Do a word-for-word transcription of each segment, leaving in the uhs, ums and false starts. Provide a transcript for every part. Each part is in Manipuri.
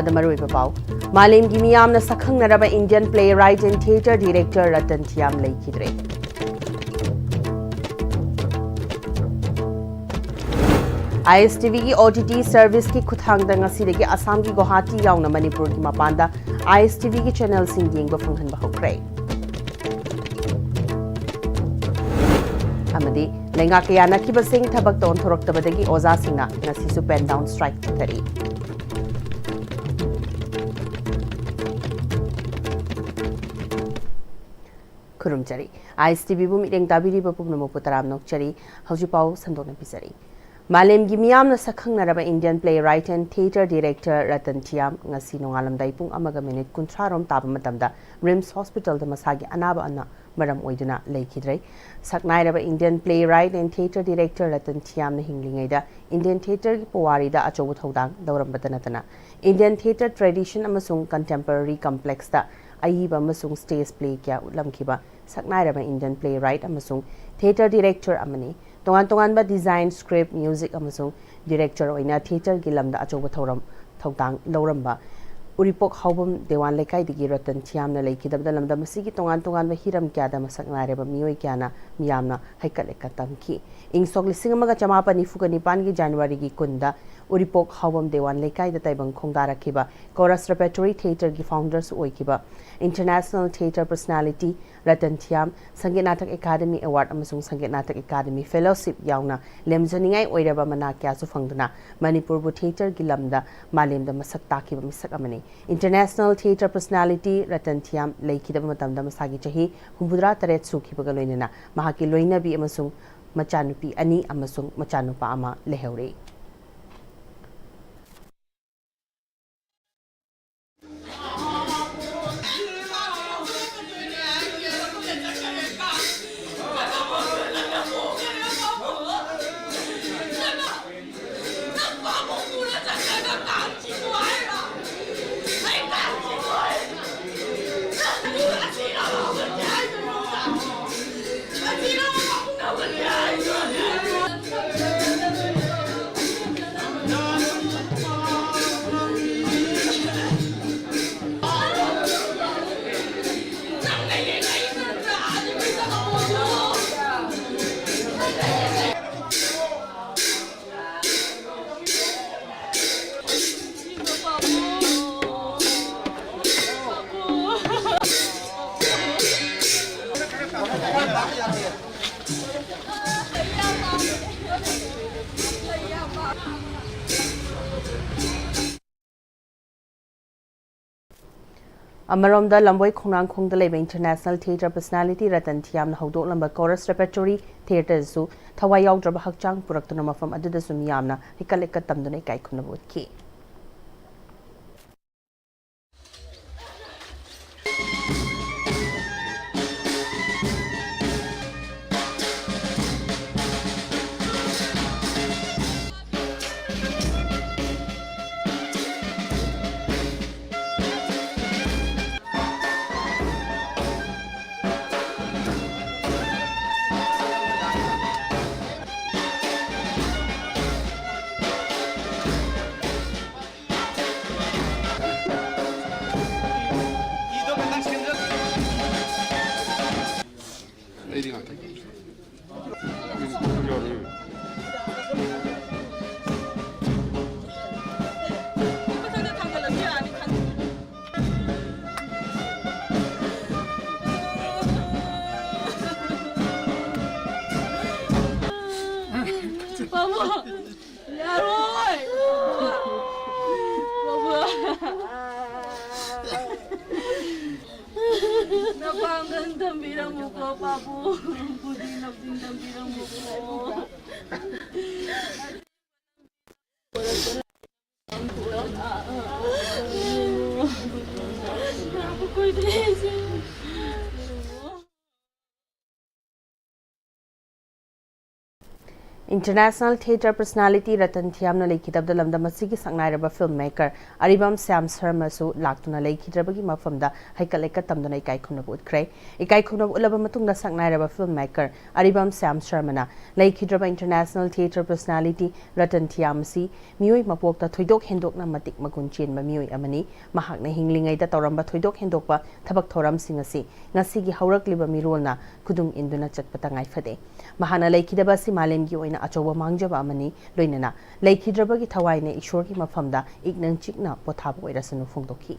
ꯃꯗ ꯃꯔꯨꯑꯣꯏꯕ ꯄꯥꯎ꯫ ꯃꯥꯂꯦꯝꯒꯤ ꯃꯤꯌꯥꯝꯅ ꯁꯛꯈꯪꯅꯔꯕ Indian playwright and theatre director Ratan ꯊꯤꯌꯥꯝ ꯂꯩꯈꯤꯗ꯭ꯔꯦ꯫ ISTVꯒꯤ OTT serviceꯀꯤ ꯈꯨꯠꯊꯥꯡꯗ ꯉꯁꯤꯗꯒꯤ ꯑꯁꯥꯝꯒꯤ ꯒꯨꯋꯥꯍꯥꯇꯤ ꯌꯥꯎꯅ ꯃꯅꯤꯄꯨꯔꯒꯤ ꯃꯄꯥꯟꯗ ISTVꯒꯤ channelꯁꯤꯡ ꯌꯦꯡꯕ ꯐꯪꯍꯟꯕ ꯍꯧꯈ꯭ꯔꯦ꯫ ꯑꯃꯗꯤ ꯂꯩꯉꯥꯛꯀ ꯌꯥꯅꯈꯤꯕꯁꯤꯡ ꯊꯕꯛꯇ ꯑꯣꯟꯊꯣꯔꯛꯇꯕꯗꯒꯤ ꯑꯣꯖꯥꯁꯤꯡꯅ ꯉꯁꯤꯁꯨ pen down strike ꯆꯠꯊꯔꯤ꯫ ꯈꯨꯔꯨꯝꯖꯔꯤ꯫ ISTVꯕꯨ ꯃꯤꯠꯌꯦꯡ ꯇꯥꯕꯤꯔꯤꯕ ꯄꯨꯝꯅꯃꯛꯄꯨ ꯇꯔꯥꯝꯅ ꯑꯣꯛꯆꯔꯤ꯫ ꯍꯧꯖꯤꯛ ꯄꯥꯎ ꯁꯟꯗꯣꯛꯅ ꯄꯤꯖꯔꯤ꯫ ꯃꯥꯂꯦꯝꯒꯤ ꯃꯤꯌꯥꯝꯅ ꯁꯛꯈꯪꯅꯔꯕ Indian playwright and theatre director Ratan ꯊꯤꯌꯥꯝ ꯉꯁꯤ ꯅꯣꯡꯉꯥꯜꯂꯝꯗꯥꯏ ꯄꯨꯡ ꯑꯃꯒ minute ꯀꯨꯟꯊ꯭ꯔꯥ ꯔꯣꯝ ꯇꯥꯕ ꯃꯇꯝꯗ RIMS Hospitalꯗ ꯃꯁꯥꯒꯤ ꯑꯅꯥꯕ ꯑꯅ ꯃꯔꯝ ꯑꯣꯏꯗꯨꯅ ꯂꯩꯈꯤꯗ꯭ꯔꯦ꯫ ꯁꯛꯅꯥꯏꯔꯕ Indian playwright and theatre director Ratan ꯊꯤꯌꯥꯝꯅ ꯍꯤꯡꯂꯤꯉꯩꯗ Indian theatreꯒꯤ ꯄꯨꯋꯥꯔꯤꯗ ꯑꯆꯧꯕ ꯊꯧꯗꯥꯡ ꯂꯧꯔꯝꯕꯇ ꯅꯠꯇꯅ Indian theatre tradition ꯑꯃꯁꯨꯡ contemporary complexꯇ ꯑꯏꯕ ꯑꯃꯁꯨꯡ stage play ꯀꯌꯥ ꯎꯠꯂꯝꯈꯤꯕ ꯁꯛꯅꯥꯏꯔꯕ Indian playwright ꯑꯃꯁꯨꯡ theatre director ꯑꯃꯅꯤ꯫ ꯇꯣꯉꯥꯟ ꯇꯣꯉꯥꯟꯕ design, script, music ꯑꯃꯁꯨꯡ director ꯑꯣꯏꯅ theatreꯒꯤ ꯂꯝꯗ ꯑꯆꯧꯕ ꯊꯧꯔꯝ ꯊꯧꯗꯥꯡ ꯂꯧꯔꯝꯕ ꯎꯔꯤꯄꯣꯛ ꯍꯥꯎꯕꯝ ꯗꯦꯋꯥꯟ ꯂꯩꯀꯥꯏꯗꯒꯤ ꯔꯇꯟ ꯊꯤꯌꯥꯝꯅ ꯂꯩꯈꯤꯗꯕꯗ ꯂꯝꯗꯝ ꯑꯁꯤꯒꯤ ꯇꯣꯉꯥꯟ ꯇꯣꯉꯥꯟꯕ ꯍꯤꯔꯝ ꯀꯌꯥꯗ ꯃꯁꯛ ꯅꯥꯏꯔꯕ ꯃꯤꯑꯣꯏ ꯀꯌꯥꯅ ꯃꯤꯌꯥꯝꯅ ꯍꯩꯀꯠ ꯂꯩꯀꯠ ꯇꯝꯈꯤ꯫ ꯏꯪ ꯁꯣꯛ ꯂꯤꯁꯤꯡ ꯑꯃꯒ ꯆꯃꯥꯄꯟ ꯅꯤꯐꯨꯒ ꯅꯤꯄꯥꯟꯒꯤ Januaryꯒꯤ ꯀꯨꯟꯗ ꯎꯔꯤꯄꯣꯛ ꯍꯥꯎꯕꯝ ꯗꯦꯋꯥꯟ ꯂꯩꯀꯥꯏꯗ ꯇꯥꯏꯕꯪ ꯈꯣꯡꯗꯥꯔꯛꯈꯤꯕ Chorus Repertory Theatreꯒꯤ founderꯁꯨ ꯑꯣꯏꯈꯤꯕ International Theatre Personality ꯔꯇꯟ ꯊꯤꯌꯥꯝ ꯁꯪꯒꯤꯠ ꯅꯥꯇꯛ ꯑꯦꯀꯥꯗꯃꯤ award ꯑꯃꯁꯨꯡ ꯁꯪꯒꯤꯠ ꯅꯥꯇꯛ ꯑꯦꯀꯥꯗꯃꯤ fellowship ꯌꯥꯎꯅ ꯂꯦꯝꯖꯅꯤꯡꯉꯥꯏ ꯑꯣꯏꯔꯕ ꯃꯅꯥ ꯀꯌꯥꯁꯨ ꯐꯪꯗꯨꯅ ꯃꯅꯤꯄꯨꯔꯕꯨ theatreꯒꯤ ꯂꯝꯗ ꯃꯥꯂꯦꯝꯗ ꯃꯁꯛ ꯇꯥꯛꯈꯤꯕ ꯃꯤꯁꯛ ꯑꯃꯅꯤ꯫ International Theatre Personality ꯔꯇꯟ ꯊꯤꯌꯥꯝ ꯂꯩꯈꯤꯗꯕ ꯃꯇꯝꯗ ꯃꯁꯥꯒꯤ ꯆꯍꯤ ꯍꯨꯝꯐꯨꯇꯔꯥ ꯇꯔꯦꯠ ꯁꯨꯈꯤꯕꯒ ꯂꯣꯏꯅꯅ ꯃꯍꯥꯛꯀꯤ ꯂꯣꯏꯅꯕꯤ ꯑꯃꯁꯨꯡ ꯃꯆꯥꯅꯨꯄꯤ ꯑꯅꯤ ꯑꯃꯁꯨꯡ ꯃꯆꯥꯅꯨꯄꯥ ꯑꯃ ꯂꯩꯍꯧꯔꯤ꯫ ꯑꯃꯔꯣꯝꯗ, ꯂꯝꯕꯣꯏ ꯈꯣꯡꯅꯥꯡꯈꯣꯡꯗ ꯂꯩꯕ International Theatre Personality Ratan ꯊꯤꯌꯥꯝꯅ ꯍꯧꯗꯣꯛꯂꯝꯕ Chorus Repertory Theatreꯗꯁꯨ ꯊꯋꯥꯏ ꯌꯥꯎꯗ꯭ꯔꯕ ꯍꯛꯆꯥꯡ ꯄꯨꯔꯛꯇꯨꯅ ꯃꯐꯝ ꯑꯗꯨꯗꯁꯨ ꯃꯤꯌꯥꯝꯅ ꯍꯩꯀꯠ ꯂꯩꯀꯠ ꯇꯝꯗꯨꯅ ꯏꯀꯥꯏ ꯈꯨꯝꯅꯕ ꯎꯠꯈꯤ꯫ ꯑꯩꯗꯤ ꯉꯥꯛꯇꯪ꯫ ꯄꯥꯕꯨꯡ! ꯌꯥꯔꯣꯏ! ꯄꯥꯕꯨꯡ! ꯅꯄꯥꯡꯒꯜ ꯊꯝꯕꯤꯔꯝꯃꯨꯀꯣ, ꯄꯥꯕꯨꯡ! ꯄꯨꯗꯤ ꯅꯞꯆꯤꯟ ꯊꯝꯕꯤꯔꯝꯃꯨꯀꯣ꯫ International Theatre Personality ꯔꯇꯟ ꯊꯤꯌꯥꯝꯅ ꯂꯩꯈꯤꯗꯕꯗ ꯂꯝꯗꯝ ꯑꯁꯤꯒꯤ ꯁꯛꯅꯥꯏꯔꯕ film maker ꯑꯔꯤꯕꯝ ꯁ꯭ꯌꯥꯝ ꯁꯔꯃꯁꯨ ꯂꯥꯛꯇꯨꯅ ꯂꯩꯈꯤꯗ꯭ꯔꯕꯒꯤ ꯃꯐꯝꯗ ꯍꯩꯀꯠ ꯂꯩꯀꯠ ꯇꯝꯗꯨꯅ ꯏꯀꯥꯏ ꯈꯨꯝꯅꯕ ꯎꯠꯈ꯭ꯔꯦ꯫ ꯏꯀꯥꯏ ꯈꯨꯝꯅꯕ ꯎꯠꯂꯕ ꯃꯇꯨꯡꯗ ꯁꯛꯅꯥꯏꯔꯕ film maker ꯑꯔꯤꯕꯝ ꯁ꯭ꯌꯥꯝ ꯁꯔꯃꯅ ꯂꯩꯈꯤꯗ꯭ꯔꯕ International Theatre Personality ꯔꯇꯟ ꯊꯤꯌꯥꯝ ꯑꯁꯤ ꯃꯤꯑꯣꯏ ꯃꯄꯣꯛꯇ ꯊꯣꯏꯗꯣꯛ ꯍꯦꯟꯗꯣꯛꯅ ꯃꯇꯤꯛ ꯃꯒꯨꯟ ꯆꯦꯟꯕ ꯃꯤꯑꯣꯏ ꯑꯃꯅꯤ꯫ ꯃꯍꯥꯛꯅ ꯍꯤꯡꯂꯤꯉꯩꯗ ꯇꯧꯔꯝꯕ ꯊꯣꯏꯗꯣꯛ ꯍꯦꯟꯗꯣꯛꯄ ꯊꯕꯛ ꯊꯧꯔꯝꯁꯤꯡ ꯑꯁꯤ ꯉꯁꯤꯒꯤ ꯍꯧꯔꯛꯂꯤꯕ ꯃꯤꯔꯣꯜꯅ ꯈꯨꯗꯨꯡ ꯏꯟꯗꯨꯅ ꯆꯠꯄ ꯇꯉꯥꯏ ꯐꯗꯦ꯫ ꯃꯍꯥꯛꯅ ꯂꯩꯈꯤꯗꯕ ꯑꯁꯤ ꯃꯥꯂꯦꯝꯒꯤ ꯑꯣꯏꯅ ꯑꯆꯧꯕ ꯃꯥꯡꯖꯕ ꯑꯃꯅꯤ꯫ ꯂꯣꯏꯅꯅ ꯂꯩꯈꯤꯗ꯭ꯔꯕꯒꯤ ꯊꯋꯥꯏꯅ ꯏꯁꯣꯔꯒꯤ ꯃꯐꯝꯗ ꯏꯪꯅ ꯆꯤꯛꯅ ꯄꯣꯊꯥꯕ ꯑꯣꯏꯔꯁꯅꯨ ꯐꯣꯡꯗꯣꯛꯈꯤ꯫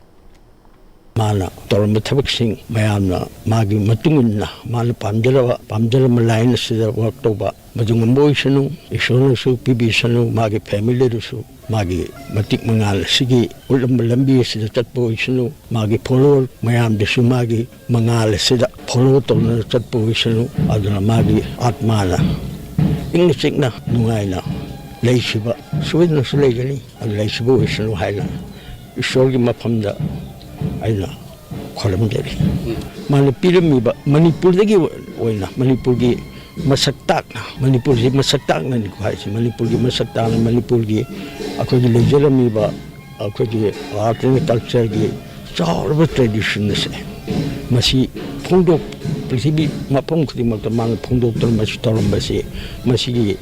ꯃꯥꯅ ꯇꯧꯔꯝꯕ ꯊꯕꯛꯁꯤꯡ ꯃꯌꯥꯝꯅ ꯃꯥꯒꯤ ꯃꯇꯨꯡ ꯏꯟꯅ ꯃꯥꯅ ꯄꯥꯝꯖꯔꯕ, ꯄꯥꯝꯖꯔꯝꯕ line ꯑꯁꯤꯗ work ꯇꯧꯕ ꯃꯗꯨ ꯉꯝꯕ ꯑꯣꯏꯁꯅꯨ꯫ ꯏꯁꯣꯔꯅꯁꯨ ꯄꯤꯕꯤꯁꯅꯨ, ꯃꯥꯒꯤ family ꯗꯨꯁꯨ ꯃꯥꯒꯤ ꯃꯇꯤꯛ ꯃꯉꯥꯜ ꯑꯁꯤꯒꯤ ꯎꯠꯂꯝꯕ ꯂꯝꯕꯤ ꯑꯁꯤꯗ ꯆꯠꯄ ꯑꯣꯏꯁꯅꯨ, ꯃꯥꯒꯤ ꯐꯣꯂꯣꯋꯔ ꯃꯌꯥꯝꯗꯁꯨ ꯃꯥꯒꯤ ꯃꯉꯥꯜ ꯑꯁꯤꯗ ꯐꯣꯂꯣ ꯇꯧꯅ ꯆꯠꯄ ꯑꯣꯏꯁꯅꯨ꯫ ꯑꯗꯨꯅ ꯃꯥꯒꯤ ꯑꯥꯠꯃꯥꯅ ꯏꯪꯅ ꯆꯤꯛꯅ ꯅꯨꯡꯉꯥꯏꯅ ꯂꯩꯈꯤꯕ ꯁꯣꯏꯗꯅꯁꯨ ꯂꯩꯒꯅꯤ꯫ ꯑꯗꯨ ꯂꯩꯈꯤꯕ ꯑꯣꯏꯁꯅꯨ ꯍꯥꯏꯅ ꯏꯁꯣꯔꯒꯤ ꯃꯐꯝꯗ ꯑꯩꯅ ꯈꯣꯏꯔꯝꯖꯔꯤ꯫ ꯃꯥꯅ ꯄꯤꯔꯝꯃꯤꯕ ꯃꯅꯤꯄꯨꯔꯗꯒꯤ ꯑꯣꯏꯅ ꯃꯅꯤꯄꯨꯔꯒꯤ ꯃꯁꯛ ꯇꯥꯛꯅ, ꯃꯅꯤꯄꯨꯔꯁꯤ ꯃꯁꯛ ꯇꯥꯛꯅꯅꯤꯀꯣ ꯍꯥꯏꯁꯦ, ꯃꯅꯤꯄꯨꯔꯒꯤ ꯃꯁꯛ ꯇꯥꯛꯅ, ꯃꯅꯤꯄꯨꯔꯒꯤ ꯑꯩꯈꯣꯏꯒꯤ ꯂꯩꯖꯔꯝꯃꯤꯕ ꯑꯩꯈꯣꯏꯒꯤ ꯑꯥꯔꯠ ꯑꯦꯟ ꯀꯜꯆꯔꯒꯤ ꯆꯥꯎꯔꯕ ꯇ꯭ꯔꯦꯗꯤꯁꯟ ꯑꯁꯦ, ꯃꯁꯤ ꯐꯣꯡꯗꯣꯛ ꯄ꯭ꯔꯤꯊꯤꯕꯤ ꯃꯐꯝ ꯈꯨꯗꯤꯡꯃꯛꯇ ꯃꯥꯅ ꯐꯣꯡꯗꯣꯛꯇꯨꯅ ꯃꯁꯤ ꯇꯧꯔꯝꯕꯁꯤ, ꯃꯁꯤꯒꯤ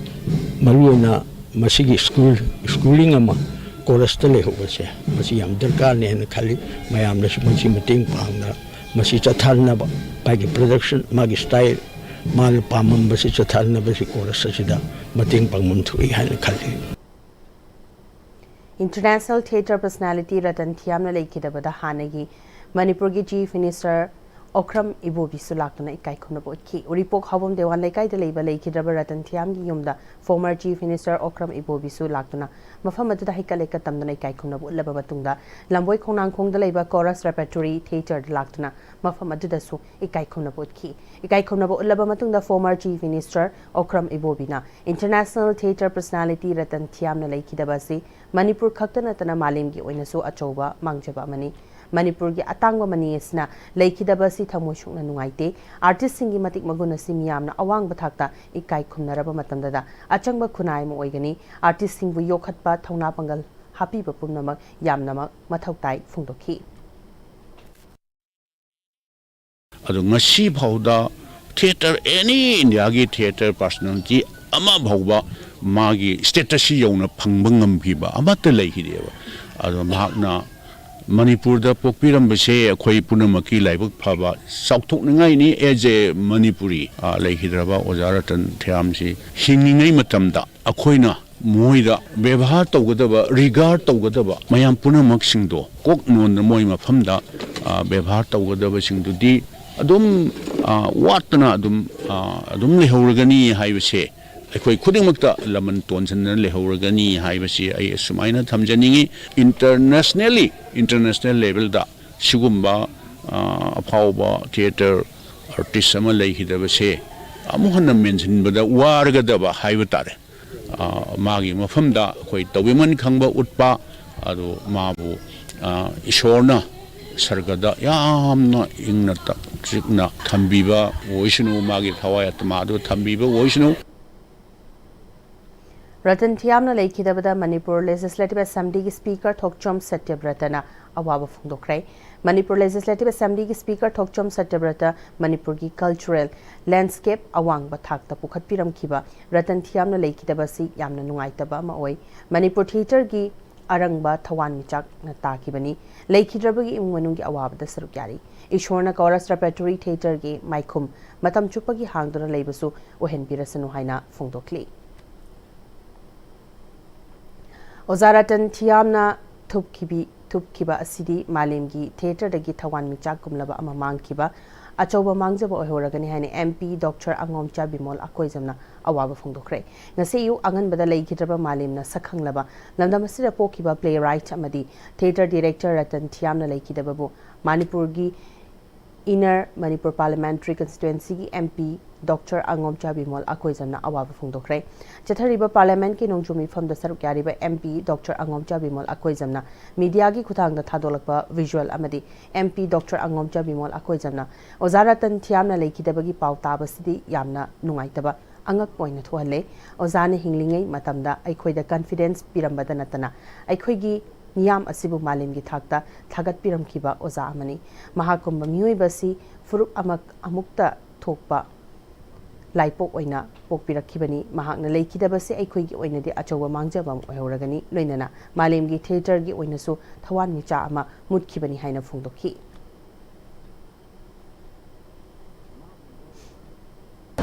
ꯃꯔꯨꯑꯣꯏꯅ ꯃꯁꯤꯒꯤ ꯁ꯭ꯀꯨꯜ, ꯁ꯭ꯀꯨꯂꯤꯡ ꯑꯃ ꯀꯣꯔꯁꯇ ꯂꯩꯍꯧꯕꯁꯦ, ꯃꯁꯤ ꯌꯥꯝ ꯗꯔꯀꯥꯔꯅꯦ ꯍꯥꯏꯅ ꯈꯜꯂꯤ꯫ ꯃꯌꯥꯝꯅꯁꯨ ꯃꯁꯤ ꯃꯇꯦꯡ ꯄꯥꯡꯅ ꯃꯁꯤ ꯆꯠꯊꯍꯟꯅꯕ, ꯃꯥꯒꯤ ꯄ꯭ꯔꯗꯛꯁꯟ, ꯃꯥꯒꯤ ꯁ꯭ꯇꯥꯏꯜ, ꯃꯥꯅ ꯄꯥꯝꯃꯝꯕꯁꯤ ꯆꯠꯊꯍꯟꯅꯕꯁꯤ ꯀꯣꯔꯁ ꯑꯁꯤꯗ ꯃꯇꯦꯡ ꯄꯥꯡꯐꯝ ꯊꯣꯛꯏ ꯍꯥꯏꯅ ꯈꯜꯂꯤ꯫ International Theatre Personality ꯔꯇꯟ ꯊꯤꯌꯥꯝꯅ ꯂꯩꯈꯤꯗꯕꯗ ꯍꯥꯟꯅꯒꯤ ꯃꯅꯤꯄꯨꯔꯒꯤ Chief Minister ꯑꯣꯀ꯭ꯔꯝ ꯏꯕꯣꯕꯤꯁꯨ ꯂꯥꯛꯇꯨꯅ ꯏꯀꯥꯏ ꯈꯨꯝꯅꯕ ꯎꯠꯈꯤ꯫ ꯎꯔꯤꯄꯣꯛ ꯍꯥꯎꯕꯝ ꯗꯦꯋꯥꯟ ꯂꯩꯀꯥꯏꯗ ꯂꯩꯕ ꯂꯩꯈꯤꯗ꯭ꯔꯕ ꯔꯇꯟ ꯊꯤꯌꯥꯝꯒꯤ ꯌꯨꯝꯗ former Chief Minister ꯑꯣꯀ꯭ꯔꯝ ꯏꯕꯣꯕꯤꯁꯨ ꯂꯥꯛꯇꯨꯅ ꯃꯐꯝ ꯑꯗꯨꯗ ꯍꯩꯀꯠ ꯂꯩꯀꯠ ꯇꯝꯗꯨꯅ ꯏꯀꯥꯏ ꯈꯨꯝꯅꯕ ꯎꯠꯂꯕ ꯃꯇꯨꯡꯗ ꯂꯝꯕꯣꯏ ꯈꯣꯡꯅꯥꯡꯈꯣꯡꯗ ꯂꯩꯕ Corus Repertory Theatreꯗ ꯂꯥꯛꯇꯨꯅ ꯃꯐꯝ ꯑꯗꯨꯗꯁꯨ ꯏꯀꯥꯏ ꯈꯨꯝꯅꯕ ꯎꯠꯈꯤ꯫ ꯏꯀꯥꯏ ꯈꯨꯝꯅꯕ ꯎꯠꯂꯕ ꯃꯇꯨꯡꯗ former Chief Minister Okram ꯏꯕꯣꯕꯤꯅ International Theatre Personality Ratan ꯊꯤꯌꯥꯝꯅ ꯂꯩꯈꯤꯗꯕ ꯑꯁꯤ ꯃꯅꯤꯄꯨꯔ ꯈꯛꯇ ꯅꯠꯇꯅ ꯃꯥꯂꯦꯝꯒꯤ ꯑꯣꯏꯅꯁꯨ ꯑꯆꯧꯕ ꯃꯥꯡꯖꯕ ꯑꯃꯅꯤ꯫ ꯃꯅꯤꯄꯨꯔꯒꯤ ꯑꯇꯥꯡꯕ ꯃꯅꯤ ꯑꯁꯤꯅ ꯂꯩꯈꯤꯗꯕ ꯑꯁꯤ ꯊꯃꯣꯏ ꯁꯣꯛꯅ ꯅꯨꯡꯉꯥꯏꯇꯦ꯫ Artistꯁꯤꯡꯒꯤ ꯃꯇꯤꯛ ꯃꯒꯨꯟ ꯑꯁꯤ ꯃꯤꯌꯥꯝꯅ ꯑꯋꯥꯡꯕ ꯊꯥꯛꯇ ꯏꯀꯥꯏ ꯈꯨꯝꯅꯔꯕ ꯃꯇꯝꯗꯗ ꯑꯆꯪꯕ ꯈꯨꯟꯅꯥꯏ ꯑꯃ ꯑꯣꯏꯒꯅꯤ꯫ Artistꯁꯤꯡꯕꯨ ꯌꯣꯛꯈꯠꯄ, ꯊꯧꯅꯥ ꯄꯥꯡꯒꯜ ꯍꯥꯞꯄꯤꯕ ꯄꯨꯝꯅꯃꯛ ꯌꯥꯝꯅꯃꯛ ꯃꯊꯧ ꯇꯥꯏ ꯐꯣꯡꯗꯣꯛꯈꯤ꯫ ꯑꯗꯣ ꯉꯁꯤ ꯐꯥꯎꯗ theatre, any Indiaꯒꯤ theatre personality ꯑꯃ ꯐꯥꯎꯕ ꯃꯥꯒꯤ status ꯁꯤ ꯌꯧꯅ ꯐꯪꯕ ꯉꯝꯈꯤꯕ ꯑꯃꯠꯇ ꯂꯩꯈꯤꯗꯦꯕ꯫ ꯑꯗꯣ ꯃꯍꯥꯛꯅ ꯃꯅꯤꯄꯨꯔꯗ ꯄꯣꯛꯄꯤꯔꯝꯕꯁꯦ ꯑꯩꯈꯣꯏ ꯄꯨꯝꯅꯃꯛꯀꯤ ꯂꯥꯏꯕꯛ ꯐꯕ, ꯆꯥꯎꯊꯣꯛꯅꯤꯡꯉꯥꯏꯅꯤ꯫ As a Manipuri, ꯑ, ꯂꯩꯈꯤꯗ꯭ꯔꯕ ꯑꯣꯖꯥ ꯔꯇꯟ ꯊꯤꯌꯥꯝꯁꯤ ꯍꯤꯡꯂꯤꯉꯩ ꯃꯇꯝꯗ ꯑꯩꯈꯣꯏꯅ ꯃꯣꯏꯗ ꯕꯦꯕꯥꯔ ꯇꯧꯒꯗꯕ, regard ꯇꯧꯒꯗꯕ ꯃꯌꯥꯝ ꯄꯨꯝꯅꯃꯛꯁꯤꯡꯗꯣ ꯀꯣꯛ ꯅꯣꯟꯗ ꯃꯣꯏ ꯃꯐꯝꯗ, ꯑ, ꯕꯦꯕꯥꯔ ꯇꯧꯒꯗꯕꯁꯤꯡꯗꯨꯗꯤ ꯑꯗꯨꯝ, ꯑ, ꯋꯥꯠꯇꯅ ꯑꯗꯨꯝ, ꯑ, ꯑꯗꯨꯝ ꯂꯩꯍꯧꯔꯒꯅꯤ ꯍꯥꯏꯕꯁꯦ ꯑꯩꯈꯣꯏ ꯈꯨꯗꯤꯡꯃꯛꯇ ꯂꯃꯟ ꯇꯣꯟꯁꯤꯟꯗꯅ ꯂꯩꯍꯧꯔꯒꯅꯤ ꯍꯥꯏꯕꯁꯤ ꯑꯩ ꯑꯁꯨꯃꯥꯏꯅ ꯊꯝꯖꯅꯤꯡꯏ꯫ Internationally, international levelꯗ ꯁꯤꯒꯨꯝꯕ, ꯑ, ꯑꯐꯥꯎꯕ theatre artist ꯑꯃ ꯂꯩꯈꯤꯗꯕꯁꯦ ꯑꯃꯨꯛ ꯍꯟꯅ ꯃꯦꯟꯁꯤꯟꯕꯗ ꯋꯥꯔꯒꯗꯕ ꯍꯥꯏꯕ ꯇꯥꯔꯦ꯫ ꯑ, ꯃꯥꯒꯤ ꯃꯐꯝꯗ ꯑꯩꯈꯣꯏ ꯇꯧꯕꯤꯃꯟ ꯈꯪꯕ ꯎꯠꯄ, ꯑꯗꯨ ꯃꯥꯕꯨ, ꯑ, ꯏꯁꯣꯔꯅ ꯁꯔꯒꯗ ꯌꯥꯝꯅ ꯏꯪꯅ ꯇꯞ-, ꯆꯤꯛꯅ ꯊꯝꯕꯤꯕ ꯑꯣꯏꯁꯅꯨ, ꯃꯥꯒꯤ ꯊꯋꯥꯏ ꯑꯇꯃꯥꯗꯨ ꯊꯝꯕꯤꯕ ꯑꯣꯏꯁꯅꯨ꯫ ꯔꯇꯟ ꯊꯤꯌꯥꯝꯅ ꯂꯩꯈꯤꯗꯕꯗ ꯃꯅꯤꯄꯨꯔ Legislative Assemblyꯒꯤ Speaker ꯊꯣꯛꯆꯣꯝ ꯁꯇ꯭ꯌꯕ꯭ꯔꯇꯅ ꯑꯋꯥꯕ ꯐꯣꯡꯗꯣꯛꯈ꯭ꯔꯦ꯫ ꯃꯅꯤꯄꯨꯔ Legislative Assemblyꯒꯤ Speaker ꯊꯣꯛꯆꯣꯝ ꯁꯇ꯭ꯌꯕ꯭ꯔꯇ ꯃꯅꯤꯄꯨꯔꯒꯤ cultural landscape ꯑꯋꯥꯡꯕ ꯊꯥꯛꯇ ꯄꯨꯈꯠꯄꯤꯔꯝꯈꯤꯕ ꯔꯇꯟ ꯊꯤꯌꯥꯝꯅ ꯂꯩꯈꯤꯗꯕ ꯑꯁꯤ ꯌꯥꯝꯅ ꯅꯨꯡꯉꯥꯏꯇꯕ ꯑꯃ ꯑꯣꯏ꯫ ꯃꯅꯤꯄꯨꯔ theatreꯒꯤ ꯑꯔꯪꯕ ꯊꯋꯥꯟꯃꯤꯆꯥꯛꯅ ꯇꯥꯈꯤꯕꯅꯤ꯫ ꯂꯩꯈꯤꯗ꯭ꯔꯕꯒꯤ ꯏꯃꯨꯡ ꯃꯅꯨꯡꯒꯤ ꯑꯋꯥꯕꯗ ꯁꯔꯨꯛ ꯌꯥꯔꯤ꯫ ꯏꯁꯣꯔꯅ Chorus Repertory Theatreꯒꯤ ꯃꯥꯏꯈꯨꯝ ꯃꯇꯝ ꯆꯨꯞꯄꯒꯤ ꯍꯥꯡꯗꯨꯅ ꯂꯩꯕꯁꯨ ꯑꯣꯏꯍꯟꯕꯤꯔꯁꯅꯨ ꯍꯥꯏꯅ ꯐꯣꯡꯗꯣꯛꯂꯤ꯫ ꯑꯣꯖꯥ ꯔꯇꯟ ꯊꯤꯌꯥꯝꯅ ꯊꯨꯞꯈꯤꯕꯤ-, ꯊꯨꯞꯈꯤꯕ ꯑꯁꯤꯗꯤ ꯃꯥꯂꯦꯝꯒꯤ theatreꯗꯒꯤ ꯊꯋꯥꯟꯃꯤꯆꯥꯛ ꯀꯨꯝꯂꯕ ꯑꯃ ꯃꯥꯡꯈꯤꯕ ꯑꯆꯧꯕ ꯃꯥꯡꯖꯕ ꯑꯣꯏꯍꯧꯔꯒꯅꯤ ꯍꯥꯏꯅ MP Doctor ꯑꯉꯣꯝꯆꯥ ꯕꯤꯃꯣꯜ ꯑꯀꯣꯏꯖꯝꯅ ꯑꯋꯥꯕ ꯐꯣꯡꯗꯣꯛꯈ꯭ꯔꯦ꯫ ꯉꯁꯤ ꯑꯌꯨꯛ ꯑꯉꯟꯕꯗ ꯂꯩꯈꯤꯗ꯭ꯔꯕ ꯃꯥꯂꯦꯝꯅ ꯁꯛꯈꯪꯂꯕ ꯂꯝꯗꯝ ꯑꯁꯤꯗ ꯄꯣꯛꯈꯤꯕ playwright ꯑꯃꯗꯤ theatre director ꯔꯇꯟ ꯊꯤꯌꯥꯝꯅ ꯂꯩꯈꯤꯗꯕꯕꯨ ꯃꯅꯤꯄꯨꯔꯒꯤ Inner Manipur Parliamentary Constituencyꯒꯤ MP Doctor ꯑꯉꯣꯝꯆꯥ Bimol ꯑꯀꯣꯏꯖꯝꯅ ꯑꯋꯥꯕ ꯐꯣꯡꯗꯣꯛꯈ꯭ꯔꯦ꯫ ꯆꯠꯊꯔꯤꯕ Parliamentꯀꯤ ꯅꯣꯡꯖꯨ ꯃꯤꯐꯝꯗ ꯁꯔꯨꯛ ꯌꯥꯔꯤꯕ MP Doctor ꯑꯉꯣꯝꯆꯥ ꯕꯤꯃꯣꯜ ꯑꯀꯣꯏꯖꯝꯅ mediaꯒꯤ ꯈꯨꯠꯊꯥꯡꯗ ꯊꯥꯗꯣꯛꯂꯛꯄ visual ꯑꯃꯗꯤ MP Doctor ꯑꯉꯣꯝꯆꯥ ꯕꯤꯃꯣꯜ ꯑꯀꯣꯏꯖꯝꯅ ꯑꯣꯖꯥ ꯔꯇꯟ ꯊꯤꯌꯥꯝꯅ ꯂꯩꯈꯤꯗꯕꯒꯤ ꯄꯥꯎ ꯇꯥꯕꯁꯤꯗꯤ ꯌꯥꯝꯅ ꯅꯨꯡꯉꯥꯏꯇꯕ ꯑꯉꯛꯄ ꯑꯣꯏꯅ ꯊꯣꯛꯍꯜꯂꯦ꯫ ꯑꯣꯖꯥꯅ ꯍꯤꯡꯂꯤꯉꯩ ꯃꯇꯝꯗ ꯑꯩꯈꯣꯏꯗ confidence ꯄꯤꯔꯝꯕꯗ ꯅꯠꯇꯅ ꯑꯩꯈꯣꯏꯒꯤ ꯃꯤꯌꯥꯝ ꯑꯁꯤꯕꯨ ꯃꯥꯂꯦꯝꯒꯤ ꯊꯥꯛꯇ ꯊꯥꯒꯠꯄꯤꯔꯝꯈꯤꯕ ꯑꯣꯖꯥ ꯑꯃꯅꯤ꯫ ꯃꯍꯥꯛꯀꯨꯝꯕ ꯃꯤꯑꯣꯏꯕ ꯑꯁꯤ ꯐꯨꯔꯨꯞ ꯑꯃ ꯑꯃꯨꯛꯇ ꯊꯣꯛꯄ ꯂꯥꯏꯄꯣꯛ ꯑꯣꯏꯅ ꯄꯣꯛꯄꯤꯔꯛꯈꯤꯕꯅꯤ꯫ ꯃꯍꯥꯛꯅ ꯂꯩꯈꯤꯗꯕꯁꯦ ꯑꯩꯈꯣꯏꯒꯤ ꯑꯣꯏꯅꯗꯤ ꯑꯆꯧꯕ ꯃꯥꯡꯖꯕ ꯑꯃ ꯑꯣꯏꯍꯧꯔꯒꯅꯤ, ꯂꯣꯏꯅꯅ ꯃꯥꯂꯦꯝꯒꯤ theatreꯒꯤ ꯑꯣꯏꯅꯁꯨ ꯊꯋꯥꯟꯃꯤꯆꯥꯛ ꯑꯃ ꯃꯨꯠꯈꯤꯕꯅꯤ ꯍꯥꯏꯅ ꯐꯣꯡꯗꯣꯛꯈꯤ꯫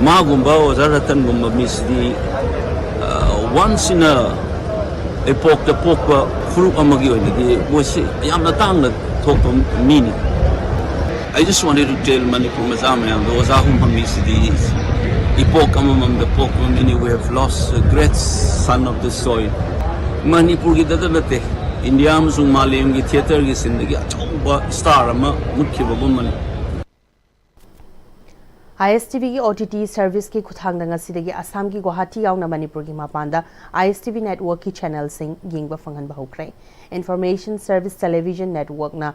ꯃꯥꯒꯨꯝꯕ ꯑꯣꯖꯥ ꯔꯇꯟꯒꯨꯝꯕ ꯃꯤꯁꯤꯗꯤ, ꯑ, once in a epochꯇ ꯄꯣꯛꯄ ꯐꯨꯔꯨꯞ ꯑꯃꯒꯤ ꯑꯣꯏꯅꯗꯤ ꯃꯣꯏꯁꯤ ꯌꯥꯝꯅ ꯇꯥꯡꯅ ꯊꯣꯛꯄ ꯃꯤꯅꯤ꯫ I just wanted to tell Manipur ꯃꯆꯥ ꯃꯌꯥꯝꯗ ꯑꯣꯖꯥꯒꯨꯝꯕ ꯃꯤꯁꯤꯗꯤ ꯏꯄꯣꯛ ꯑꯃꯃꯝꯗ ꯄꯣꯛꯄ ꯃꯤꯅꯤ꯫ We have lost a great son of the soil. ꯃꯅꯤꯄꯨꯔꯒꯤꯗꯇ ꯅꯠꯇꯦ, ꯏꯟꯗꯤꯌꯥ ꯑꯃꯁꯨꯡ ꯃꯥꯂꯦꯝꯒꯤ ꯊꯤꯌꯦꯇꯔꯒꯤ ꯁꯤꯟꯗꯒꯤ ꯑꯆꯧꯕ ꯁ꯭ꯇꯥꯔ ꯑꯃ ꯃꯨꯠꯈꯤꯕꯒꯨꯝꯕꯅꯤ꯫ ꯑꯥꯏ ꯑꯦꯁ ꯇꯤ ꯚꯤꯒꯤ ꯑꯣ ꯇꯤ ꯇꯤ ꯁꯔꯚꯤꯁꯀꯤ ꯈꯨꯠꯊꯥꯡꯗ ꯉꯁꯤꯗꯒꯤ ꯑꯁꯥꯝꯒꯤ ꯒꯨꯋꯥꯍꯥꯇꯤ ꯌꯥꯎꯅ ꯃꯅꯤꯄꯨꯔꯒꯤ ꯃꯄꯥꯟꯗ ꯑꯥꯏ ꯑꯦꯁ ꯇꯤ ꯚꯤ ꯅꯦꯠꯋꯔꯛꯀꯤ ꯆꯦꯅꯦꯜꯁꯤꯡ ꯌꯦꯡꯕ ꯐꯪꯍꯟꯕ ꯍꯧꯈ꯭ꯔꯦ꯫ ꯏꯟꯐꯣꯔꯃꯦꯁꯟ ꯁꯔꯚꯤꯁ ꯇꯦꯂꯤꯚꯤꯖꯟ ꯅꯦꯠꯋꯔꯛꯅ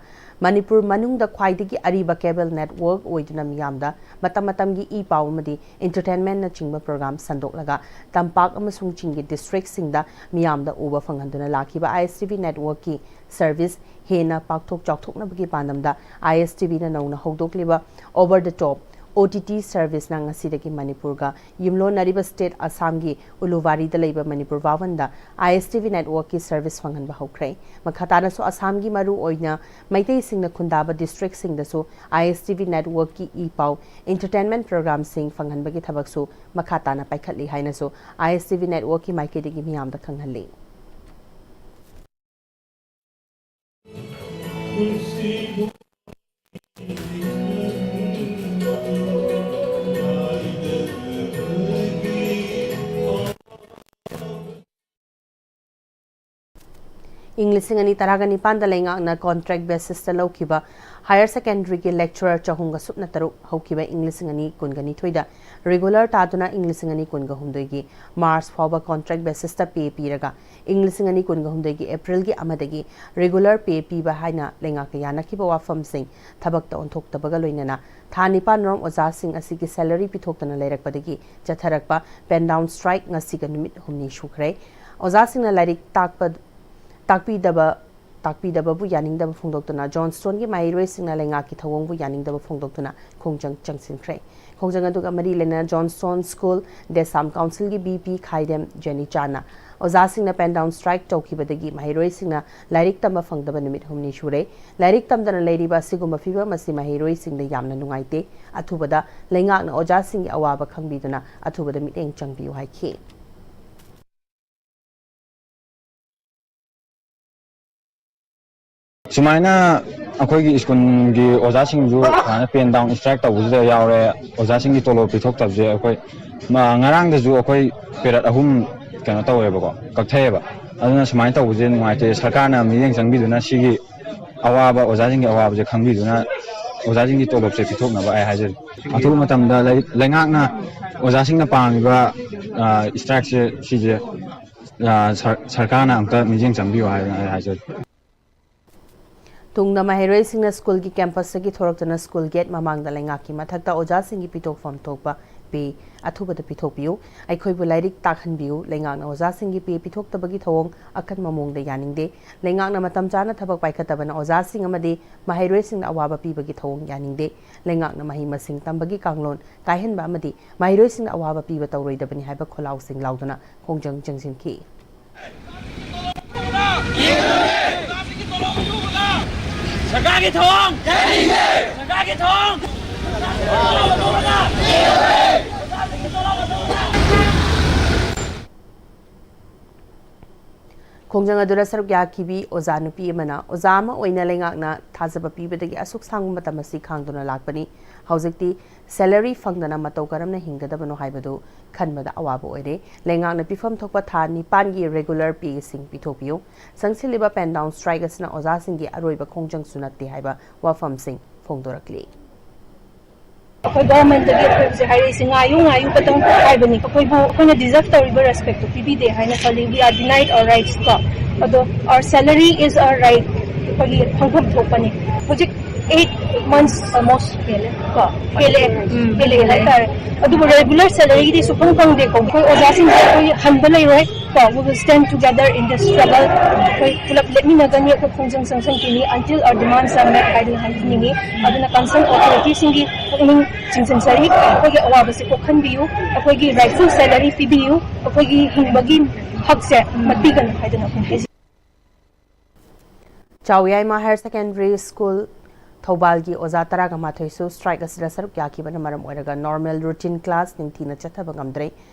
ꯃꯅꯤꯄꯨꯔ ꯃꯅꯨꯡꯗ ꯈ꯭ꯋꯥꯏꯗꯒꯤ ꯑꯔꯤꯕ ꯀꯦꯕꯜ ꯅꯦꯠꯋꯔꯛ ꯑꯣꯏꯗꯨꯅ ꯃꯤꯌꯥꯝꯗ ꯃꯇꯝ ꯃꯇꯝꯒꯤ ꯏ ꯄꯥꯎ ꯑꯃꯗꯤ ꯏꯟꯇꯔꯇꯦꯟꯃꯦꯟꯅꯆꯤꯡꯕ ꯄ꯭ꯔꯣꯒ꯭ꯔꯥꯝ ꯁꯟꯗꯣꯛꯂꯒ ꯇꯝꯄꯥꯛ ꯑꯃꯁꯨꯡ ꯆꯤꯡꯒꯤ ꯗꯤꯁꯇ꯭ꯔꯤꯛꯁꯤꯡꯗ ꯃꯤꯌꯥꯝꯗ ꯎꯕ ꯐꯪꯍꯟꯗꯨꯅ ꯂꯥꯛꯈꯤꯕ ꯑꯥꯏ ꯑꯦꯁ ꯇꯤ ꯚꯤ ꯅꯦꯠꯋꯔꯛꯀꯤ ꯁꯔꯚꯤꯁ ꯍꯦꯟꯅ ꯄꯥꯛꯊꯣꯛ ꯆꯥꯎꯊꯣꯛꯅꯕꯒꯤ ꯄꯥꯟꯗꯝꯗ ꯑꯥꯏ ꯑꯦꯁ ꯇꯤ ꯚꯤꯅ ꯅꯧꯅ ꯍꯧꯗꯣꯛꯂꯤꯕ over the top O T T ꯁꯔꯚꯤꯁꯅ ꯉꯁꯤꯗꯒꯤ ꯃꯅꯤꯄꯨꯔꯒ ꯌꯨꯝꯂꯣꯟꯅꯔꯤꯕ ꯁ꯭ꯇꯦꯠ ꯑꯁꯥꯝꯒꯤ ꯎꯂꯨꯕꯥꯔꯤꯗ ꯂꯩꯕ ꯃꯅꯤꯄꯨꯔ ꯚꯥꯕꯟꯗ ꯑꯥꯏ ꯑꯦꯁ ꯇꯤ ꯚꯤ ꯅꯦꯠꯋꯔꯛꯀꯤ ꯁꯔꯚꯤꯁ ꯐꯪꯍꯟꯕ ꯍꯧꯈ꯭ꯔꯦ꯫ ꯃꯈꯥ ꯇꯥꯅꯁꯨ ꯑꯁꯥꯝꯒꯤ ꯃꯔꯨ ꯑꯣꯏꯅ ꯃꯩꯇꯩꯁꯤꯡꯅ ꯈꯨꯟꯗꯥꯕ ꯗꯤꯁꯇ꯭ꯔꯤꯛꯁꯤꯡꯗꯁꯨ ꯑꯥꯏ ꯑꯦꯁ ꯇꯤ ꯚꯤ ꯅꯦꯠꯋꯔꯛꯀꯤ ꯏ ꯄꯥꯎ, ꯏꯟꯇꯔꯇꯦꯟꯃꯦꯟ ꯄ꯭ꯔꯣꯒ꯭ꯔꯥꯝꯁꯤꯡ ꯐꯪꯍꯟꯕꯒꯤ ꯊꯕꯛꯁꯨ ꯃꯈꯥ ꯇꯥꯅ ꯄꯥꯏꯈꯠꯂꯤ ꯍꯥꯏꯅꯁꯨ ꯑꯥꯏ ꯑꯦꯁ ꯇꯤ ꯚꯤ ꯅꯦꯠꯋꯔꯛꯀꯤ ꯃꯥꯏꯀꯩꯗꯒꯤ ꯃꯤꯌꯥꯝꯗ ꯈꯪꯍꯜꯂꯤ꯫ ꯏꯪ ꯂꯤꯁꯤꯡ ꯑꯅꯤ ꯇꯔꯥꯒ ꯅꯤꯄꯥꯟꯗ ꯂꯩꯉꯥꯛꯅ ꯀꯣꯟꯇ꯭ꯔꯦꯛ ꯕꯦꯁꯤꯁꯇ ꯂꯧꯈꯤꯕ ꯍꯥꯌꯔ ꯁꯦꯀꯦꯟꯗꯔꯤꯒꯤ ꯂꯦꯛꯆꯔꯔ ꯆꯍꯨꯝꯒ ꯁꯨꯞꯅ ꯇꯔꯨꯛ ꯍꯧꯈꯤꯕ ꯏꯪ ꯂꯤꯁꯤꯡ ꯑꯅꯤ ꯀꯨꯟꯒ ꯅꯤꯊꯣꯏꯗ ꯔꯤꯒꯨꯂꯔ ꯇꯥꯗꯨꯅ ꯏꯪ ꯂꯤꯁꯤꯡ ꯑꯅꯤ ꯀꯨꯟꯒ ꯍꯨꯝꯗꯣꯏꯒꯤ ꯃꯥꯔꯆ ꯐꯥꯎꯕ ꯀꯣꯟꯇ꯭ꯔꯦꯛ ꯕꯦꯁꯤꯁꯇ ꯄꯦ ꯄꯤꯔꯒ ꯏꯪ ꯂꯤꯁꯤꯡ ꯑꯅꯤ ꯀꯨꯟꯒ ꯍꯨꯝꯗꯣꯏꯒꯤ ꯑꯦꯄ꯭ꯔꯤꯜꯒꯤ ꯑꯃꯗꯒꯤ ꯔꯤꯒꯨꯂꯔ ꯄꯦ ꯄꯤꯕ ꯍꯥꯏꯅ ꯂꯩꯉꯥꯛꯀ ꯌꯥꯅꯈꯤꯕ ꯋꯥꯐꯝꯁꯤꯡ ꯊꯕꯛꯇ ꯑꯣꯟꯊꯣꯛꯇꯕꯒ ꯂꯣꯏꯅꯅ ꯊꯥ ꯅꯤꯄꯥꯟꯔꯣꯝ ꯑꯣꯖꯥꯁꯤꯡ ꯑꯁꯤꯒꯤ ꯁꯦꯂꯔꯤ ꯄꯤꯊꯣꯛꯇꯅ ꯂꯩꯔꯛꯄꯗꯒꯤ ꯆꯠꯊꯔꯛꯄ ꯄꯦꯟ ꯗꯥꯎꯟ ꯁ꯭ꯇ꯭ꯔꯥꯏꯛ ꯉꯁꯤꯒ ꯅꯨꯃꯤꯠ ꯍꯨꯝꯅꯤ ꯁꯨꯈ꯭ꯔꯦ꯫ ꯑꯣꯖꯥꯁꯤꯡꯅ ꯂꯥꯏꯔꯤꯛ ꯇꯥꯛꯄ, ꯇꯥꯛꯄꯤꯗꯕ, ꯇꯥꯛꯄꯤꯗꯕꯕꯨ ꯌꯥꯅꯤꯡꯗꯕ ꯐꯣꯡꯗꯣꯛꯇꯨꯅ ꯖꯣꯟꯁꯇꯣꯟꯒꯤ ꯃꯍꯩꯔꯣꯏꯁꯤꯡꯅ ꯂꯩꯉꯥꯛꯀꯤ ꯊꯧꯑꯣꯡꯕꯨ ꯌꯥꯅꯤꯡꯗꯕ ꯐꯣꯡꯗꯣꯛꯇꯨꯅ ꯈꯣꯡꯖꯪ ꯆꯪꯁꯤꯟꯈ꯭ꯔꯦ꯫ ꯈꯣꯡꯖꯪ ꯑꯗꯨꯒ ꯃꯔꯤ ꯂꯩꯅꯅ ꯖꯣꯟꯁꯇꯣꯟ ꯁ꯭ꯀꯨꯜ ꯗꯦꯁꯥꯝ ꯀꯥꯎꯟꯁꯤꯜꯒꯤ ꯚꯤ ꯄꯤ ꯈꯥꯏꯗꯦꯝ ꯖꯦꯅꯤꯆꯥꯅ ꯑꯣꯖꯥꯁꯤꯡꯅ ꯄꯦꯟ ꯗꯥꯎꯟ ꯁ꯭ꯇ꯭ꯔꯥꯏꯛ ꯇꯧꯈꯤꯕꯗꯒꯤ ꯃꯍꯩꯔꯣꯏꯁꯤꯡꯅ ꯂꯥꯏꯔꯤꯛ ꯇꯝꯕ ꯐꯪꯗꯕ ꯅꯨꯃꯤꯠ ꯍꯨꯝꯅꯤ ꯁꯨꯔꯦ꯫ ꯂꯥꯏꯔꯤꯛ ꯇꯝꯗꯅ ꯂꯩꯔꯤꯕ ꯑꯁꯤꯒꯨꯝꯕ ꯐꯤꯚꯝ ꯑꯁꯤ ꯃꯍꯩꯔꯣꯏꯁꯤꯡꯗ ꯌꯥꯝꯅ ꯅꯨꯡꯉꯥꯏꯇꯦ꯫ ꯑꯊꯨꯕꯗ ꯂꯩꯉꯥꯛꯅ ꯑꯣꯖꯥꯁꯤꯡꯒꯤ ꯑꯋꯥꯕ ꯈꯪꯕꯤꯗꯨꯅ ꯑꯊꯨꯕꯗ ꯃꯤꯠꯌꯦꯡ ꯆꯪꯕꯤꯌꯨ ꯍꯥꯏꯈꯤ꯫ ꯁꯨꯃꯥꯏꯅ ꯑꯩꯈꯣꯏꯒꯤ ꯁ꯭ꯀꯨꯜꯒꯤ ꯑꯣꯖꯥꯁꯤꯡꯁꯨ ꯁꯨꯃꯥꯏꯅ ꯄꯦꯟ ꯗꯥꯎꯟ ꯁ꯭ꯇ꯭ꯔꯥꯏꯛ ꯇꯧꯕꯁꯤꯗ ꯌꯥꯎꯔꯦ꯫ ꯑꯣꯖꯥꯁꯤꯡꯒꯤ ꯇꯣꯂꯣꯞ ꯄꯤꯊꯣꯛꯇꯕꯁꯦ ꯑꯩꯈꯣꯏ ꯃ- ꯉꯔꯥꯡꯗꯁꯨ ꯑꯩꯈꯣꯏ ꯄꯦꯔꯠ ꯑꯍꯨꯝ ꯀꯩꯅꯣ ꯇꯧꯋꯦꯕꯀꯣ, ꯀꯛꯊꯩꯑꯕ꯫ ꯑꯗꯨꯅ ꯁꯨꯃꯥꯏꯅ ꯇꯧꯕꯁꯦ ꯅꯨꯡꯉꯥꯏꯇꯦ꯫ ꯁꯔꯀꯥꯔꯅ ꯃꯤꯠꯌꯦꯡ ꯆꯪꯕꯤꯗꯨꯅ ꯁꯤꯒꯤ ꯑꯋꯥꯕ, ꯑꯣꯖꯥꯁꯤꯡꯒꯤ ꯑꯋꯥꯕꯁꯦ ꯈꯪꯕꯤꯗꯨꯅ ꯑꯣꯖꯥꯁꯤꯡꯒꯤ ꯇꯣꯂꯣꯞꯁꯦ ꯄꯤꯊꯣꯛꯅꯕ ꯑꯩ ꯍꯥꯏꯖꯔꯤ꯫ ꯑꯊꯨꯕ ꯃꯇꯝꯗ ꯂꯩ- ꯂꯩꯉꯥꯛꯅ ꯑꯣꯖꯥꯁꯤꯡꯅ ꯄꯥꯝꯃꯤꯕ ꯁ꯭ꯇ꯭ꯔꯥꯏꯛꯁꯦ ꯁꯤꯁꯦ ꯑ, ꯁꯔ- ꯁꯔꯀꯥꯔꯅ ꯑꯝꯇ ꯃꯤꯠꯌꯦꯡ ꯆꯪꯕꯤꯌꯨ ꯍꯥꯏꯗꯅ ꯑꯩ ꯍꯥꯏꯖꯔꯤ꯫ ꯇꯨꯡꯗ ꯃꯍꯩꯔꯣꯏꯁꯤꯡꯅ ꯁ꯭ꯀꯨꯜꯒꯤ ꯀꯦꯝꯄꯁꯇꯒꯤ ꯊꯣꯔꯛꯇꯨꯅ ꯁ꯭ꯀꯨꯜ ꯒꯦꯠ ꯃꯃꯥꯡꯗ ꯂꯩꯉꯥꯛꯀꯤ ꯃꯊꯛꯇ ꯑꯣꯖꯥꯁꯤꯡꯒꯤ ꯄꯤꯊꯣꯛꯐꯝ ꯊꯣꯛꯄ ꯄꯦ ꯑꯊꯨꯕꯗ ꯄꯤꯊꯣꯛꯄꯤꯌꯨ, ꯑꯩꯈꯣꯏꯕꯨ ꯂꯥꯏꯔꯤꯛ ꯇꯥꯛꯍꯟꯕꯤꯌꯨ, ꯂꯩꯉꯥꯛꯅ ꯑꯣꯖꯥꯁꯤꯡꯒꯤ ꯄꯦ ꯄꯤꯊꯣꯛꯇꯕꯒꯤ ꯊꯧꯑꯣꯡ ꯑꯀꯟꯕ ꯃꯑꯣꯡꯗ ꯌꯥꯅꯤꯡꯗꯦ, ꯂꯩꯉꯥꯛꯅ ꯃꯇꯝ ꯆꯥꯅ ꯊꯕꯛ ꯄꯥꯏꯈꯠꯇꯕꯅ ꯑꯣꯖꯥꯁꯤꯡ ꯑꯃꯗꯤ ꯃꯍꯩꯔꯣꯏꯁꯤꯡꯗ ꯑꯋꯥꯕ ꯄꯤꯕꯒꯤ ꯊꯧꯑꯣꯡ ꯌꯥꯅꯤꯡꯗꯦ, ꯂꯩꯉꯥꯛꯅ ꯃꯍꯩ ꯃꯁꯤꯡ ꯇꯝꯕꯒꯤ ꯀꯥꯡꯂꯣꯟ ꯀꯥꯏꯍꯟꯕ ꯑꯃꯗꯤ ꯃꯍꯩꯔꯣꯏꯁꯤꯡꯗ ꯑꯋꯥꯕ ꯄꯤꯕ ꯇꯧꯔꯣꯏꯗꯕꯅꯤ ꯍꯥꯏꯕ ꯈꯣꯜꯂꯥꯎꯁꯤꯡ ꯂꯥꯎꯗꯨꯅ ꯈꯣꯡꯖꯪ ꯆꯪꯁꯤꯟꯈꯤ꯫ ꯁꯔꯀꯥꯔꯒꯤ ꯊꯧꯑꯣꯡ! ꯁꯔꯀꯥꯔꯒꯤ ꯊꯧꯑꯣꯡ! ꯈꯣꯡꯖꯪ ꯑꯗꯨꯗ ꯁꯔꯨꯛ ꯌꯥꯈꯤꯕꯤ ꯑꯣꯖꯥ ꯅꯨꯄꯤ ꯑꯃꯅ, ꯑꯣꯖꯥ ꯑꯃ ꯑꯣꯏꯅ ꯂꯩꯉꯥꯛꯅ ꯊꯥꯖꯕ ꯄꯤꯕꯗꯒꯤ ꯑꯁꯨꯛ ꯁꯥꯡꯕ ꯃꯇꯝ ꯑꯁꯤ ꯈꯥꯡꯗꯨꯅ ꯂꯥꯛꯄꯅꯤ꯫ ꯍꯧꯖꯤꯛꯇꯤ ꯁꯦꯂꯔꯤ ꯐꯪꯗꯅ ꯃꯇꯧ ꯀꯔꯝꯅ ꯍꯤꯡꯒꯗꯕꯅꯣ ꯍꯥꯏꯕꯗꯨ ꯈꯟꯕꯗ ꯑꯋꯥꯕ ꯑꯣꯏꯔꯦ꯫ ꯂꯩꯉꯥꯛꯅ ꯄꯤꯐꯝ ꯊꯣꯛꯄ ꯊꯥ ꯅꯤꯄꯥꯟꯒꯤ ꯔꯦꯒꯨꯂꯔ ꯄꯦꯁꯤꯡ ꯄꯤꯊꯣꯛꯄꯤꯌꯨ꯫ ꯆꯪꯁꯤꯜꯂꯤꯕ ꯄꯦꯟ ꯗꯥꯎꯟ ꯁ꯭ꯇ꯭ꯔꯥꯏꯛ ꯑꯁꯤꯅ ꯑꯣꯖꯥꯁꯤꯡꯒꯤ ꯑꯔꯣꯏꯕ ꯈꯣꯡꯖꯪꯁꯨ ꯅꯠꯇꯦ ꯍꯥꯏꯕ ꯋꯥꯐꯝꯁꯤꯡ ꯐꯣꯡꯗꯣꯔꯛꯂꯤ꯫ ꯑꯩꯈꯣꯏ ꯒꯚꯔꯟꯃꯦꯟꯠꯇꯒꯤ ꯑꯩꯈꯣꯏ ꯍꯧꯖꯤꯛ ꯍꯥꯏꯔꯛꯏꯁꯦ ꯉꯥꯏꯌꯨ ꯉꯥꯏꯌꯨ ꯈꯛꯇꯪ ꯍꯥꯏꯕꯅꯤ꯫ ꯑꯩꯈꯣꯏꯕꯨ ꯑꯩꯈꯣꯏꯅ ꯗꯤꯖꯔꯞ ꯇꯧꯔꯤꯕ ꯔꯦꯁꯄꯦꯛꯇꯣ ꯄꯤꯕꯤꯗꯦ ꯍꯥꯏꯅ ꯈꯜꯂꯤ꯫ We are denied our rights ꯀꯣ꯫ ꯑꯗꯣ our salary is our right, ꯑꯩꯈꯣꯏꯒꯤ ꯐꯪꯐꯝ ꯊꯣꯛꯄꯅꯤ꯫ ꯍꯧꯖꯤꯛ eight months almost ꯍꯦꯜꯂꯦ ꯀꯣ, ꯍꯦꯜꯂꯦ ꯍꯦꯜꯂꯦ ꯍꯥꯏꯇꯥꯔꯦ꯫ ꯑꯗꯨꯕꯨ ꯔꯦꯒꯨꯂꯔ ꯁꯦꯂꯔꯤꯗꯤ ꯁꯨꯐꯪ ꯐꯪꯗꯦꯀꯣ꯫ ꯑꯩꯈꯣꯏ ꯑꯣꯖꯥꯁꯤꯡꯁꯦ ꯑꯩꯈꯣꯏ ꯍꯟꯕ ꯂꯩꯔꯣꯏ ꯀꯣ꯫ We will stand together in this struggle. ꯑꯩꯈꯣꯏ ꯄꯨꯂꯞ ꯂꯦꯞꯃꯤꯟꯅꯒꯅꯤ꯫ ꯑꯩꯈꯣꯏ ꯈꯣꯡꯖꯪ ꯆꯪꯁꯤꯟꯈꯤꯅꯤ until our demands are met ꯍꯥꯏꯗꯅ ꯍꯥꯏꯖꯅꯤꯡꯉꯤ꯫ ꯑꯗꯨꯅ ꯀꯟꯁꯔꯟ ꯑꯣꯊꯣꯔꯤꯇꯤꯁꯤꯡꯒꯤ ꯄꯨꯛꯅꯤꯡ ꯆꯤꯡꯁꯤꯟꯖꯔꯤ꯫ ꯑꯩꯈꯣꯏꯒꯤ ꯑꯋꯥꯕꯁꯦ ꯀꯣꯛꯍꯟꯕꯤꯌꯨ, ꯑꯩꯈꯣꯏꯒꯤ ꯔꯥꯏꯠꯐꯨꯜ ꯁꯦꯂꯔꯤ ꯄꯤꯕꯤꯌꯨ, ꯑꯩꯈꯣꯏꯒꯤ ꯍꯤꯡꯕꯒꯤ ꯍꯛꯁꯦ ꯃꯠꯄꯤꯒꯅꯨ ꯍꯥꯏꯗꯅ ꯑꯩꯈꯣꯏ ꯍꯥꯏꯖꯔꯤ꯫ ꯆꯥꯎꯌꯥꯏꯃ ꯍꯥꯌꯔ ꯁꯦꯀꯦꯟꯗꯔꯤ ꯁ꯭ꯀꯨꯜ ꯊꯧꯕꯥꯜꯒꯤ ꯑꯣꯖꯥ ꯇꯔꯥꯒ ꯃꯥꯊꯣꯏꯁꯨ ꯁ꯭ꯇ꯭ꯔꯥꯏꯛ ꯑꯁꯤꯗ ꯁꯔꯨꯛ ꯌꯥꯈꯤꯕꯅ ꯃꯔꯝ ꯑꯣꯏꯔꯒ ꯅꯣꯔꯃꯦꯜ ꯔꯨꯇꯤꯟ ꯀ꯭ꯂꯥꯁ ꯅꯤꯡꯊꯤꯅ ꯆꯠꯊꯕ ꯉꯝꯗ꯭ꯔꯦ꯫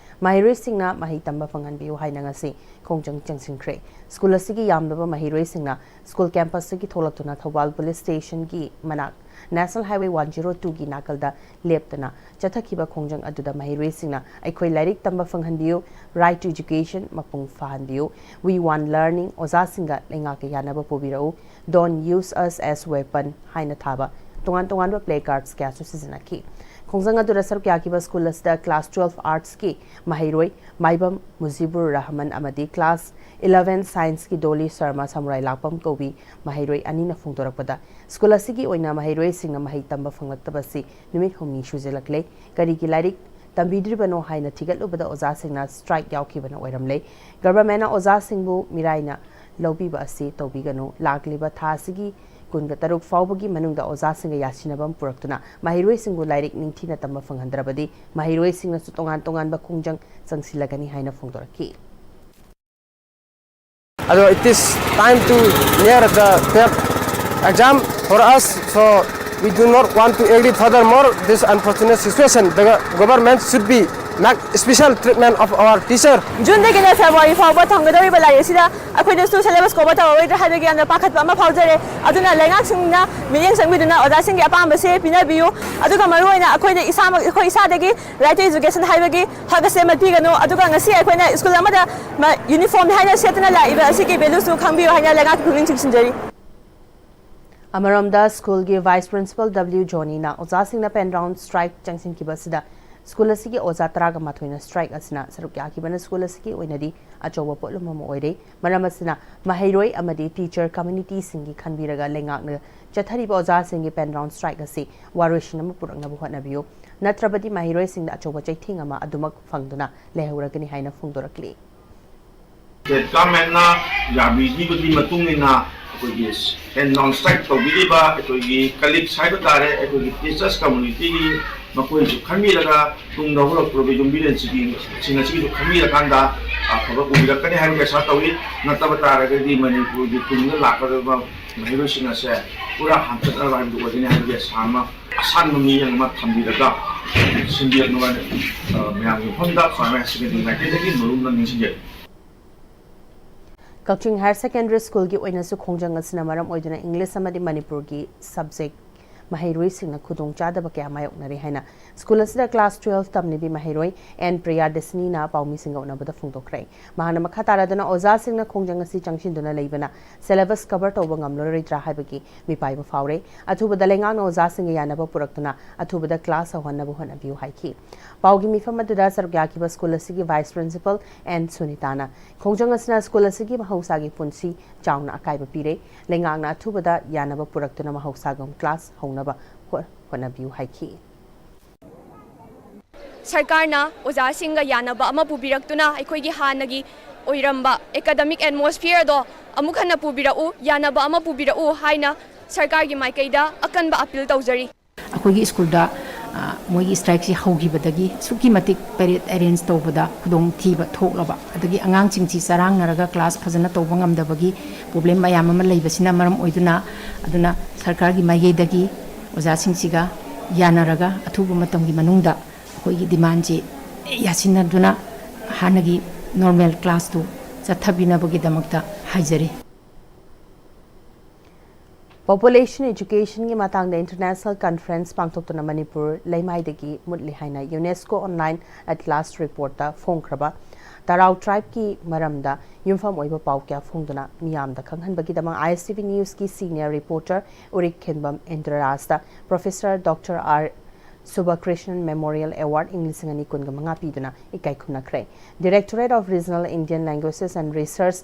ꯃꯍꯩꯔꯣꯏꯁꯤꯡꯅ ꯃꯍꯩ ꯇꯝꯕ ꯐꯪꯍꯟꯕꯤꯌꯨ ꯍꯥꯏꯅ ꯉꯁꯤ ꯈꯣꯡꯖꯪ ꯆꯪꯁꯤꯟꯈ꯭ꯔꯦ꯫ ꯁ꯭ꯀꯨꯜ ꯑꯁꯤꯒꯤ ꯌꯥꯝꯂꯕ ꯃꯍꯩꯔꯣꯏꯁꯤꯡꯅ ꯁ꯭ꯀꯨꯜ ꯀꯦꯝꯄꯁꯇꯒꯤ ꯊꯣꯛꯂꯛꯇꯨꯅ ꯊꯧꯕꯥꯜ ꯄꯨꯂꯤꯁ ꯁ꯭ꯇꯦꯁꯟꯒꯤ ꯃꯅꯥꯛ ꯅꯦꯁꯅꯦꯜ ꯍꯥꯏꯋꯦ ꯋꯥꯟ ꯖꯤꯔꯣ ꯇꯨꯒꯤ ꯅꯥꯀꯜꯗ ꯂꯦꯞꯇꯨꯅ ꯆꯠꯊꯈꯤꯕ ꯈꯣꯡꯖꯪ ꯑꯗꯨꯗ ꯃꯍꯩꯔꯣꯏꯁꯤꯡꯅ "ꯑꯩꯈꯣꯏ ꯂꯥꯏꯔꯤꯛ ꯇꯝꯕ ꯐꯪꯍꯟꯕꯤꯌꯨ", "Right to Education" ꯃꯄꯨꯡ ꯐꯥꯍꯟꯕꯤꯌꯨ, "We want learning", "ꯑꯣꯖꯥꯁꯤꯡꯒ ꯂꯩꯉꯥꯛꯀ ꯌꯥꯅꯕ ꯄꯨꯕꯤꯔꯛꯎ", "Don't use us as weapon" ꯍꯥꯏꯅ ꯊꯥꯕ ꯇꯣꯉꯥꯟ ꯇꯣꯉꯥꯟꯕ ꯄ꯭ꯂꯦ ꯀꯥꯔꯗꯁ ꯀꯌꯥꯁꯨ ꯁꯤꯖꯤꯟꯅꯈꯤ꯫ ꯈꯣꯡꯖꯪ ꯑꯗꯨꯗ ꯁꯔꯨꯛ ꯌꯥꯈꯤꯕ ꯁ꯭ꯀꯨꯜ ꯑꯁꯤꯗ ꯀ꯭ꯂꯥꯁ ꯇꯨꯋꯦꯜꯐ ꯑꯥꯔꯠꯁꯀꯤ ꯃꯍꯩꯔꯣꯏ ꯃꯥꯏꯕꯝ ꯃꯨꯖꯤꯕꯨꯔ ꯔꯍꯃꯟ ꯑꯃꯗꯤ ꯀ꯭ꯂꯥꯁ ꯏꯂꯦꯚꯦꯟ ꯁꯥꯏꯟꯁꯀꯤ ꯗꯣꯂꯤ ꯁꯔꯃ ꯁꯃꯨꯔꯥꯏ ꯂꯥꯛꯄꯝ ꯀꯧꯕꯤ ꯃꯍꯩꯔꯣꯏ ꯑꯅꯤꯅ ꯐꯣꯡꯗꯣꯔꯛꯄꯗ, ꯁ꯭ꯀꯨꯜ ꯑꯁꯤꯒꯤ ꯑꯣꯏꯅ ꯃꯍꯩꯔꯣꯏꯁꯤꯡꯅ ꯃꯍꯩ ꯇꯝꯕ ꯐꯪꯂꯛꯇꯕꯁꯤ ꯅꯨꯃꯤꯠ ꯍꯨꯝꯅꯤ ꯁꯨꯖꯤꯜꯂꯛꯂꯦ꯫ ꯀꯔꯤꯒꯤ ꯂꯥꯏꯔꯤꯛ ꯇꯝꯕꯤꯗ꯭ꯔꯤꯕꯅꯣ ꯍꯥꯏꯅ ꯊꯤꯒꯠꯂꯨꯕꯗ ꯑꯣꯖꯥꯁꯤꯡꯅ ꯁ꯭ꯇ꯭ꯔꯥꯏꯛ ꯌꯥꯎꯈꯤꯕꯅ ꯑꯣꯏꯔꯝꯂꯦ꯫ ꯒꯚꯔꯟꯃꯦꯟꯠꯅ ꯑꯣꯖꯥꯁꯤꯡꯕꯨ ꯃꯤꯔꯥꯏꯅ ꯂꯧꯕꯤꯕ ꯑꯁꯤ ꯇꯧꯕꯤꯒꯅꯨ꯫ ꯂꯥꯛꯂꯤꯕ ꯊꯥ ꯑꯁꯤꯒꯤ ꯀꯨꯟꯒ ꯇꯔꯨꯛ ꯐꯥꯎꯕꯒꯤ ꯃꯅꯨꯡꯗ ꯑꯣꯖꯥꯁꯤꯡꯒ ꯌꯥꯁꯤꯟꯅꯕ ꯑꯃ ꯄꯨꯔꯛꯇꯨꯅ ꯃꯍꯩꯔꯣꯏꯁꯤꯡꯕꯨ ꯂꯥꯏꯔꯤꯛ ꯅꯤꯡꯊꯤꯅ ꯇꯝꯕ ꯐꯪꯍꯟꯗ꯭ꯔꯕꯗꯤ ꯃꯍꯩꯔꯣꯏꯁꯤꯡꯅꯁꯨ ꯇꯣꯉꯥꯟ ꯇꯣꯉꯥꯟꯕ ꯈꯣꯡꯖꯪ ꯆꯪꯁꯤꯜꯂꯒꯅꯤ ꯍꯥꯏꯅ ꯐꯣꯡꯗꯣꯔꯛꯈꯤ꯫ Although it is time to near the TET exam for us, so we do not want to agree furthermore this unfortunate situation. The government should be make special treatment of our teacher. ꯖꯨꯟꯗꯒꯤꯅ ꯐꯦꯕ꯭ꯔꯨꯋꯥꯔꯤ ꯐꯥꯎꯕ ꯊꯝꯒꯗꯧꯔꯤꯕ ꯂꯥꯏꯔꯤꯛ ꯑꯁꯤꯗ ꯑꯩꯈꯣꯏꯗꯁꯨ ꯁꯦꯂꯦꯕꯁ ꯀꯣꯚꯔ ꯇꯧꯔꯔꯣꯏꯗ꯭ꯔꯥ ꯍꯥꯏꯕꯒꯤ ꯌꯥꯝꯅ ꯄꯥꯈꯠꯄ ꯑꯃ ꯐꯥꯎꯖꯔꯦ꯫ ꯑꯗꯨꯅ ꯂꯩꯉꯥꯛꯁꯤꯡꯅ ꯃꯤꯠꯌꯦꯡ ꯆꯪꯕꯤꯗꯨꯅ ꯑꯣꯖꯥꯁꯤꯡꯒꯤ ꯑꯄꯥꯝꯕꯁꯦ ꯄꯤꯅꯕꯤꯌꯨ꯫ ꯑꯗꯨꯒ ꯃꯔꯨꯑꯣꯏꯅ ꯑꯩꯈꯣꯏꯅ ꯏꯁꯥꯃꯛ, ꯑꯩꯈꯣꯏ ꯏꯁꯥꯗꯒꯤ "Right to Education" ꯍꯥꯏꯕꯒꯤ ꯍꯛ ꯑꯁꯦ ꯃꯠꯄꯤꯒꯅꯨ꯫ ꯑꯗꯨꯒ ꯉꯁꯤ ꯑꯩꯈꯣꯏꯅ ꯁ꯭ꯀꯨꯜ ꯑꯃꯗ ꯃ-, ꯌꯨꯅꯤꯐꯣꯔꯝꯅꯤ ꯍꯥꯏꯅ ꯁꯦꯠꯇꯨꯅ ꯂꯥꯛꯏꯕ ꯑꯁꯤꯒꯤ ꯚꯦꯂꯨꯁꯨ ꯈꯪꯕꯤꯌꯨ ꯍꯥꯏꯅ ꯂꯩꯉꯥꯛꯀꯤ ꯄꯨꯛꯅꯤꯡ ꯆꯤꯡꯁꯤꯟꯖꯔꯤ꯫ ꯑꯃꯔꯣꯝꯗ, ꯁ꯭ꯀꯨꯜꯒꯤ ꯚꯥꯏꯁ ꯄ꯭ꯔꯤꯟꯁꯤꯄꯜ ꯗꯕ꯭ꯂꯤꯎ ꯖꯣꯅꯤꯅ ꯑꯣꯖꯥꯁꯤꯡꯅ ꯄꯦꯟ ꯔꯥꯎꯟ ꯁ꯭ꯇ꯭ꯔꯥꯏꯛ ꯆꯪꯁꯤꯟꯈꯤꯕ ꯑꯁꯤꯗ ꯁ꯭ꯀꯨꯜ ꯑꯁꯤꯒꯤ ꯑꯣꯖꯥ ꯇꯔꯥꯒ ꯃꯥꯊꯣꯏꯅ ꯁ꯭ꯇ꯭ꯔꯥꯏꯛ ꯑꯁꯤꯅ ꯁꯔꯨꯛ ꯌꯥꯈꯤꯕꯅ ꯁ꯭ꯀꯨꯜ ꯑꯁꯤꯒꯤ ꯑꯣꯏꯅꯗꯤ ꯑꯆꯧꯕ ꯄꯣꯠꯂꯨꯝ ꯑꯃ ꯑꯣꯏꯔꯦ꯫ ꯃꯔꯝ ꯑꯁꯤꯅ, ꯃꯍꯩꯔꯣꯏ ꯑꯃꯗꯤ ꯇꯤꯆꯔ ꯀꯝꯃ꯭ꯌꯨꯅꯤꯇꯤꯁꯤꯡꯒꯤ ꯈꯟꯕꯤꯔꯒ ꯂꯩꯉꯥꯛꯅ ꯆꯠꯊꯔꯤꯕ ꯑꯣꯖꯥꯁꯤꯡꯒꯤ ꯄꯦꯟ ꯔꯥꯎꯟ ꯁ꯭ꯇ꯭ꯔꯥꯏꯛ ꯑꯁꯤ ꯋꯥꯔꯣꯏꯁꯤꯟ ꯑꯃ ꯄꯨꯔꯛꯅꯕ ꯍꯣꯠꯅꯕꯤꯌꯨ꯫ ꯅꯠꯇ꯭ꯔꯕꯗꯤ ꯃꯍꯩꯔꯣꯏꯁꯤꯡꯗ ꯑꯆꯧꯕ ꯆꯩꯊꯦꯡ ꯑꯃ ꯑꯗꯨꯃꯛ ꯐꯪꯗꯨꯅ ꯂꯩꯍꯧꯔꯒꯅꯤ ꯍꯥꯏꯅ ꯐꯣꯡꯗꯣꯔꯛꯂꯤ꯫ ꯁ꯭ꯇꯦꯠ ꯒꯚꯔꯟꯃꯦꯟꯠꯅ ꯌꯥꯕꯤꯈꯤꯕꯒꯤ ꯃꯇꯨꯡ ꯏꯟꯅ ꯑꯩꯈꯣꯏꯒꯤ ꯄꯦꯟ ꯔꯥꯎꯟ ꯁ꯭ꯇ꯭ꯔꯥꯏꯛ ꯇꯧꯕꯤꯔꯤꯕ ꯑꯩꯈꯣꯏꯒꯤ ꯀꯂꯤꯛꯁ ꯍꯥꯏꯕ ꯇꯥꯔꯦ, ꯑꯩꯈꯣꯏꯒꯤ ꯇꯤꯆꯔꯁ ꯀꯝꯃ꯭ꯌꯨꯅꯤꯇꯤꯒꯤ ꯃꯈꯣꯏꯁꯨ ꯈꯟꯕꯤꯔꯒ ꯇꯨꯡꯗ ꯍꯧꯔꯛꯇꯧꯔꯤꯕ ꯌꯨꯝꯕꯤꯔꯦꯟꯁꯤꯡ ꯑꯁꯤꯒꯤꯁꯨ ꯈꯟꯕꯤꯔꯀꯥꯟꯗ ꯑꯐꯕ ꯎꯕꯤꯔꯛꯀꯅꯤ ꯍꯥꯏꯕꯒꯤ ꯑꯥꯁꯥ ꯇꯧꯏ꯫ ꯅꯠꯇꯕ ꯇꯥꯔꯒꯗꯤ ꯃꯅꯤꯄꯨꯔꯒꯤ ꯇꯨꯡꯗ ꯂꯥꯛꯀꯗꯕ ꯃꯍꯩꯔꯣꯏꯁꯤꯡ ꯑꯁꯦ ꯄꯨꯔꯥ ꯍꯟꯊꯠꯅꯕ ꯍꯥꯏꯕꯗꯨ ꯑꯣꯏꯒꯅꯤ ꯍꯥꯏꯕꯒꯤ ꯑꯥꯁꯥ ꯑꯃ, ꯑꯁꯥꯟꯕ ꯃꯤꯠꯌꯦꯡ ꯑꯃ ꯊꯝꯕꯤꯔꯒ ꯁꯤꯟꯕꯤꯔꯛꯅꯕ, ꯑ, ꯃꯌꯥꯝꯒꯤ ꯃꯐꯝꯗ ꯈ꯭ꯋꯥꯏꯔꯥꯛ ꯁꯤꯡꯒꯗꯤ ꯃꯥꯏꯀꯩꯗꯒꯤ ꯃꯔꯨꯝꯅ ꯅꯤꯡꯁꯤꯡꯖꯔꯤ꯫ ꯀꯛꯆꯤꯡ ꯍꯥꯌꯔ ꯁꯦꯀꯦꯟꯗꯔꯤ ꯁ꯭ꯀꯨꯜꯒꯤ ꯑꯣꯏꯅꯁꯨ ꯈꯣꯡꯖꯪ ꯑꯁꯤꯅ ꯃꯔꯝ ꯑꯣꯏꯗꯨꯅ ꯏꯪꯂꯤꯁ ꯑꯃꯗꯤ ꯃꯅꯤꯄꯨꯔꯒꯤ ꯁꯕꯖꯦꯛ ꯃꯍꯩꯔꯣꯏꯁꯤꯡꯅ ꯈꯨꯗꯣꯡꯆꯥꯗꯕ ꯀꯌꯥ ꯃꯥꯌꯣꯛꯅꯔꯦ ꯍꯥꯏꯅ ꯁ꯭ꯀꯨꯜ ꯑꯁꯤꯗ ꯀ꯭ꯂꯥꯁ ꯇꯨꯋꯦꯜꯐ ꯇꯝꯂꯤꯕꯤ ꯃꯍꯩꯔꯣꯏ ꯑꯦꯟ ꯄ꯭ꯔꯤꯌꯥꯗꯁꯤꯅꯤꯅ ꯄꯥꯎꯃꯤꯁꯤꯡꯒ ꯎꯅꯕꯗ ꯐꯣꯡꯗꯣꯛꯈ꯭ꯔꯦ꯫ ꯃꯍꯥꯛꯅ ꯃꯈꯥ ꯇꯥꯔꯗꯨꯅ ꯑꯣꯖꯥꯁꯤꯡꯅ ꯈꯣꯡꯖꯪ ꯑꯁꯤ ꯆꯪꯁꯤꯟꯗꯨꯅ ꯂꯩꯕꯅ ꯁꯦꯂꯦꯕꯁ ꯀꯚꯔ ꯇꯧꯕ ꯉꯝꯂꯔꯣꯏꯗ꯭ꯔꯥ ꯍꯥꯏꯕꯒꯤ ꯃꯤꯄꯥꯏꯕ ꯐꯥꯎꯔꯦ꯫ ꯑꯊꯨꯕꯗ ꯂꯩꯉꯥꯛꯅ ꯑꯣꯖꯥꯁꯤꯡꯒ ꯌꯥꯅꯕ ꯄꯨꯔꯛꯇꯨꯅ ꯑꯊꯨꯕꯗ ꯀ꯭ꯂꯥꯁ ꯍꯧꯍꯟꯅꯕ ꯍꯣꯠꯅꯕꯤꯌꯨ ꯍꯥꯏꯈꯤ꯫ ꯄꯥꯎꯒꯤ ꯃꯤꯐꯝ ꯑꯗꯨꯗ ꯁꯔꯨꯛ ꯌꯥꯈꯤꯕ ꯁ꯭ꯀꯨꯜ ꯑꯁꯤꯒꯤ ꯚꯥꯏꯁ ꯄ꯭ꯔꯤꯟꯁꯤꯄꯜ ꯑꯦꯟ ꯁꯨꯅꯤꯇꯥꯅ ꯈꯣꯡꯖꯪ ꯑꯁꯤꯅ ꯁ꯭ꯀꯨꯜ ꯑꯁꯤꯒꯤ ꯃꯍꯧꯁꯥꯒꯤ ꯄꯨꯟꯁꯤ ꯆꯥꯎꯅ ꯑꯀꯥꯏꯕ ꯄꯤꯔꯦ꯫ ꯂꯩꯉꯥꯛꯅ ꯑꯊꯨꯕꯗ ꯌꯥꯅꯕ ꯄꯨꯔꯛꯇꯨꯅ ꯃꯍꯧꯁꯥꯒꯨꯝ ꯀ꯭ꯂꯥꯁ ꯍꯧꯅꯕ ꯍꯣ-, ꯍꯣꯠꯅꯕꯤꯌꯨ ꯍꯥꯏꯈꯤ꯫ ꯁꯔꯀꯥꯔꯅ ꯑꯣꯖꯥꯁꯤꯡꯒ ꯌꯥꯅꯕ ꯑꯃ ꯄꯨꯕꯤꯔꯛꯇꯨꯅ ꯑꯩꯈꯣꯏꯒꯤ ꯍꯥꯟꯅꯒꯤ ꯑꯣꯏꯔꯝꯕ ꯑꯦꯀꯥꯗꯃꯤꯛ ꯑꯦꯠꯃꯣꯁꯐꯤꯌꯔꯗꯣ ꯑꯃꯨꯛ ꯍꯟꯅ ꯄꯨꯕꯤꯔꯛꯎ, ꯌꯥꯅꯕ ꯑꯃ ꯄꯨꯕꯤꯔꯛꯎ ꯍꯥꯏꯅ ꯁꯔꯀꯥꯔꯒꯤ ꯃꯥꯏꯀꯩꯗ ꯑꯀꯟꯕ ꯑꯄꯤꯜ ꯇꯧꯖꯔꯤ꯫ ꯑꯩꯈꯣꯏꯒꯤ ꯁ꯭ꯀꯨꯜꯗ, ꯑ, ꯃꯣꯏꯒꯤ ꯁ꯭ꯇ꯭ꯔꯥꯏꯛꯁꯤ ꯍꯧꯈꯤꯕꯗꯒꯤ ꯑꯁꯨꯛꯀꯤ ꯃꯇꯤꯛ ꯄꯦꯔꯦꯗ ꯑꯦꯔꯦꯟꯖ ꯇꯧꯕꯗ ꯈꯨꯗꯣꯡꯊꯤꯕ ꯊꯣꯛꯂꯕ, ꯑꯗꯒꯤ ꯑꯉꯥꯡꯁꯤꯡꯁꯤ ꯆꯔꯥꯡꯅꯔꯒ ꯀ꯭ꯂꯥꯁ ꯐꯖꯅ ꯇꯧꯕ ꯉꯝꯗꯕꯒꯤ ꯄ꯭ꯔꯣꯕ꯭ꯂꯦꯝ ꯃꯌꯥꯝ ꯑꯃ ꯂꯩꯕꯁꯤꯅ ꯃꯔꯝ ꯑꯣꯏꯗꯨꯅ, ꯑꯗꯨꯅ ꯁꯔꯀꯥꯔꯒꯤ ꯃꯥꯏꯀꯩꯗꯒꯤ ꯑꯣꯖꯥꯁꯤꯡꯁꯤꯒ ꯌꯥꯅꯔꯒ ꯑꯊꯨꯕ ꯃꯇꯝꯒꯤ ꯃꯅꯨꯡꯗ ꯑꯩꯈꯣꯏꯒꯤ ꯗꯤꯃꯥꯟꯁꯤ ꯌꯥꯁꯤꯟꯅꯗꯨꯅ ꯍꯥꯟꯅꯒꯤ ꯅꯣꯔꯃꯦꯜ ꯀ꯭ꯂꯥꯁꯇꯨ ꯆꯠꯊꯕꯤꯅꯕꯒꯤꯗꯃꯛꯇ ꯍꯥꯏꯖꯔꯤ꯫ ꯄꯣꯄꯨꯂꯦꯁꯟ ꯑꯦꯖꯨꯀꯦꯁꯟꯒꯤ ꯃꯇꯥꯡꯗ ꯏꯟꯇꯔꯅꯦꯁꯅꯦꯜ ꯀꯟꯐꯔꯦꯟꯁ ꯄꯥꯡꯊꯣꯛꯇꯨꯅ ꯃꯅꯤꯄꯨꯔ ꯂꯩꯃꯥꯏꯗꯒꯤ ꯃꯨꯠꯂꯤ ꯍꯥꯏꯅ ꯌꯨꯅꯦꯁꯀꯣ ꯑꯣꯟꯂꯥꯏꯟ ꯑꯦꯠꯂꯥꯁ ꯔꯤꯄꯣꯔꯠꯇ ꯐꯣꯡꯈ꯭ꯔꯕ ꯇꯔꯥꯎ ꯇ꯭ꯔꯥꯏꯕꯀꯤ ꯃꯔꯝꯗ ꯌꯨꯝꯐꯝ ꯑꯣꯏꯕ ꯄꯥꯎ ꯀꯌꯥ ꯐꯣꯡꯗꯨꯅ ꯃꯤꯌꯥꯝꯗ ꯈꯪꯍꯟꯕꯒꯤꯗꯃꯛ ꯑꯥꯏ ꯑꯦꯁ ꯇꯤ ꯚꯤ ꯅ꯭ꯌꯨꯁꯀꯤ ꯁꯤꯅꯤꯌꯔ ꯔꯤꯄꯣꯔꯇꯔ ꯎꯔꯤꯛꯈꯦꯟꯕꯝ ꯏꯟꯗ꯭ꯔꯔꯥꯖꯇ professor doctor R Subakrishnan memorial award ꯏꯪ ꯂꯤꯁꯤꯡ ꯑꯅꯤ ꯀꯨꯟꯒ ꯃꯉꯥ ꯄꯤꯗꯨꯅ ꯏꯀꯥꯏ ꯈꯨꯝꯅꯈ꯭ꯔꯦ꯫ Directorate of Regional Indian Languages and Research,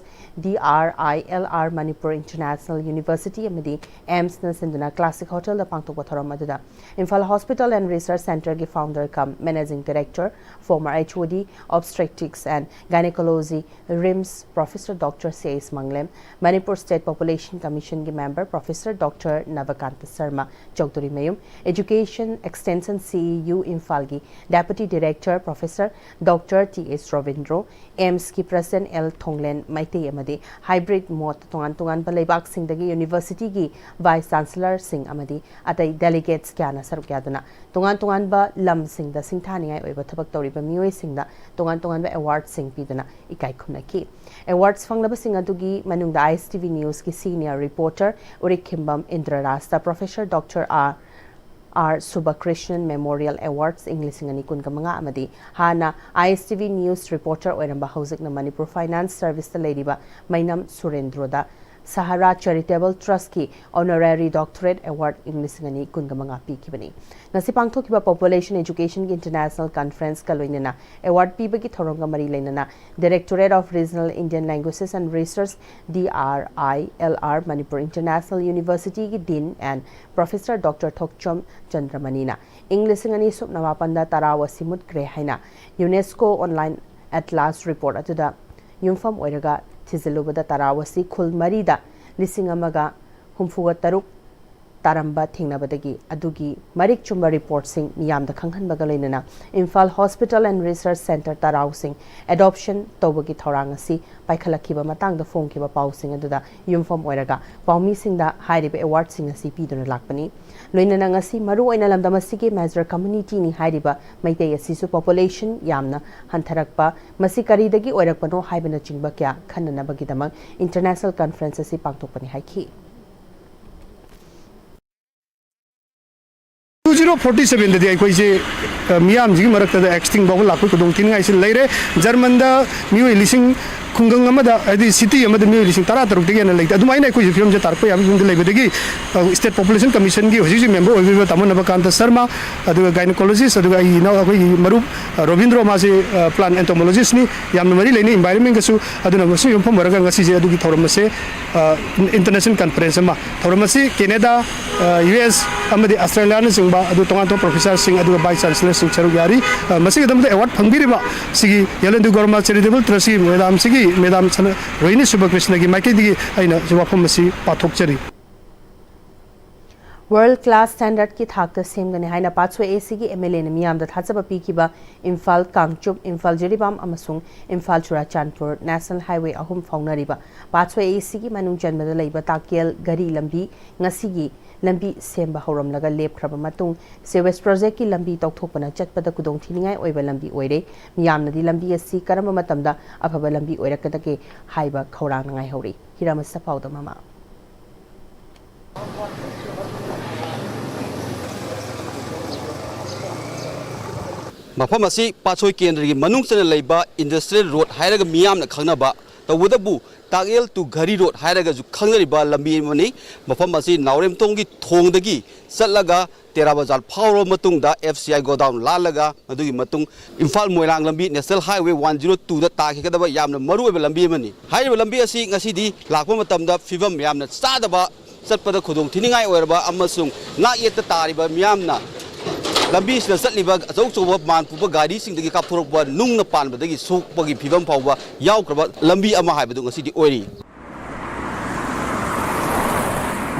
D R I L R, Manipur international university ꯑꯃꯗꯤ ꯑꯦꯝꯁꯅ ꯁꯤꯟꯗꯨꯅ ꯀ꯭ꯂꯥꯁꯤꯛ ꯍꯣꯇꯦꯜꯗ ꯄꯥꯡꯊꯣꯛꯄ ꯊꯧꯔꯝ ꯑꯗꯨꯗ ꯏꯝꯐꯥꯜ ꯍꯣꯁꯄꯤꯇꯥꯜ ꯑꯦꯟ ꯔꯤꯁꯔꯆ ꯁꯦꯟꯇꯔꯒꯤ founder cum managing director, former H O D, Obstetrics and Gynecology, RIMS, professor doctor C S Manglem, Manipur state population ꯀꯃꯤꯁꯟꯒꯤ member professor doctor Nabakanta Sarma, ꯆꯧꯗꯨꯔꯤꯃꯌꯨꯝ, education extension C E U ꯏꯝꯐꯥꯜꯒꯤ Deputy Director Professor Doctor T S Robindro, ꯑꯦꯝꯁꯀꯤ President ꯑꯦꯜ ꯊꯣꯡꯂꯦꯟ ꯃꯩꯇꯩ ꯑꯃꯗꯤ hybrid mode ꯇꯣꯉꯥꯟ ꯇꯣꯉꯥꯟꯕ ꯂꯩꯕꯥꯛꯁꯤꯡꯗꯒꯤ universityꯒꯤ Vice Chancellorꯁꯤꯡ ꯑꯃꯗꯤ ꯑꯇꯩ delegates ꯀꯌꯥꯅ ꯁꯔꯨꯛ ꯌꯥꯗꯨꯅ ꯇꯣꯉꯥꯟ ꯇꯣꯉꯥꯟꯕ ꯂꯝꯁꯤꯡꯗ ꯁꯤꯡꯊꯥꯅꯤꯡꯉꯥꯏ ꯑꯣꯏꯕ ꯊꯕꯛ ꯇꯧꯔꯤꯕ ꯃꯤꯑꯣꯏꯁꯤꯡꯗ ꯇꯣꯉꯥꯟ ꯇꯣꯉꯥꯟꯕ awardsꯁꯤꯡ ꯄꯤꯗꯨꯅ ꯏꯀꯥꯏ ꯈꯨꯝꯅꯈꯤ꯫ Awards ꯐꯪꯂꯕꯁꯤꯡ ꯑꯗꯨꯒꯤ ꯃꯅꯨꯡꯗ I S T V Newsꯀꯤ senior reporter ꯎꯔꯤꯛꯈꯤꯝꯕꯝ ꯏꯟꯗ꯭ꯔꯔꯥꯖꯇ Professor Doctor R R Subakrishnan Memorial Awards ꯏꯪ ꯂꯤꯁꯤꯡ ꯑꯅꯤ ꯀꯨꯟꯒ ꯃꯉꯥ ꯑꯃꯗꯤ ꯍꯥꯟꯅ I S T V News reporter ꯑꯣꯏꯔꯝꯕ ꯍꯧꯖꯤꯛꯅ Manipur Finance Serviceꯇ ꯂꯩꯔꯤꯕ ꯃꯩꯅꯝ ꯁꯨꯔꯦꯟꯗ꯭ꯔꯣꯗ Sahara Charitable Trustꯀꯤ Honorary Doctorate Award ꯏꯪ ꯂꯤꯁꯤꯡ ꯑꯅꯤ ꯀꯨꯟꯒ ꯃꯉꯥ ꯄꯤꯈꯤꯕꯅꯤ꯫ ꯉꯁꯤ ꯄꯥꯡꯊꯣꯛꯈꯤꯕ Population Educationꯒꯤ International Conferenceꯀ ꯂꯣꯏꯅꯅ award ꯄꯤꯕꯒꯤ ꯊꯧꯔꯝꯒ ꯃꯔꯤ ꯂꯩꯅꯅ Directorate of Regional Indian Languages and Research, D R I L R, Manipur International Universityꯒꯤ Dean and Professor Doctor ꯊꯣꯛꯆꯣꯝ ꯆꯟꯗ꯭ꯔꯃꯅꯤꯅ ꯏꯪ ꯂꯤꯁꯤꯡ ꯑꯅꯤ ꯁꯨꯞꯅ ꯃꯥꯄꯟꯗ ꯇꯔꯥꯎ ꯑꯁꯤ ꯃꯨꯠꯈ꯭ꯔꯦ ꯍꯥꯏꯅ UNESCO Online Atlas report ꯑꯗꯨꯗ ꯌꯨꯝꯐꯝ ꯑꯣꯏꯔꯒ ꯊꯤꯖꯤꯜꯂꯨꯕꯗ ꯇꯔꯥꯎ ꯑꯁꯤ ꯈꯨꯜ ꯃꯔꯤꯗ ꯂꯤꯁꯤꯡ ꯑꯃꯒ ꯍꯨꯝꯐꯨꯒ ꯇꯔꯨꯛ ꯇꯥꯔꯝꯕ ꯊꯦꯡꯅꯕꯗꯒꯤ ꯑꯗꯨꯒꯤ ꯃꯔꯤꯛ ꯆꯨꯝꯕ reportꯁꯤꯡ ꯃꯤꯌꯥꯝꯗ ꯈꯪꯍꯟꯕꯒ ꯂꯣꯏꯅꯅ Imphal Hospital and Research Centre ꯇꯔꯥꯎꯁꯤꯡ adoption ꯇꯧꯕꯒꯤ ꯊꯧꯔꯥꯡ ꯑꯁꯤ ꯄꯥꯏꯈꯠꯂꯛꯈꯤꯕ ꯃꯇꯥꯡꯗ ꯐꯣꯡꯈꯤꯕ ꯄꯥꯎꯁꯤꯡ ꯑꯗꯨꯗ ꯌꯨꯝꯐꯝ ꯑꯣꯏꯔꯒ ꯄꯥꯎꯃꯤꯁꯤꯡꯗ ꯍꯥꯏꯔꯤꯕ awardꯁꯤꯡ ꯑꯁꯤ ꯄꯤꯗꯨꯅ ꯂꯥꯛꯄꯅꯤ꯫ ꯂꯣꯏꯅꯅ ꯉꯁꯤ ꯃꯔꯨꯑꯣꯏꯅ ꯂꯝꯗꯝ ꯑꯁꯤꯒꯤ major communityꯅꯤ ꯍꯥꯏꯔꯤꯕ ꯃꯩꯇꯩ ꯑꯁꯤꯁꯨ population ꯌꯥꯝꯅ ꯍꯟꯊꯔꯛꯄ, ꯃꯁꯤ ꯀꯔꯤꯗꯒꯤ ꯑꯣꯏꯔꯛꯄꯅꯣ ꯍꯥꯏꯕꯅꯆꯤꯡꯕ ꯀꯌꯥ ꯈꯟꯅꯅꯕꯒꯤꯗꯃꯛ international conference ꯑꯁꯤ ꯄꯥꯡꯊꯣꯛꯄꯅꯤ ꯍꯥꯏꯈꯤ꯫ ꯇꯨ ꯖꯤꯔꯣ ꯐꯣꯔꯇꯤ ꯁꯕꯦꯟꯗꯗꯤ ꯑꯩꯈꯣꯏꯁꯦ ꯑ, ꯃꯤꯌꯥꯝꯁꯤꯒꯤ ꯃꯔꯛꯇꯗ extinct ꯐꯥꯎꯕ ꯂꯥꯛꯄꯒꯤ ꯈꯨꯗꯣꯡ ꯊꯤꯅꯤꯡꯉꯥꯏꯁꯤ ꯂꯩꯔꯦ꯫ ꯖꯔꯃꯟꯗ ꯃꯤꯑꯣꯏ ꯂꯤꯁꯤꯡ, ꯈꯨꯡꯒꯪ ꯑꯃꯗ, ꯍꯥꯏꯗꯤ city ꯑꯃꯗ ꯃꯤꯑꯣꯏ ꯂꯤꯁꯤꯡ ꯇꯔꯥ ꯇꯔꯨꯛꯇꯒꯤ ꯍꯦꯟꯅ ꯂꯩꯇꯦ꯫ ꯑꯗꯨꯃꯥꯏꯅ ꯑꯩꯈꯣꯏꯁꯨ ꯐꯤꯕꯝꯁꯦ ꯇꯥꯔꯛꯄ ꯌꯥꯕꯒꯤ ꯐꯤꯕꯝꯗ ꯂꯩꯕꯗꯒꯤ, ꯑ, State Population Commissionꯒꯤ ꯍꯧꯖꯤꯛ ꯍꯧꯖꯤꯛ member ꯑꯣꯏꯕꯤꯔꯤꯕ ꯇꯥꯃꯣ ꯅꯕꯀꯥꯟꯇ ꯁꯔꯃ, ꯑꯗꯨꯒ gynecologist, ꯑꯗꯨꯒ ꯑꯩꯒꯤ ꯏꯅꯥꯎ, ꯑꯩꯈꯣꯏꯒꯤ ꯃꯔꯨꯞ, ꯑ, ꯔꯣꯕꯤꯟꯗ꯭ꯔꯣ, ꯃꯥꯁꯦ, ꯑ, plant entomologistꯅꯤ, ꯌꯥꯝꯅ ꯃꯔꯤ ꯂꯩꯅꯩ environmentꯒꯁꯨ꯫ ꯑꯗꯨꯅ ꯃꯁꯤ ꯌꯨꯝꯐꯝ ꯑꯣꯏꯔꯒ ꯉꯁꯤꯁꯦ ꯑꯗꯨꯒꯤ ꯊꯧꯔꯝ ꯑꯁꯦ, ꯑ, international conference ꯑꯃ, ꯊꯧꯔꯝ ꯑꯁꯤ Canada, ꯑ, U S ꯑꯃꯗꯤ Australiaꯅꯆꯤꯡꯕ ꯑꯗꯨ ꯇꯣꯉꯥꯟ ꯇꯣꯉꯥꯟꯕ professorꯁꯤꯡ ꯑꯗꯨꯒ Vice Chancellorꯁꯤꯡ ꯁꯔꯨꯛ ꯌꯥꯔꯤ꯫ ꯑ, ꯃꯁꯤꯒꯤꯗꯃꯛꯇ award ꯐꯪꯕꯤꯔꯤꯕ ꯁꯤꯒꯤ ꯌꯦꯂꯦꯟꯗꯨ ꯒꯣꯔꯃꯥ Charitable Trustꯀꯤ madamꯁꯤꯒꯤ, madam ꯁꯅ-, ꯔꯣꯍꯤꯅꯤ ꯁꯨꯕꯀ꯭ꯔꯤꯁꯅꯒꯤ ꯃꯥꯏꯀꯩꯗꯒꯤ ꯑꯩꯅ ꯋꯥꯐꯝ ꯑꯁꯤ ꯄꯥꯊꯣꯛꯆꯔꯤ꯫ World class standard ꯀꯤ ꯊꯥꯛꯇ ꯁꯦꯝꯒꯅꯤ ꯍꯥꯏꯅ ꯄꯥꯠꯁꯣꯏ ꯑꯦ ꯁꯤꯒꯤ ꯑꯦꯝ ꯑꯦꯜ ꯑꯦꯅ ꯃꯤꯌꯥꯝꯗ ꯊꯥꯖꯕ ꯄꯤꯈꯤꯕ ꯏꯝꯐꯥꯜ ꯀꯥꯡꯆꯨꯞ, ꯏꯝꯐꯥꯜ ꯖꯤꯔꯤꯕꯥꯝ ꯑꯃꯁꯨꯡ ꯏꯝꯐꯥꯜ ꯆꯨꯔꯥꯆꯥꯟꯄꯨꯔ ꯅꯦꯁꯅꯦꯜ ꯍꯥꯏꯋꯦ ꯑꯍꯨꯝ ꯐꯥꯎꯅꯔꯤꯕ ꯄꯥꯠꯁꯣꯏ ꯑꯦ ꯁꯤꯒꯤ ꯃꯅꯨꯡ ꯆꯟꯕꯗ ꯂꯩꯕ ꯇꯥꯛꯀꯦꯜ ꯘꯔꯤ ꯂꯝꯕꯤ ꯉꯁꯤꯒꯤ ꯂꯝꯕꯤ ꯁꯦꯝꯕ ꯍꯧꯔꯝꯂꯒ ꯂꯦꯞꯈ꯭ꯔꯕ ꯃꯇꯨꯡ, ꯁꯤꯋꯦꯖ ꯄ꯭ꯔꯣꯖꯦꯛꯀꯤ ꯂꯝꯕꯤ ꯇꯧꯊꯣꯛꯄꯅ ꯆꯠꯄꯗ ꯈꯨꯗꯣꯡꯊꯤꯅꯤꯡꯉꯥꯏ ꯑꯣꯏꯕ ꯂꯝꯕꯤ ꯑꯣꯏꯔꯦ꯫ ꯃꯤꯌꯥꯝꯅꯗꯤ ꯂꯝꯕꯤ ꯑꯁꯤ ꯀꯔꯝꯕ ꯃꯇꯝꯗ ꯑꯐꯕ ꯂꯝꯕꯤ ꯑꯣꯏꯔꯛꯀꯗꯒꯦ ꯍꯥꯏꯕ ꯈꯧꯔꯥꯡꯅ ꯉꯥꯏꯍꯧꯔꯤ꯫ ꯍꯤꯔꯥꯃꯁꯇ ꯄꯥꯎꯗꯝ ꯑꯃ꯫ ꯃꯐꯝ ꯑꯁꯤ ꯄꯥꯠꯁꯣꯏ ꯀꯦꯟꯗ꯭ꯔꯒꯤ ꯃꯅꯨꯡ ꯆꯟꯅ ꯂꯩꯕ ꯏꯟꯗꯁꯇ꯭ꯔꯤꯌꯦꯜ ꯔꯣꯗ ꯍꯥꯏꯔꯒ ꯃꯤꯌꯥꯝꯅ ꯈꯪꯅꯕ, ꯇꯧꯕꯇꯕꯨ ꯇꯥꯛꯌꯦꯜ ꯇꯨ ꯘꯔꯤ ꯔꯣꯗ ꯍꯥꯏꯔꯒꯁꯨ ꯈꯪꯅꯔꯤꯕ ꯂꯝꯕꯤ ꯑꯃꯅꯤ꯫ ꯃꯐꯝ ꯑꯁꯤ ꯅꯥꯎꯔꯦꯝꯊꯣꯡꯒꯤ ꯊꯣꯡꯗꯒꯤ ꯆꯠꯂꯒ ꯇꯦꯔꯥ ꯕꯖꯥꯔ ꯐꯥꯎꯔꯕ ꯃꯇꯨꯡꯗ ꯑꯦꯐ ꯁꯤ ꯑꯥꯏ ꯒꯣꯗꯥꯎꯟ ꯂꯥꯜꯂꯒ, ꯃꯗꯨꯒꯤ ꯃꯇꯨꯡ ꯏꯝꯐꯥꯜ ꯃꯣꯏꯔꯥꯡ ꯂꯝꯕꯤ ꯅꯦꯁꯅꯦꯜ ꯍꯥꯏꯋꯦ ꯋꯥꯟ ꯖꯤꯔꯣ ꯇꯨꯗ ꯇꯥꯈꯤꯒꯗꯕ ꯌꯥꯝꯅ ꯃꯔꯨꯑꯣꯏꯕ ꯂꯝꯕꯤ ꯑꯃꯅꯤ꯫ ꯍꯥꯏꯔꯤꯕ ꯂꯝꯕꯤ ꯑꯁꯤ ꯉꯁꯤꯗꯤ ꯂꯥꯛꯄ ꯃꯇꯝꯗ ꯐꯤꯕꯝ ꯌꯥꯝꯅ ꯆꯥꯗꯕ, ꯆꯠꯄꯗ ꯈꯨꯗꯣꯡ ꯊꯤꯅꯤꯡꯉꯥꯏ ꯑꯣꯏꯔꯕ ꯑꯃꯁꯨꯡ ꯉꯥꯛ ꯌꯦꯠꯇ ꯇꯥꯔꯤꯕ ꯃꯤꯌꯥꯝꯅ ꯂꯝꯕꯤꯁꯤꯗ ꯆꯠꯂꯤꯕ ꯑꯆꯧ ꯑꯆꯧꯕ ꯃꯥꯟ ꯄꯨꯕ ꯒꯥꯔꯤꯁꯤꯡꯗꯒꯤ ꯀꯥꯞꯊꯣꯔꯛꯄ ꯅꯨꯡꯅ ꯄꯥꯟꯕꯗꯒꯤ ꯁꯣꯛꯄꯒꯤ ꯐꯤꯕꯝ ꯐꯥꯎꯕ ꯌꯥꯎꯈ꯭ꯔꯕ ꯂꯝꯕꯤ ꯑꯃ ꯍꯥꯏꯕꯗꯨ ꯉꯁꯤꯗꯤ ꯑꯣꯏꯔꯤ꯫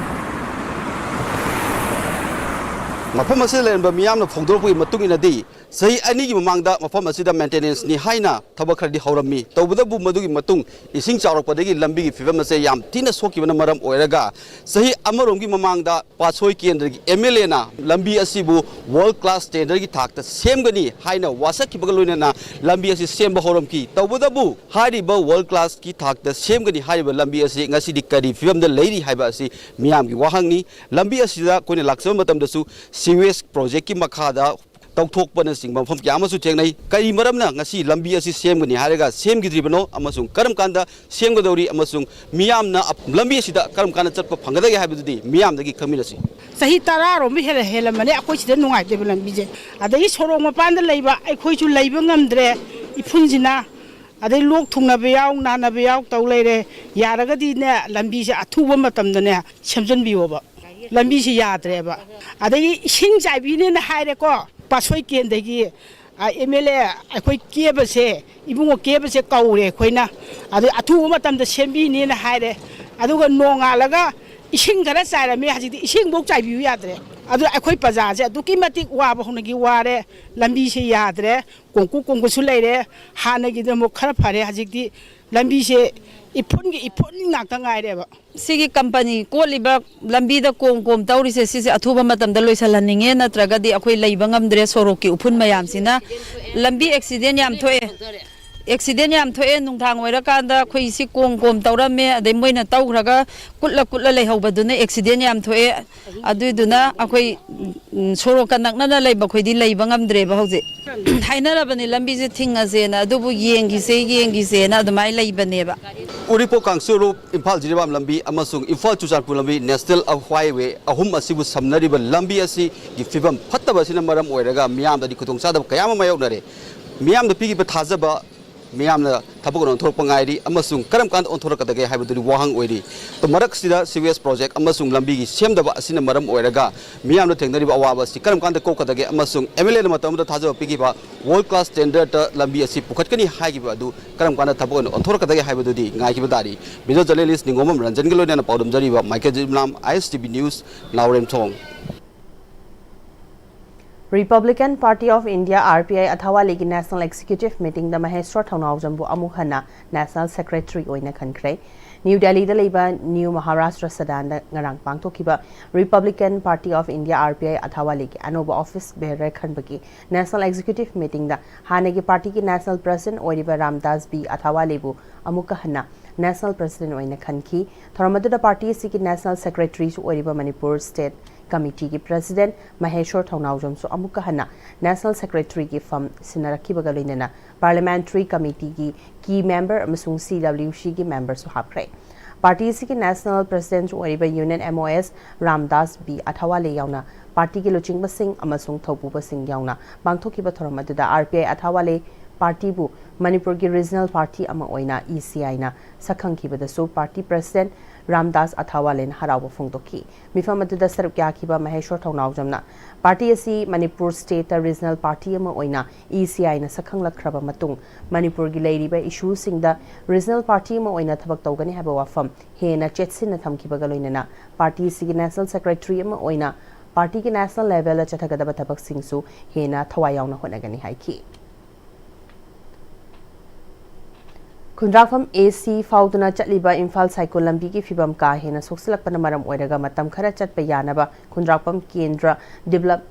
ꯃꯐꯝ ꯑꯁꯤꯗ ꯂꯩꯔꯝꯕ ꯃꯤꯌꯥꯝꯅ ꯐꯣꯡꯗꯣꯔꯛꯄꯒꯤ ꯃꯇꯨꯡ ꯏꯟꯅꯗꯤ, ꯆꯍꯤ ꯑꯅꯤꯒꯤ ꯃꯃꯥꯡꯗ ꯃꯐꯝ ꯑꯁꯤꯗ ꯃꯦꯟꯇꯦꯅꯦꯟꯁꯅꯤ ꯍꯥꯏꯅ ꯊꯕꯛ ꯈꯔꯗꯤ ꯍꯧꯔꯝꯃꯤ꯫ ꯇꯧꯕꯇꯕꯨ ꯃꯗꯨꯒꯤ ꯃꯇꯨꯡ ꯏꯁꯤꯡ ꯆꯥꯎꯔꯛꯄꯗꯒꯤ ꯂꯝꯕꯤꯒꯤ ꯐꯤꯕꯝ ꯑꯁꯦ ꯌꯥꯝ ꯊꯤꯅ ꯁꯣꯛꯈꯤꯕꯅ ꯃꯔꯝ ꯑꯣꯏꯔꯒ, ꯆꯍꯤ ꯑꯃꯔꯣꯝꯒꯤ ꯃꯃꯥꯡꯗ ꯄꯥꯠꯁꯣꯏ ꯀꯦꯟꯗ꯭ꯔꯒꯤ ꯑꯦꯝ ꯑꯦꯜ ꯑꯦꯅ ꯂꯝꯕꯤ ꯑꯁꯤꯕꯨ ꯋꯥꯔꯜ ꯀ꯭ꯂꯥꯁ ꯁ꯭ꯇꯦꯟꯗꯔꯒꯤ ꯊꯥꯛꯇ ꯁꯦꯝꯒꯅꯤ ꯍꯥꯏꯅ ꯋꯥꯁꯛꯈꯤꯕꯒ ꯂꯣꯏꯅꯅ ꯂꯝꯕꯤ ꯑꯁꯤ ꯁꯦꯝꯕ ꯍꯧꯔꯝꯈꯤ꯫ ꯇꯧꯕꯇꯕꯨ ꯍꯥꯏꯔꯤꯕ ꯋꯥꯔꯜ ꯀ꯭ꯂꯥꯁꯀꯤ ꯊꯥꯛꯇ ꯁꯦꯝꯒꯅꯤ ꯍꯥꯏꯔꯤꯕ ꯂꯝꯕꯤ ꯑꯁꯤ ꯉꯁꯤꯗꯤ ꯀꯔꯤ ꯐꯤꯕꯝꯗ ꯂꯩꯔꯤ ꯍꯥꯏꯕ ꯑꯁꯤ ꯃꯤꯌꯥꯝꯒꯤ ꯋꯥꯍꯪꯅꯤ꯫ ꯂꯝꯕꯤ ꯑꯁꯤꯗ ꯑꯩꯈꯣꯏꯅ ꯂꯥꯛꯆꯕ ꯃꯇꯝꯗꯁꯨ ꯁꯤꯋꯦꯖ ꯄ꯭ꯔꯣꯖꯦꯛꯀꯤ ꯃꯈꯥꯗ ꯇꯧꯊꯣꯛꯄꯅꯆꯤꯡꯕ ꯃꯐꯝ ꯀꯌꯥ ꯑꯃꯁꯨ ꯊꯦꯡꯅꯩ꯫ ꯀꯔꯤ ꯃꯔꯝꯅ ꯉꯁꯤ ꯂꯝꯕꯤ ꯑꯁꯤ ꯁꯦꯝꯒꯅꯤ ꯍꯥꯏꯔꯒ ꯁꯦꯝꯈꯤꯗ꯭ꯔꯤꯕꯅꯣ ꯑꯃꯁꯨꯡ ꯀꯔꯝ ꯀꯥꯟꯗ ꯁꯦꯝꯒꯗꯧꯔꯤ ꯑꯃꯁꯨꯡ ꯃꯤꯌꯥꯝꯅ ꯑꯞ-, ꯂꯝꯕꯤ ꯑꯁꯤꯗ ꯀꯔꯝ ꯀꯥꯟꯗ ꯆꯠꯄ ꯐꯪꯒꯗꯒꯦ ꯍꯥꯏꯕꯗꯨꯗꯤ ꯃꯤꯌꯥꯝꯗꯒꯤ ꯈꯪꯃꯤꯟꯅꯁꯤ꯫ ꯆꯍꯤ ꯇꯔꯥꯔꯣꯝꯕ ꯍꯦꯜꯂ-, ꯍꯦꯜꯂꯝꯃꯅꯤ ꯑꯩꯈꯣꯏ ꯁꯤꯗ ꯅꯨꯡꯉꯥꯏꯇꯦꯕ ꯂꯝꯕꯤꯁꯦ꯫ ꯑꯗꯒꯤ ꯁꯣꯔꯣꯛ ꯃꯄꯥꯟꯗ ꯂꯩꯕ ꯑꯩꯈꯣꯏꯁꯨ ꯂꯩꯕ ꯉꯝꯗ꯭ꯔꯦ, ꯏꯐꯨꯟꯁꯤꯅ꯫ ꯑꯗꯩ ꯂꯣꯛ ꯊꯨꯡꯅꯕ ꯌꯥꯎ, ꯅꯥꯅꯕ ꯌꯥꯎ ꯇꯧ ꯂꯩꯔꯦ꯫ ꯌꯥꯔꯒꯗꯤꯅꯦ, ꯂꯝꯕꯤꯁꯦ ꯑꯊꯨꯕ ꯃꯇꯝꯗꯅꯦ ꯁꯦꯝꯖꯤꯟꯕꯤꯌꯣꯕ꯫ ꯂꯝꯕꯤꯁꯦ ꯌꯥꯗ꯭ꯔꯦꯕ꯫ ꯑꯗꯒꯤ ꯏꯁꯤꯡ ꯆꯥꯏꯕꯤꯅꯦꯅ ꯍꯥꯏꯔꯦꯀꯣ, ꯄꯥꯠꯁꯣꯏ ꯀꯦꯟꯗꯒꯤ, ꯑ, ꯑꯦꯝ ꯑꯦꯜ ꯑꯦ ꯑꯩꯈꯣꯏ ꯀꯦꯕꯁꯦ, ꯏꯕꯨꯡꯉꯣ ꯀꯦꯕꯁꯦ ꯀꯧꯔꯦ ꯑꯩꯈꯣꯏꯅ꯫ ꯑꯗꯩ ꯑꯊꯨꯕ ꯃꯇꯝꯗ ꯁꯦꯝꯕꯤꯅꯦꯅ ꯍꯥꯏꯔꯦ꯫ ꯑꯗꯨꯒ ꯅꯣꯡꯉꯥꯜꯂꯒ ꯏꯁꯤꯡ ꯈꯔ ꯆꯥꯏꯔꯝꯃꯦ, ꯍꯧꯖꯤꯛꯇꯤ ꯏꯁꯤꯡꯐꯧ ꯆꯥꯏꯕꯤꯌꯨ ꯌꯥꯗ꯭ꯔꯦ꯫ ꯑꯗꯨ ꯑꯩꯈꯣꯏ ꯄ꯭ꯔꯖꯥꯁꯦ ꯑꯗꯨꯛꯀꯤ ꯃꯇꯤꯛ ꯋꯥꯕ ꯍꯧꯅꯒꯤ ꯋꯥꯔꯦ꯫ ꯂꯝꯕꯤꯁꯦ ꯌꯥꯗ꯭ꯔꯦ, ꯀꯣꯡꯀꯨ ꯀꯣꯡꯀꯨꯁꯨ ꯂꯩꯔꯦ꯫ ꯍꯥꯟꯅꯒꯤꯗ ꯑꯃꯨꯛ ꯈꯔ ꯐꯔꯦ, ꯍꯧꯖꯤꯛꯇꯤ ꯂꯝꯕꯤꯁꯦ ꯏꯐꯨꯟꯒꯤ ꯏꯐꯨꯟ ꯉꯥꯛꯇ ꯉꯥꯏꯔꯦꯕ꯫ ꯁꯤꯒꯤ ꯀꯝꯄꯅꯤ ꯀꯣꯠꯂꯤꯕ ꯂꯝꯕꯤꯗ ꯀꯣꯝ ꯀꯣꯝ ꯇꯧꯔꯤꯁꯦ, ꯁꯤꯁꯦ ꯑꯊꯨꯕ ꯃꯇꯝꯗ ꯂꯣꯏꯁꯤꯜꯍꯟꯅꯤꯡꯉꯦ, ꯅꯠꯇ꯭ꯔꯒꯗꯤ ꯑꯩꯈꯣꯏ ꯂꯩꯕ ꯉꯝꯗ꯭ꯔꯦ ꯁꯣꯔꯣꯛꯀꯤ ꯎꯐꯨꯟ ꯃꯌꯥꯝꯁꯤꯅ꯫ ꯂꯝꯕꯤ ꯑꯦꯛꯁꯤꯗꯦꯟ ꯌꯥꯝ ꯊꯣꯛꯑꯦ꯫ ꯑꯦꯛꯁꯤꯗꯦꯟ ꯌꯥꯝ ꯊꯣꯛꯑꯦ, ꯅꯨꯡꯗꯥꯡ ꯑꯣꯏꯔꯀꯥꯟꯗ ꯑꯩꯈꯣꯏ ꯁꯤ ꯀꯣꯝ ꯀꯣꯝ ꯇꯧꯔꯝꯃꯦ, ꯑꯗꯩ ꯃꯣꯏꯅ ꯇꯧꯈ꯭ꯔꯒ ꯀꯨꯠꯂ ꯀꯨꯠꯂ ꯂꯩꯍꯧꯕꯗꯨꯅ ꯑꯦꯛꯁꯤꯗꯦꯟ ꯌꯥꯝ ꯊꯣꯛꯑꯦ꯫ ꯑꯗꯨꯏꯗꯨꯅ ꯑꯩꯈꯣꯏ, ꯎꯝ, ꯁꯣꯔꯣꯛꯀ ꯅꯛꯅꯅ ꯂꯩꯕ ꯑꯩꯈꯣꯏꯗꯤ ꯂꯩꯕ ꯉꯝꯗ꯭ꯔꯦꯕ ꯍꯧꯖꯤꯛ꯫ ꯍꯥꯏꯅꯔꯕꯅꯤ ꯂꯝꯕꯤꯁꯦ ꯊꯤꯡꯉꯁꯦꯅ, ꯑꯗꯨꯕꯨ ꯌꯦꯡꯈꯤꯁꯦ, ꯌꯦꯡꯈꯤꯁꯦꯅ ꯑꯗꯨꯃꯥꯏꯅ ꯂꯩꯕꯅꯦꯕ꯫ ꯎꯔꯤꯄꯣꯛ ꯀꯥꯡꯁꯨꯔꯨꯞ, ꯏꯝꯐꯥꯜ ꯖꯤꯔꯤꯕꯥꯝ ꯂꯝꯕꯤ ꯑꯃꯁꯨꯡ ꯏꯝꯐꯥꯜ ꯆꯨꯔꯆꯥꯟꯄꯨꯔ ꯂꯝꯕꯤ, ꯅꯦꯁꯅꯦꯜ ꯍꯥꯏꯋꯦ ꯑꯍꯨꯝ ꯑꯁꯤꯕꯨ ꯁꯝꯅꯔꯤꯕ ꯂꯝꯕꯤ ꯑꯁꯤꯒꯤ ꯐꯤꯕꯝ ꯐꯠꯇꯕ ꯑꯁꯤꯅ ꯃꯔꯝ ꯑꯣꯏꯔꯒ ꯃꯤꯌꯥꯝꯗꯗꯤ ꯈꯨꯗꯣꯡꯆꯥꯗꯕ ꯀꯌꯥ ꯑꯃ ꯃꯥꯌꯣꯛꯅꯔꯦ꯫ ꯃꯤꯌꯥꯝꯗ ꯄꯤꯈꯤꯕ ꯊꯥꯖꯕ ꯃꯤꯌꯥꯝꯅ ꯊꯕꯛ ꯑꯣꯏꯅ ꯑꯣꯟꯊꯣꯔꯛꯄ ꯉꯥꯏꯔꯤ ꯑꯃꯁꯨꯡ ꯀꯔꯝ ꯀꯥꯟꯗ ꯑꯣꯟꯊꯣꯔꯛꯀꯗꯒꯦ ꯍꯥꯏꯕꯗꯨꯗꯤ ꯋꯥꯍꯪ ꯑꯣꯏꯔꯤ꯫ ꯑꯗꯣ ꯃꯔꯛꯁꯤꯗ ꯁꯤꯋꯦꯖ ꯄ꯭ꯔꯣꯖꯦꯛ ꯑꯃꯁꯨꯡ ꯂꯝꯕꯤꯒꯤ ꯁꯦꯝꯗꯕ ꯑꯁꯤꯅ ꯃꯔꯝ ꯑꯣꯏꯔꯒ ꯃꯤꯌꯥꯝꯅ ꯊꯦꯡꯅꯔꯤꯕ ꯑꯋꯥꯕ ꯑꯁꯤ ꯀꯔꯝ ꯀꯥꯟꯗ ꯀꯣꯛꯀꯗꯒꯦ ꯑꯃꯁꯨꯡ ꯑꯦꯝ ꯑꯦꯜ ꯑꯦꯅ ꯃꯇꯝ ꯑꯃꯗ ꯊꯥꯖꯕ ꯄꯤꯈꯤꯕ ꯋꯥꯔꯜ ꯀ꯭ꯂꯥꯁ ꯁ꯭ꯇꯦꯟꯗꯔꯗꯇ ꯂꯝꯕꯤ ꯑꯁꯤ ꯄꯨꯈꯠꯀꯅꯤ ꯍꯥꯏꯈꯤꯕ ꯑꯗꯨ ꯀꯔꯝ ꯀꯥꯟꯗ ꯊꯕꯛ ꯑꯣꯏꯅ ꯑꯣꯟꯊꯣꯔꯛꯀꯗꯒꯦ ꯍꯥꯏꯕꯗꯨꯗꯤ ꯉꯥꯏꯈꯤꯕ ꯇꯥꯔꯤ꯫ ꯚꯤꯗꯤꯑꯣ ꯖꯔꯅꯦꯂꯤꯁ ꯅꯤꯡꯉꯣꯝꯕꯝ ꯔꯟꯖꯟꯒ ꯂꯣꯏꯅꯅ ꯄꯥꯎꯗꯝꯖꯔꯤꯕ Michael Jibalam, I S T V news, Naoremthong. Republican Party of India, R P I, ꯑꯊꯥꯋꯥꯂꯤꯒꯤ National Executive Meetingꯗ ꯃꯍꯦꯁ꯭ꯋꯔ ꯊꯧꯅꯥꯎꯖꯝꯕꯨ ꯑꯃꯨꯛ ꯍꯟꯅ National Secretary ꯑꯣꯏꯅ ꯈꯟꯈ꯭ꯔꯦ꯫ ꯅ꯭ꯌꯨ ꯗꯦꯜꯂꯤꯗ ꯂꯩꯕ ꯅ꯭ꯌꯨ ꯃꯍꯥꯔꯥꯁꯇ꯭ꯔ ꯁꯗꯥꯟꯗ ꯉꯔꯥꯡ ꯄꯥꯡꯊꯣꯛꯈꯤꯕ Republican Party of India, R P I, ꯑꯊꯥꯋꯥꯂꯤꯒꯤ ꯑꯅꯧꯕ office bearer ꯈꯟꯕꯒꯤ National Executive Meetingꯗ ꯍꯥꯟꯅꯒꯤ ꯄꯥꯔꯇꯤꯒꯤ National President ꯑꯣꯏꯔꯤꯕ ꯔꯥꯝꯗꯥꯁ ꯕꯤ ꯑꯊꯥꯋꯥꯂꯤꯕꯨ ꯑꯃꯨꯛꯀ ꯍꯟꯅ National President ꯑꯣꯏꯅ ꯈꯟꯈꯤ꯫ ꯊꯧꯔꯝ ꯑꯗꯨꯗ ꯄꯥꯔꯇꯤ ꯑꯁꯤꯒꯤ National Secretaryꯁꯨ ꯑꯣꯏꯔꯤꯕ ꯃꯅꯤꯄꯨꯔ State Committeeꯒꯤ President ꯃꯍꯦꯁ꯭ꯋꯔ ꯊꯧꯅꯥꯎꯖꯝꯁꯨ ꯑꯃꯨꯛꯀ ꯍꯟꯅ National Secretaryꯒꯤ ꯐꯝ ꯁꯤꯟꯅꯔꯛꯈꯤꯕꯒ ꯂꯣꯏꯅꯅ Parliamentary Committeeꯒꯤ key member ꯑꯃꯁꯨꯡ C W Cꯒꯤ memberꯁꯨ ꯍꯥꯞꯈ꯭ꯔꯦ꯫ ꯄꯥꯔꯇꯤ ꯑꯁꯤꯒꯤ National Presidentꯁꯨ ꯑꯣꯏꯔꯤꯕ Union M O S Ramdas B Athawale ꯌꯥꯎꯅ ꯄꯥꯔꯇꯤꯒꯤ ꯂꯨꯆꯤꯡꯕꯁꯤꯡ ꯑꯃꯁꯨꯡ ꯊꯧꯄꯨꯕꯁꯤꯡ ꯌꯥꯎꯅ ꯄꯥꯡꯊꯣꯛꯈꯤꯕ ꯊꯧꯔꯝ ꯑꯗꯨꯗ R P I ꯑꯊꯥꯋꯥꯂꯦ ꯄꯥꯔꯇꯤꯕꯨ ꯃꯅꯤꯄꯨꯔꯒꯤ regional party ꯑꯃ ꯑꯣꯏꯅ E C Iꯅ ꯁꯛꯈꯪꯈꯤꯕꯗꯁꯨ party President Ramdas ꯑꯊꯥꯋꯥꯂꯦꯅ ꯍꯔꯥꯎꯕ ꯐꯣꯡꯗꯣꯛꯈꯤ꯫ ꯃꯤꯐꯝ ꯑꯗꯨꯗ ꯁꯔꯨꯛ ꯌꯥꯈꯤꯕ ꯃꯍꯦꯁꯣꯔ ꯊꯧꯅꯥꯎꯖꯝꯅ ꯄꯥꯔꯇꯤ ꯑꯁꯤ ꯃꯅꯤꯄꯨꯔ ꯁ꯭ꯇꯦꯠꯇ ꯔꯤꯖꯅꯦꯜ ꯄꯥꯔꯇꯤ ꯑꯃ ꯑꯣꯏꯅ ꯏ ꯁꯤ ꯑꯥꯏꯅ ꯁꯛꯈꯪꯂꯛꯈ꯭ꯔꯕ ꯃꯇꯨꯡ ꯃꯅꯤꯄꯨꯔꯒꯤ ꯂꯩꯔꯤꯕ ꯏꯁꯨꯁꯤꯡꯗ ꯔꯤꯖꯅꯦꯜ ꯄꯥꯔꯇꯤ ꯑꯃ ꯑꯣꯏꯅ ꯊꯕꯛ ꯇꯧꯒꯅꯤ ꯍꯥꯏꯕ ꯋꯥꯐꯝ ꯍꯦꯟꯅ ꯆꯦꯠꯁꯤꯟꯅ ꯊꯝꯈꯤꯕꯒ ꯂꯣꯏꯅꯅ ꯄꯥꯔꯇꯤ ꯑꯁꯤꯒꯤ ꯅꯦꯁꯅꯦꯜ ꯁꯦꯀ꯭ꯔꯦꯇꯔꯤ ꯑꯃ ꯑꯣꯏꯅ ꯄꯥꯔꯇꯤꯒꯤ ꯅꯦꯁꯅꯦꯜ ꯂꯦꯚꯦꯜꯗ ꯆꯠꯊꯒꯗꯕ ꯊꯕꯛꯁꯤꯡꯁꯨ ꯍꯦꯟꯅ ꯊꯋꯥꯏ ꯌꯥꯎꯅ ꯍꯣꯠꯅꯒꯅꯤ ꯍꯥꯏꯈꯤ꯫ ꯈꯨꯟꯗ꯭ꯔꯥꯛꯐꯝ ꯑꯦ ꯁꯤ ꯐꯥꯎꯗꯨꯅ ꯆꯠꯂꯤꯕ ꯏꯝꯐꯥꯜ ꯁꯥꯏꯀꯨꯜ ꯂꯝꯕꯤꯒꯤ ꯐꯤꯕꯝ ꯀꯥ ꯍꯦꯟꯅ ꯁꯣꯛꯆꯤꯜꯂꯛꯄꯅ ꯃꯔꯝ ꯑꯣꯏꯔꯒ ꯃꯇꯝ ꯈꯔ ꯆꯠꯄ ꯌꯥꯅꯕ ꯈꯨꯟꯗ꯭ꯔꯥꯛꯐꯝ ꯀꯦꯟꯗ꯭ꯔ ꯗꯤꯕꯂꯞ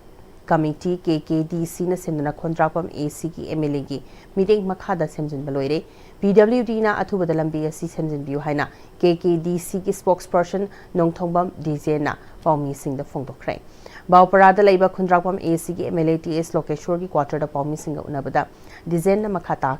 ꯀꯃꯤꯇꯤ, ꯀꯦ ꯀꯦ ꯗꯤ ꯁꯤꯅ ꯁꯦꯝꯗꯨꯅ ꯈꯨꯟꯗ꯭ꯔꯥꯛꯐꯝ ꯑꯦ ꯁꯤꯒꯤ ꯑꯦꯝ ꯑꯦꯜ ꯑꯦꯒꯤ ꯃꯤꯠꯌꯦꯡ ꯃꯈꯥꯗ ꯁꯦꯝꯖꯤꯟꯕ ꯂꯣꯏꯔꯦ꯫ ꯄꯤ ꯗꯕ꯭ꯂꯤꯎ ꯗꯤꯅ ꯑꯊꯨꯕꯗ ꯂꯝꯕꯤ ꯑꯁꯤ ꯁꯦꯝꯖꯤꯟꯕꯤꯌꯨ ꯍꯥꯏꯅ ꯀꯦ ꯀꯦ ꯗꯤ ꯁꯤꯒꯤ ꯁ꯭ꯄꯣꯛꯁꯄꯔꯁꯟ ꯅꯣꯡꯊꯣꯡꯕꯝ ꯗꯤꯖꯦꯟꯅ ꯄꯥꯎꯃꯤꯁꯤꯡꯗ ꯐꯣꯡꯗꯣꯛꯈ꯭ꯔꯦ꯫ ꯕꯥꯎꯄꯔꯥꯗ ꯂꯩꯕ ꯈꯨꯟꯗ꯭ꯔꯥꯛꯄꯝ ꯑꯦ ꯁꯤꯒꯤ ꯑꯦꯝ ꯑꯦꯜ ꯑꯦ ꯇꯤ ꯑꯦꯁ ꯂꯣꯀꯦꯁꯣꯔꯒꯤ ꯀ꯭ꯋꯥꯇꯔꯗ ꯄꯥꯎꯃꯤꯁꯤꯡꯒ ꯎꯅꯕꯗ ꯗꯤꯖꯦꯟꯅ ꯃꯈꯥ ꯇꯥ-,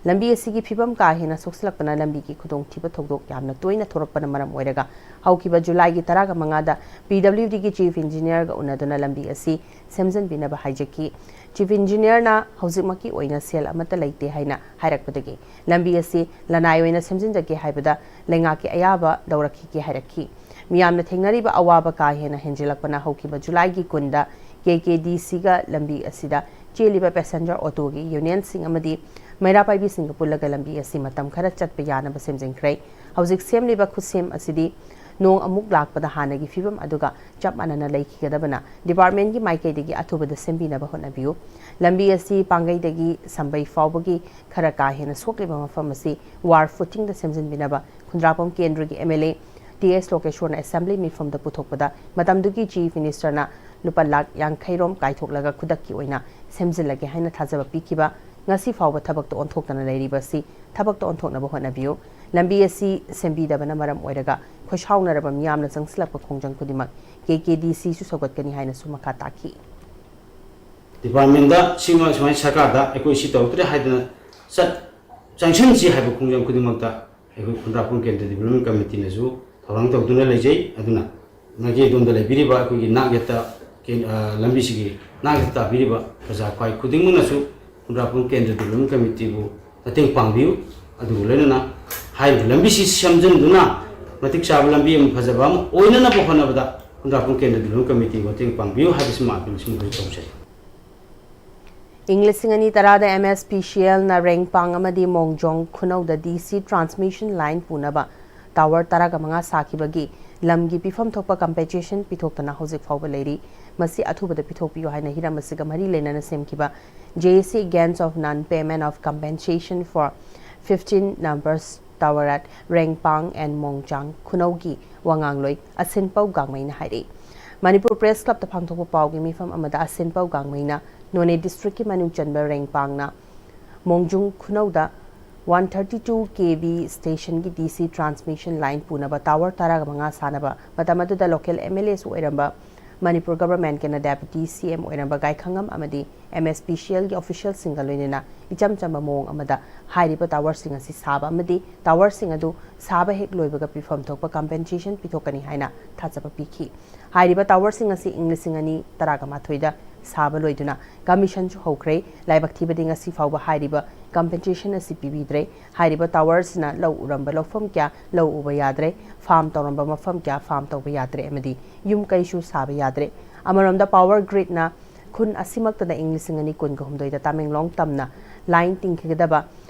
ꯂꯝꯕꯤ ꯑꯁꯤꯒꯤ ꯐꯤꯕꯝ ꯀꯥ ꯍꯦꯟꯅ ꯁꯣꯛꯆꯤꯜꯂꯛꯄꯅ ꯂꯝꯕꯤꯒꯤ ꯈꯨꯗꯣꯡꯊꯤꯕ ꯊꯧꯗꯣꯛ ꯌꯥꯝꯅ ꯇꯣꯏꯅ ꯊꯣꯔꯛꯄꯅ ꯃꯔꯝ ꯑꯣꯏꯔꯒ ꯍꯧꯈꯤꯕ ꯖꯨꯂꯥꯏꯒꯤ ꯇꯔꯥꯒ ꯃꯉꯥꯗ ꯄꯤ ꯗꯕ꯭ꯂꯤꯎ ꯗꯤꯒꯤ ꯆꯤꯐ ꯏꯟꯖꯤꯅꯤꯌꯔꯒ ꯎꯅꯗꯨꯅ ꯂꯝꯕꯤ ꯑꯁꯤ ꯁꯦꯝꯖꯤꯟꯕꯤꯅꯕ ꯍꯥꯏꯖꯈꯤ꯫ ꯆꯤꯐ ꯏꯟꯖꯤꯅꯤꯌꯔꯅ ꯍꯧꯖꯤꯛꯃꯛꯀꯤ ꯑꯣꯏꯅ ꯁꯦꯜ ꯑꯃꯠꯇ ꯂꯩꯇꯦ ꯍꯥꯏꯅ ꯍꯥꯏꯔꯛꯄꯗꯒꯤ ꯂꯝꯕꯤ ꯑꯁꯤ ꯂꯅꯥꯏ ꯑꯣꯏꯅ ꯁꯦꯝꯖꯤꯟꯖꯒꯦ ꯍꯥꯏꯕꯗ ꯂꯩꯉꯥꯛꯀꯤ ꯑꯌꯥꯕ ꯂꯧꯔꯛꯈꯤꯒꯦ ꯍꯥꯏꯔꯛꯈꯤ꯫ ꯃꯤꯌꯥꯝꯅ ꯊꯦꯡꯅꯔꯤꯕ ꯑꯋꯥꯕ ꯀꯥ ꯍꯦꯟꯅ ꯍꯦꯟꯖꯤꯜꯂꯛꯄꯅ ꯍꯧꯈꯤꯕ ꯖꯨꯂꯥꯏꯒꯤ ꯀꯨꯟꯗ ꯀꯦ ꯀꯦ ꯗꯤ ꯁꯤꯒ ꯂꯝꯕꯤ ꯑꯁꯤꯗ ꯆꯦꯜꯂꯤꯕ ꯄꯦꯁꯦꯟꯖꯔ ꯑꯣꯇꯣꯒꯤ ꯌꯨꯅꯤꯌꯟꯁꯤꯡ ꯑꯃꯗꯤ ꯃꯩꯔꯥ ꯄꯥꯏꯕꯤꯁꯤꯡꯒ ꯄꯨꯜꯂꯒ ꯂꯝꯕꯤ ꯑꯁꯤ ꯃꯇꯝ ꯈꯔ ꯆꯠꯄ ꯌꯥꯅꯕ ꯁꯦꯝꯖꯤꯟꯈ꯭ꯔꯦ꯫ ꯍꯧꯖꯤꯛ ꯁꯦꯝꯂꯤꯕ ꯈꯨꯠꯁꯦꯝ ꯑꯁꯤꯗꯤ ꯅꯣꯡ ꯑꯃꯨꯛ ꯂꯥꯛꯄꯗ ꯍꯥꯟꯅꯒꯤ ꯐꯤꯕꯝ ꯑꯗꯨꯒ ꯆꯞ ꯃꯥꯟꯅꯅ ꯂꯩꯈꯤꯒꯗꯕꯅ ꯗꯤꯄꯥꯔꯠꯃꯦꯟꯒꯤ ꯃꯥꯏꯀꯩꯗꯒꯤ ꯑꯊꯨꯕꯗ ꯁꯦꯝꯕꯤꯅꯕ ꯍꯣꯠꯅꯕꯤꯌꯨ꯫ ꯂꯝꯕꯤ ꯑꯁꯤ ꯄꯥꯡꯒꯩꯗꯒꯤ ꯁꯝꯕꯩ ꯐꯥꯎꯕꯒꯤ ꯈꯔ ꯀꯥ ꯍꯦꯟꯅ ꯁꯣꯛꯂꯤꯕ ꯃꯐꯝ ꯑꯁꯤ ꯋꯥꯔ ꯐꯨꯇꯤꯡꯗ ꯁꯦꯝꯖꯤꯟꯕꯤꯅꯕ ꯈꯨꯟꯗ꯭ꯔꯥꯛꯄꯝ ꯀꯦꯟꯗ꯭ꯔꯒꯤ M L A T S ꯂꯣꯀꯦꯁꯣꯔꯅ ꯑꯦꯁꯦꯝꯕ꯭ꯂꯤ ꯃꯤꯐꯝꯗ ꯄꯨꯊꯣꯛꯄꯗ ꯃꯇꯝꯗꯨꯒꯤ ꯆꯤꯐ ꯃꯤꯅꯤꯁꯇꯔꯅ ꯂꯨꯄꯥ ꯂꯥꯈ ꯌꯥꯡꯈꯩ ꯔꯣꯝ ꯀꯥꯏꯊꯣꯛꯂꯒ ꯈꯨꯗꯛꯀꯤ ꯑꯣꯏꯅ ꯁꯦꯝꯖꯤꯜꯂꯒꯦ ꯍꯥꯏꯅ ꯊꯥꯖꯕ ꯄꯤꯈꯤꯕ ꯉꯁꯤ ꯐꯥꯎꯕ ꯊꯕꯛꯇ ꯑꯣꯟꯊꯣꯛꯇꯅ ꯂꯩꯔꯤꯕ ꯑꯁꯤ ꯊꯕꯛꯇ ꯑꯣꯟꯊꯣꯛꯅꯕ ꯍꯣꯠꯅꯕꯤꯌꯨ꯫ ꯂꯝꯕꯤ ꯑꯁꯤ ꯁꯦꯝꯕꯤꯗꯕꯅ ꯃꯔꯝ ꯑꯣꯏꯔꯒ ꯈꯣꯏꯁꯥꯎꯅꯔꯕ ꯃꯤꯌꯥꯝꯅ ꯆꯪꯁꯤꯜꯂꯛꯄ ꯈꯣꯡꯖꯪ ꯈꯨꯗꯤꯡꯃꯛ ꯀꯦ ꯀꯦ ꯗꯤ ꯁꯤꯁꯨ ꯁꯧꯒꯠꯀꯅꯤ ꯍꯥꯏꯅꯁꯨ ꯃꯈꯥ ꯇꯥꯈꯤ꯫ ꯗꯤꯄꯥꯔꯠꯃꯦꯟꯗ ꯁꯤꯃ ꯁꯨꯃꯥꯏꯅ ꯁꯔꯀꯥꯔꯗ ꯑꯩꯈꯣꯏ ꯁꯤ ꯇꯧꯔꯛꯇ꯭ꯔꯦ ꯍꯥꯏꯗꯅ ꯆꯠ-, ꯆꯪꯁꯤꯟꯁꯤ ꯍꯥꯏꯕ ꯈꯣꯡꯖꯪ ꯈꯨꯗꯤꯡꯃꯛꯇ ꯑꯩꯈꯣꯏ ꯈꯨꯟꯗ꯭ꯔꯥꯛꯄꯝ ꯀꯦꯟꯗ꯭ꯔ ꯗꯤꯕꯂꯞꯃꯦꯟ ꯀꯃꯤꯇꯤꯅꯁꯨ ꯊꯧꯔꯥꯡ ꯇꯧꯗꯨꯅ ꯂꯩꯖꯩ꯫ ꯑꯗꯨꯅ ꯃꯥꯏꯀꯩ ꯑꯗꯣꯝꯗ ꯂꯩꯕꯤꯔꯤꯕ ꯑꯩꯈꯣꯏꯒꯤ ꯅꯥꯛ ꯌꯦꯠꯇ ꯀꯦꯟ-, ꯑ, ꯂꯝꯕꯤꯁꯤꯒꯤ ꯅꯥꯛ ꯌꯦꯠꯇ ꯇꯥꯕꯤꯔꯤꯕ ꯄ꯭ꯔꯖꯥ ꯈ꯭ꯋꯥꯏ ꯈꯨꯗꯤꯡꯃꯛꯅꯁꯨ ꯈꯨꯟꯗ꯭ꯔꯥꯛꯄꯝ ꯀꯦꯟꯗ꯭ꯔ ꯗꯤꯕꯂꯞꯃꯦꯟ ꯀꯃꯤꯇꯤꯕꯨ ꯃꯇꯦꯡ ꯄꯥꯡꯕꯤꯌꯨ꯫ ꯑꯗꯨꯒ ꯂꯣꯏꯅꯅ ꯍꯥꯏꯔꯤꯕ ꯂꯝꯕꯤꯁꯤ ꯁꯦꯝꯖꯤꯟꯗꯨꯅ ꯃꯇꯤꯛ ꯆꯥꯕ ꯂꯝꯕꯤ ꯑꯃ ꯐꯖꯕ ꯑꯃ ꯑꯣꯏꯅꯅꯕ ꯍꯣꯠꯅꯕꯗ ꯈꯨꯟꯗ꯭ꯔꯥꯛꯄꯝ ꯀꯦꯟꯗ꯭ꯔ ꯗꯤꯕꯂꯞꯃꯦꯟ ꯀꯃꯤꯇꯤꯕꯨ ꯃꯇꯦꯡ ꯄꯥꯡꯕꯤꯌꯨ ꯍꯥꯏꯕꯁꯤꯃ ꯑꯄꯤꯜꯁꯤꯃ ꯑꯩꯈꯣꯏꯁꯨ ꯇꯧꯖꯩ꯫ ꯏꯪ ꯂꯤꯁꯤꯡ ꯑꯅꯤ ꯇꯔꯥꯗ M S P C L ꯅ ꯔꯦꯡꯄꯥꯡ ꯑꯃꯗꯤ ꯃꯣꯡꯖꯣꯡ ꯈꯨꯅꯧꯗ D C transmission line ꯄꯨꯅꯕ tower ꯇꯔꯥꯒ ꯃꯉꯥ ꯁꯥꯈꯤꯕꯒꯤ ꯂꯝꯒꯤ ꯄꯤꯐꯝ ꯊꯣꯛꯄ compensation ꯄꯤꯊꯣꯛꯇꯅ ꯍꯧꯖꯤꯛ ꯐꯥꯎꯕ ꯂꯩꯔꯤ꯫ ꯃꯁꯤ ꯑꯊꯨꯕꯗ ꯄꯤꯊꯣꯛꯄꯤꯌꯨ ꯍꯥꯏꯅ ꯍꯤꯔꯝ ꯑꯁꯤꯒ ꯃꯔꯤ ꯂꯩꯅꯅ ꯁꯦꯝꯈꯤꯕ J A C Against of Non Payment of Compensation for fifteen numbers tower at Rengpang and Mongjang ꯈꯨꯅꯧꯒꯤ ꯋꯥꯉꯥꯡꯂꯣꯏ ꯑꯁꯤꯟꯄꯧ ꯒꯥꯡꯃꯩꯅ ꯍꯥꯏꯔꯤ꯫ ꯃꯅꯤꯄꯨꯔ Press Club ꯇ ꯄꯥꯡꯊꯣꯛꯄ ꯄꯥꯎꯒꯤ ꯃꯤꯐꯝ ꯑꯃꯗ ꯑꯁꯤꯟꯄꯧ ꯒꯥꯡꯃꯩꯅ ꯅꯣꯅꯦ district ꯀꯤ ꯃꯅꯨꯡ ꯆꯟꯕ ꯔꯦꯡꯄꯥꯡꯅ ꯃꯣꯡꯖꯨꯡ ꯈꯨꯅꯧꯗ one thirty two K V station ꯒꯤ D C transmission line ꯄꯨꯅꯕ tower ꯇꯔꯥꯒ ꯃꯉꯥ ꯁꯥꯅꯕ ꯃꯇꯝ ꯑꯗꯨꯗ local M L A ꯁꯨ ꯑꯣꯏꯔꯝꯕ Manipur government ꯀꯤꯅ Deputy C M ꯑꯣꯏꯔꯝꯕ ꯒꯥꯏꯈꯉꯝ ꯑꯃꯗꯤ M S P C L ꯒꯤ official ꯁꯤꯡꯒ ꯂꯣꯏꯅꯅ ꯏꯆꯝ ꯆꯝꯕ ꯃꯑꯣꯡ ꯑꯃꯗ ꯍꯥꯏꯔꯤꯕ tower ꯁꯤꯡ ꯑꯁꯤ ꯁꯥꯕ ꯑꯃꯗꯤ tower ꯁꯤꯡ ꯑꯗꯨ ꯁꯥꯕ ꯍꯦꯛ ꯂꯣꯏꯕꯒ ꯄꯤꯐꯝ ꯊꯣꯛꯄ compensation ꯄꯤꯊꯣꯛꯀꯅꯤ ꯍꯥꯏꯅ ꯊꯥꯖꯕ ꯄꯤꯈꯤ꯫ ꯍꯥꯏꯔꯤꯕ tower ꯁꯤꯡ ꯑꯁꯤ ꯏꯪ ꯂꯤꯁꯤꯡ ꯑꯅꯤ ꯇꯔꯥꯒ ꯃꯥꯊꯣꯏꯗ ꯁꯥꯕ ꯂꯣꯏꯗꯨꯅ commission ꯁꯨ ꯍꯧꯈ꯭ꯔꯦ꯫ ꯂꯥꯏꯕꯛ ꯊꯤꯕꯗꯤ ꯉꯁꯤ ꯐꯥꯎꯕ ꯍꯥꯏꯔꯤꯕ compensation ꯑꯁꯤ ꯄꯤꯕꯤꯗ꯭ꯔꯦ꯫ ꯍꯥꯏꯔꯤꯕ tower ꯁꯤꯅ ꯂꯧ ꯎꯔꯝꯕ ꯂꯧꯐꯝ ꯀꯌꯥ ꯂꯧ ꯎꯕ ꯌꯥꯗ꯭ꯔꯦ, farm ꯇꯧꯔꯝꯕ ꯃꯐꯝ ꯀꯌꯥ farm ꯇꯧꯕ ꯌꯥꯗ꯭ꯔꯦ ꯑꯃꯗꯤ ꯌꯨꯝ ꯀꯩꯁꯨ ꯁꯥꯕ ꯌꯥꯗ꯭ꯔꯦ꯫ ꯑꯃꯔꯣꯝꯗ Power Grid ꯅ ꯈꯨꯟ ꯑꯁꯤꯃꯛꯇꯗ ꯏꯪ ꯂꯤꯁꯤꯡ ꯑꯅꯤ ꯀꯨꯟꯒ ꯍꯨꯝꯗꯣꯏꯗ ꯇꯃꯦꯡꯂꯣꯡ ꯇꯝꯅ line ꯇꯤꯡꯈꯤꯒꯗꯕ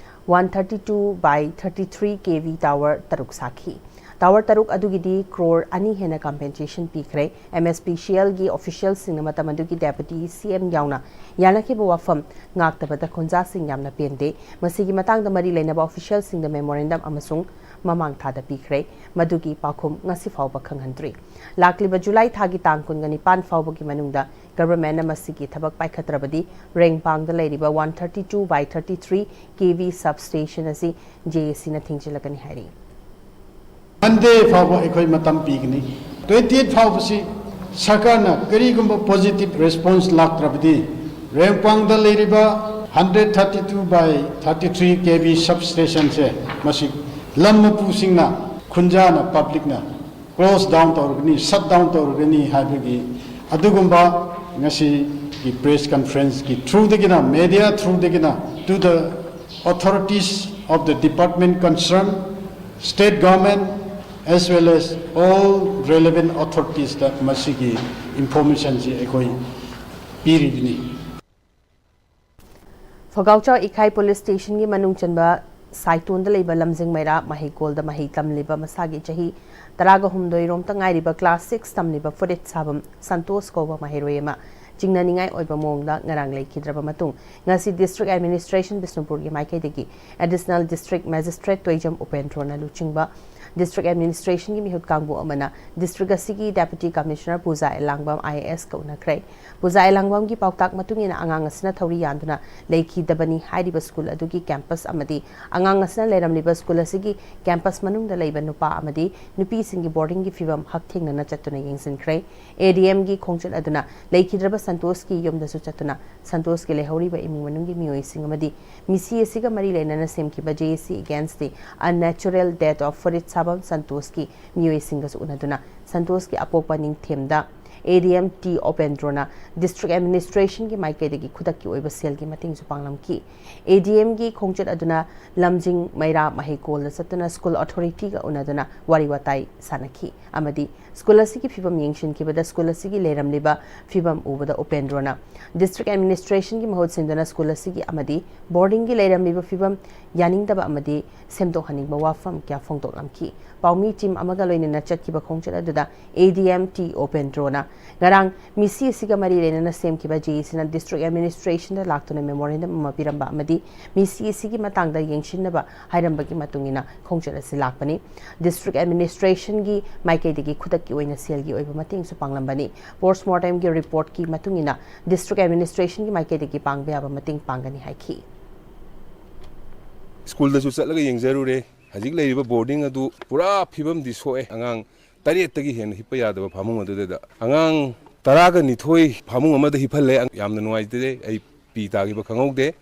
one thirty two by thirty three K V tower ꯇꯔꯨꯛ ꯁꯥꯈꯤ꯫ Tower ꯇꯔꯨꯛ ꯑꯗꯨꯒꯤꯗꯤ crore ꯑꯅꯤ ꯍꯦꯟꯅ compensation ꯄꯤꯈ꯭ꯔꯦ꯫ M S P C L ꯒꯤ official ꯁꯤꯡꯅ ꯃꯇꯝ ꯑꯗꯨꯒꯤ Deputy C M ꯌꯥꯎꯅ ꯌꯥꯅꯈꯤꯕ ꯋꯥꯐꯝ ꯉꯥꯛꯇꯕꯗ ꯈꯨꯟꯖꯥꯁꯤꯡ ꯌꯥꯝꯅ ꯄꯦꯟꯗꯦ꯫ ꯃꯁꯤꯒꯤ ꯃꯇꯥꯡꯗ ꯃꯔꯤ ꯂꯩꯅꯕ official ꯁꯤꯡꯗ memorandum ꯑꯃꯁꯨꯡ ꯃꯃꯥꯡ ꯊꯥꯗ ꯄꯤꯈ꯭ꯔꯦ꯫ ꯃꯗꯨꯒꯤ ꯄꯥꯎꯈꯨꯝ ꯉꯁꯤ ꯐꯥꯎꯕ ꯈꯪꯍꯟꯗ꯭ꯔꯤ꯫ ꯂꯥꯛꯂꯤꯕ July ꯊꯥꯒꯤ ꯇꯥꯡ ꯀꯨꯟꯒ ꯅꯤꯄꯥꯟ ꯐꯥꯎꯕꯒꯤ ꯃꯅꯨꯡꯗ government ꯅ ꯃꯁꯤꯒꯤ ꯊꯕꯛ ꯄꯥꯏꯈꯠꯇ꯭ꯔꯕꯗꯤ ꯔꯦꯡꯄꯥꯡꯗ ꯂꯩꯔꯤꯕ one thirty two by thirty three K V substation ꯑꯁꯤ J A C ꯅ ꯊꯤꯡꯖꯤꯜꯂꯒꯅꯤ ꯍꯥꯏꯔꯤ꯫ Monday ꯐꯥꯎꯕ ꯑꯩꯈꯣꯏ ꯃꯇꯝ ꯄꯤꯒꯅꯤ꯫ Twenty eight ꯐꯥꯎꯕꯁꯤ ꯁꯔꯀꯥꯔꯅ ꯀꯔꯤꯒꯨꯝꯕ positive response ꯂꯥꯛꯇ꯭ꯔꯕꯗꯤ ꯔꯦꯡꯄꯥꯡꯗ ꯂꯩꯔꯤꯕ hundred thirty two by thirty three K V substation ꯁꯦ ꯃꯁꯤ ꯂꯝ ꯃꯄꯨꯁꯤꯡꯅ ꯈꯨꯟꯖꯥꯅ public ꯅ close down ꯇꯧꯔꯒꯅꯤ, shut down ꯇꯧꯔꯒꯅꯤ ꯍꯥꯏꯕꯒꯤ ꯑꯗꯨꯒꯨꯝꯕ ꯉꯁꯤꯒꯤ press conference ꯀꯤ through ꯗꯒꯤꯅ, media through ꯗꯒꯤꯅ to the authorities of the department concerned, state government as well as all relevant authorities ꯇ ꯃꯁꯤꯒꯤ information ꯁꯤ ꯑꯩꯈꯣꯏ ꯄꯤꯔꯤꯕꯅꯤ꯫ ꯐꯒꯥꯎꯆꯥ ꯏꯈꯥꯏ ꯄꯨꯂꯤꯁ ꯁ꯭ꯇꯦꯁꯟꯒꯤ ꯃꯅꯨꯡ ꯆꯟꯕ ꯁꯥꯏꯇꯣꯟꯗ ꯂꯩꯕ ꯂꯝꯖꯤꯡ ꯃꯩꯔꯥ ꯃꯍꯩꯀꯣꯜꯗ ꯃꯍꯩ ꯇꯝꯂꯤꯕ ꯃꯁꯥꯒꯤ ꯆꯍꯤ ꯇꯔꯥꯒ ꯍꯨꯝꯗꯣꯏ ꯔꯣꯝꯇ ꯉꯥꯏꯔꯤꯕ ꯀ꯭ꯂꯥꯁ ꯁꯤꯛꯁ ꯇꯝꯂꯤꯕ ꯐꯨꯔꯤꯠ ꯁꯥꯐꯝ ꯁꯟꯇꯣꯁ ꯀꯧꯕ ꯃꯍꯩꯔꯣꯏ ꯑꯃ ꯆꯤꯡꯅꯅꯤꯡꯉꯥꯏ ꯑꯣꯏꯕ ꯃꯑꯣꯡꯗ ꯉꯔꯥꯡ ꯂꯩꯈꯤꯗ꯭ꯔꯕ ꯃꯇꯨꯡ ꯉꯁꯤ ꯗꯤꯁꯇ꯭ꯔꯤꯛ ꯑꯦꯗꯃꯤꯅꯤꯁꯇ꯭ꯔꯦꯁꯟ ꯕꯤꯁꯅꯨꯄꯨꯔꯒꯤ ꯃꯥꯏꯀꯩꯗꯒꯤ ꯑꯦꯗꯤꯁꯅꯦꯜ ꯗꯤꯁꯇ꯭ꯔꯤꯛ ꯃꯦꯖꯤꯁꯇ꯭ꯔꯦꯠ ꯇꯣꯏꯖꯝ ꯎꯄꯦꯟꯗ꯭ꯔꯣꯅ ꯂꯨꯆꯤꯡꯕ ꯗꯤꯁꯇ꯭ꯔꯤꯛ ꯑꯦꯗꯃꯤꯅꯤꯁꯇ꯭ꯔꯦꯁꯟꯒꯤ ꯃꯤꯍꯨꯠ ꯀꯥꯡꯕꯨ ꯑꯃꯅ ꯗꯤꯁꯇ꯭ꯔꯤꯛ ꯑꯁꯤꯒꯤ ꯗꯦꯄꯨꯇꯤ commissioner Puja Elangbam I A ask ꯎꯅꯈ꯭ꯔꯦ꯫ ꯄꯨꯖꯥ ꯑꯦꯂꯥꯡꯕꯝꯒꯤ ꯄꯥꯎꯇꯥꯛ ꯃꯇꯨꯡ ꯏꯟꯅ ꯑꯉꯥꯡ ꯑꯁꯤꯅ ꯊꯧꯔꯤ ꯌꯥꯟꯗꯨꯅ ꯂꯩꯈꯤꯗꯕꯅꯤ ꯍꯥꯏꯔꯤꯕ ꯁ꯭ꯀꯨꯜ ꯑꯗꯨꯒꯤ ꯀꯦꯝꯄꯁ ꯑꯃꯗꯤ ꯑꯉꯥꯡ ꯑꯁꯤꯅ ꯂꯩꯔꯝꯂꯤꯕ ꯁ꯭ꯀꯨꯜ ꯑꯁꯤꯒꯤ ꯀꯦꯝꯄꯁ ꯃꯅꯨꯡꯗ ꯂꯩꯕ ꯅꯨꯄꯥ ꯑꯃꯗꯤ ꯅꯨꯄꯤꯁꯤꯡꯒꯤ ꯕꯣꯔꯗꯤꯡꯒꯤ ꯐꯤꯕꯝ ꯍꯛꯊꯦꯡꯅꯅ ꯆꯠꯇꯨꯅ ꯌꯦꯡꯁꯤꯟꯈ꯭ꯔꯦ꯫ ꯑꯦ ꯗꯤ ꯑꯦꯝꯒꯤ ꯈꯣꯡꯆꯠ ꯑꯗꯨꯅ ꯂꯩꯈꯤꯗ꯭ꯔꯕ ꯁꯟꯇꯣꯁꯀꯤ ꯌꯨꯝꯗꯁꯨ ꯆꯠꯇꯨꯅ ꯁꯟꯇꯣꯁꯀꯤ ꯂꯩꯍꯧꯔꯤꯕ ꯏꯃꯨꯡ ꯃꯅꯨꯡꯒꯤ ꯃꯤꯑꯣꯏꯁꯤꯡ ꯑꯃꯗꯤ ꯃꯤꯁꯤ ꯑꯁꯤꯒ ꯃꯔꯤ ꯂꯩꯅꯅ ꯁꯦꯝꯈꯤꯕ J A C Against the Unnatural Death of ꯐꯨꯔꯤꯠ ꯁꯥꯐꯝ ꯁꯟꯇꯣꯁꯀꯤ ꯃꯤꯑꯣꯏꯁꯤꯡꯒꯁꯨ ꯎꯅꯗꯨꯅ ꯁꯟꯇꯣꯁꯀꯤ ꯑꯄꯣꯛꯄ ꯅꯤꯡꯊꯦꯝꯗ ꯑꯦ ꯗꯤ ꯑꯦꯝ ꯇꯤ ꯎꯄꯦꯟꯗ꯭ꯔꯣꯅ ꯗꯤꯁꯇ꯭ꯔꯤꯛ ꯑꯦꯗꯃꯤꯅꯤꯁꯇ꯭ꯔꯦꯁꯟꯒꯤ ꯃꯥꯏꯀꯩꯗꯒꯤ ꯈꯨꯗꯛꯀꯤ ꯑꯣꯏꯕ ꯁꯦꯜꯒꯤ ꯃꯇꯦꯡꯁꯨ ꯄꯥꯡꯂꯝꯈꯤ꯫ ꯑꯦ ꯗꯤ ꯑꯦꯝꯒꯤ ꯈꯣꯡꯆꯠ ꯑꯗꯨꯅ ꯂꯝꯖꯤꯡ ꯃꯩꯔꯥ ꯃꯍꯩꯀꯣꯜꯗ ꯆꯠꯇꯨꯅ ꯁ꯭ꯀꯨꯜ ꯑꯣꯊꯣꯔꯤꯇꯤꯒ ꯎꯅꯗꯨꯅ ꯋꯥꯔꯤ ꯋꯥꯇꯥꯏ ꯁꯥꯟꯅꯈꯤ ꯑꯃꯗꯤ ꯁ꯭ꯀꯨꯜ ꯑꯁꯤꯒꯤ ꯐꯤꯕꯝ ꯌꯦꯡꯁꯤꯟꯈꯤꯕꯗ ꯁ꯭ꯀꯨꯜ ꯑꯁꯤꯒꯤ ꯂꯩꯔꯝꯂꯤꯕ ꯐꯤꯕꯝ ꯎꯕꯗ ꯎꯄꯦꯟꯗ꯭ꯔꯣꯅ ꯗꯤꯁꯇ꯭ꯔꯤꯛ ꯑꯦꯗꯃꯤꯅꯤꯁꯇ꯭ꯔꯦꯁꯟꯒꯤ ꯃꯍꯨꯠ ꯁꯤꯟꯗꯨꯅ ꯁ꯭ꯀꯨꯜ ꯑꯁꯤꯒꯤ ꯑꯃꯗꯤ ꯕꯣꯔꯗꯤꯡꯒꯤ ꯂꯩꯔꯝꯂꯤꯕ ꯐꯤꯕꯝ ꯌꯥꯅꯤꯡꯗꯕ ꯑꯃꯗꯤ ꯁꯦꯝꯗꯣꯛꯍꯟꯅꯤꯡꯕ ꯋꯥꯐꯝ ꯀꯌꯥ ꯐꯣꯡꯗꯣꯛꯂꯝꯈꯤ꯫ ꯄꯥꯎꯃꯤ ꯇꯤꯝ ꯑꯃꯒ ꯂꯣꯏꯅꯅ ꯆꯠꯈꯤꯕ ꯈꯣꯡꯆꯠ ꯑꯗꯨꯗ ꯑꯦ ꯗꯤ ꯑꯦꯝ ꯇꯤ ꯎꯄꯦꯟꯗ꯭ꯔꯣꯅ ꯉꯔꯥꯡ ꯃꯤꯁꯤ ꯑꯁꯤꯒ ꯃꯔꯤ ꯂꯩꯅꯅ ꯁꯦꯝꯈꯤꯕ J A Cꯅ ꯗꯤꯁꯇ꯭ꯔꯤꯛ ꯑꯦꯗꯃꯤꯅꯤꯁꯇ꯭ꯔꯦꯁꯟꯗ ꯂꯥꯛꯇꯨꯅ ꯃꯦꯃꯣꯔꯦꯟꯗꯝ ꯑꯃ ꯄꯤꯔꯝꯕ ꯑꯃꯗꯤ ꯃꯤꯁꯤ ꯑꯁꯤꯒꯤ ꯃꯇꯥꯡꯗ ꯌꯦꯡꯁꯤꯟꯅꯕ ꯍꯥꯏꯔꯝꯕꯒꯤ ꯃꯇꯨꯡ ꯏꯟꯅ ꯈꯣꯡꯆꯠ ꯑꯁꯤ ꯂꯥꯛꯄꯅꯤ꯫ ꯗꯤꯁꯇ꯭ꯔꯤꯛ ꯑꯦꯗꯃꯤꯅꯤꯁꯇ꯭ꯔꯦꯁꯟꯒꯤ ꯃꯥꯏꯀꯩꯗꯒꯤ ꯈꯨꯗꯛꯀꯤ ꯑꯣꯏꯅ ꯁꯦꯜꯒꯤ ꯑꯣꯏꯕ ꯃꯇꯦꯡꯁꯨ ꯄꯥꯡꯂꯝꯕꯅꯤ꯫ ꯄꯣꯁꯃꯣꯔꯇꯦꯝꯒꯤ ꯔꯤꯄꯣꯔꯠꯀꯤ ꯃꯇꯨꯡ ꯏꯟꯅ ꯗꯤꯁꯇ꯭ꯔꯤꯛ ꯑꯦꯗꯃꯤꯅꯤꯁꯇ꯭ꯔꯦꯁꯟꯒꯤ ꯃꯥꯏꯀꯩꯗꯒꯤ ꯄꯥꯡꯕ ꯌꯥꯕ ꯃꯇꯦꯡ ꯄꯥꯡꯒꯅꯤ ꯍꯥꯏꯈꯤ꯫ ꯁ꯭ꯀꯨꯜꯗꯁꯨ ꯆꯠꯂꯒ ꯌꯦꯡꯖꯔꯨꯔꯦ꯫ ꯍꯧꯖꯤꯛ ꯂꯩꯔꯤꯕ ꯕꯣꯔꯗꯤꯡ ꯑꯗꯨ ꯄꯨꯔꯥ ꯐꯤꯕꯝꯗꯤ ꯁꯣꯛꯑꯦ꯫ ꯑꯉꯥꯡ ꯇꯔꯦꯠꯇꯒꯤ ꯍꯦꯟꯅ ꯍꯤꯞꯄ ꯌꯥꯗꯕ ꯐꯃꯨꯡ ꯑꯗꯨꯗꯩꯗ ꯑꯉꯥꯡ ꯇꯔꯥꯒ ꯅꯤꯊꯣꯏ ꯐꯃꯨꯡ ꯑꯃꯗ ꯍꯤꯞꯍꯜꯂꯦ꯫ ꯌꯥꯝꯅ ꯅꯨꯡꯉꯥꯏꯇꯦ꯫ ꯑꯩ ꯄꯤ ꯇꯥꯈꯤꯕ ꯈꯪꯍꯧꯗꯦ꯫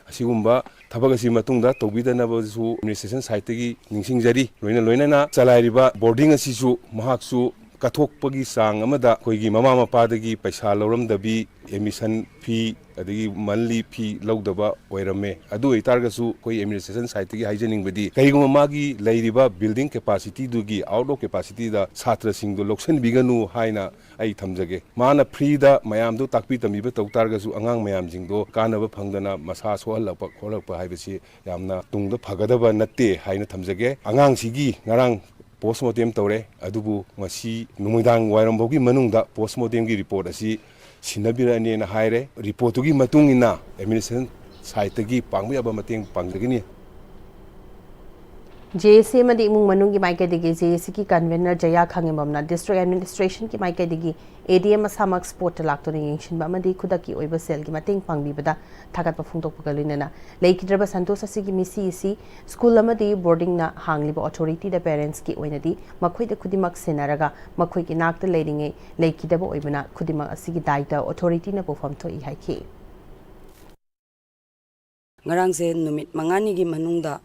ꯑꯁꯤꯒꯨꯝꯕ ꯊꯕꯛ ꯑꯁꯤ ꯃꯇꯨꯡꯗ ꯇꯧꯕꯤꯗꯅꯕꯁꯨ ꯑꯦꯗꯃꯤꯅꯤꯁꯇ꯭ꯔꯦꯁꯟ ꯁꯥꯏꯠꯇꯒꯤ ꯅꯤꯡꯁꯤꯡꯖꯔꯤ꯫ ꯂꯣꯏꯅ ꯂꯣꯏꯅꯅ ꯆꯂꯥꯏꯔꯤꯕ ꯕꯣꯔꯗꯤꯡ ꯑꯁꯤꯁꯨ ꯃꯍꯥꯛꯁꯨ ꯀꯠꯊꯣꯛꯄꯒꯤ ꯆꯥꯡ ꯑꯃꯗ ꯑꯩꯈꯣꯏꯒꯤ ꯃꯃꯥ ꯃꯄꯥꯗꯒꯤ ꯄꯩꯁꯥ ꯂꯧꯔꯝꯗꯕꯤ, admission fee ꯑꯗꯒꯤ monthly fee ꯂꯧꯗꯕ ꯑꯣꯏꯔꯝꯃꯦ꯫ ꯑꯗꯨ ꯑꯣꯏꯇꯥꯔꯒꯁꯨ ꯑꯩꯈꯣꯏ administration sideꯇꯒꯤ ꯍꯥꯏꯖꯅꯤꯡꯕꯗꯤ, ꯀꯔꯤꯒꯨꯝꯕ ꯃꯥꯒꯤ ꯂꯩꯔꯤꯕ building capacityꯗꯨꯒꯤ out of capacityꯗ ꯁꯥꯇ꯭ꯔꯁꯤꯡꯗꯨ ꯂꯧꯁꯤꯟꯕꯤꯒꯅꯨ ꯍꯥꯏꯅ ꯑꯩ ꯊꯝꯖꯒꯦ꯫ ꯃꯥꯅ freeꯗ ꯃꯌꯥꯝꯗꯨ ꯇꯥꯛꯄꯤ ꯇꯝꯕꯤꯕ ꯇꯧ ꯇꯥꯔꯒꯁꯨ ꯑꯉꯥꯡ ꯃꯌꯥꯝꯁꯤꯡꯗꯣ ꯀꯥꯟꯅꯕ ꯐꯪꯗꯅ ꯃꯁꯥ ꯁꯣꯛꯍꯜꯂꯛꯄ ꯈꯣꯠꯂꯛꯄ ꯍꯥꯏꯕꯁꯤ ꯌꯥꯝꯅ ꯇꯨꯡꯗ ꯐꯒꯗꯕ ꯅꯠꯇꯦ ꯍꯥꯏꯅ ꯊꯝꯖꯒꯦ꯫ ꯑꯉꯥꯡꯁꯤꯒꯤ ꯉꯔꯥꯡ post mortem ꯇꯧꯔꯦ, ꯑꯗꯨꯕꯨ ꯉꯁꯤ ꯅꯨꯃꯤꯗꯥꯡ ꯋꯥꯏꯔꯝ ꯐꯥꯎꯒꯤ ꯃꯅꯨꯡꯗ post mortemꯒꯤ report ꯑꯁꯤ ꯁꯤꯟꯅꯕꯤꯔꯛꯑꯅꯤꯅ ꯍꯥꯏꯔꯦ꯫ Reportꯇꯨꯒꯤ ꯃꯇꯨꯡ ꯏꯟꯅ administration sideꯇꯒꯤ ꯄꯥꯡꯕ ꯌꯥꯕ ꯃꯇꯦꯡ ꯄꯥꯡꯖꯒꯅꯤ꯫ ꯖꯦ ꯑꯦ ꯁꯤ ꯑꯃꯗꯤ ꯏꯃꯨꯡ ꯃꯅꯨꯡꯒꯤ ꯃꯥꯏꯀꯩꯗꯒꯤ ꯖꯦ ꯑꯦ ꯁꯤꯒꯤ convener ꯖꯌꯥ ꯈꯥꯉꯦꯝꯕꯝꯅ district administrationꯒꯤ ꯃꯥꯏꯀꯩꯗꯒꯤ ꯑꯦ ꯗꯤ ꯑꯦꯝ ꯃꯁꯥꯃꯛ spotꯇ ꯂꯥꯛꯇꯨꯅ ꯌꯦꯡꯁꯤꯟꯕ ꯑꯃꯗꯤ ꯈꯨꯗꯛꯀꯤ ꯑꯣꯏꯕ ꯁꯦꯜꯒꯤ ꯃꯇꯦꯡ ꯄꯥꯡꯕꯤꯕꯗ ꯊꯥꯒꯠꯄ ꯐꯣꯡꯗꯣꯛꯄꯒ ꯂꯣꯏꯅꯅ ꯂꯩꯈꯤꯗ꯭ꯔꯕ ꯁꯟꯇꯣꯁ ꯑꯁꯤꯒꯤ ꯃꯤꯁꯤ ꯑꯁꯤ ꯁ꯭ꯀꯨꯜ ꯑꯃꯗꯤ ꯕꯣꯔꯗꯤꯡꯅ ꯍꯥꯡꯂꯤꯕ ꯑꯣꯊꯣꯔꯤꯇꯤꯗ ꯄꯦꯔꯦꯟꯠꯁꯀꯤ ꯑꯣꯏꯅꯗꯤ ꯃꯈꯣꯏꯗ ꯈꯨꯗꯤꯡꯃꯛ ꯁꯦꯟꯅꯔꯒ ꯃꯈꯣꯏꯒꯤ ꯏꯅꯥꯛꯇ ꯂꯩꯔꯤꯉꯩ ꯂꯩꯈꯤꯗꯕ ꯑꯣꯏꯕꯅ ꯈꯨꯗꯤꯡꯃꯛ ꯑꯁꯤꯒꯤ ꯗꯥꯏꯇ ꯑꯣꯊꯣꯔꯤꯇꯤꯅ ꯄꯨꯐꯝ ꯊꯣꯛꯏ ꯍꯥꯏꯈꯤ꯫ ꯉꯔꯥꯡꯁꯦ ꯅꯨꯃꯤꯠ ꯃꯉꯥꯅꯤꯒꯤ ꯃꯅꯨꯡꯗ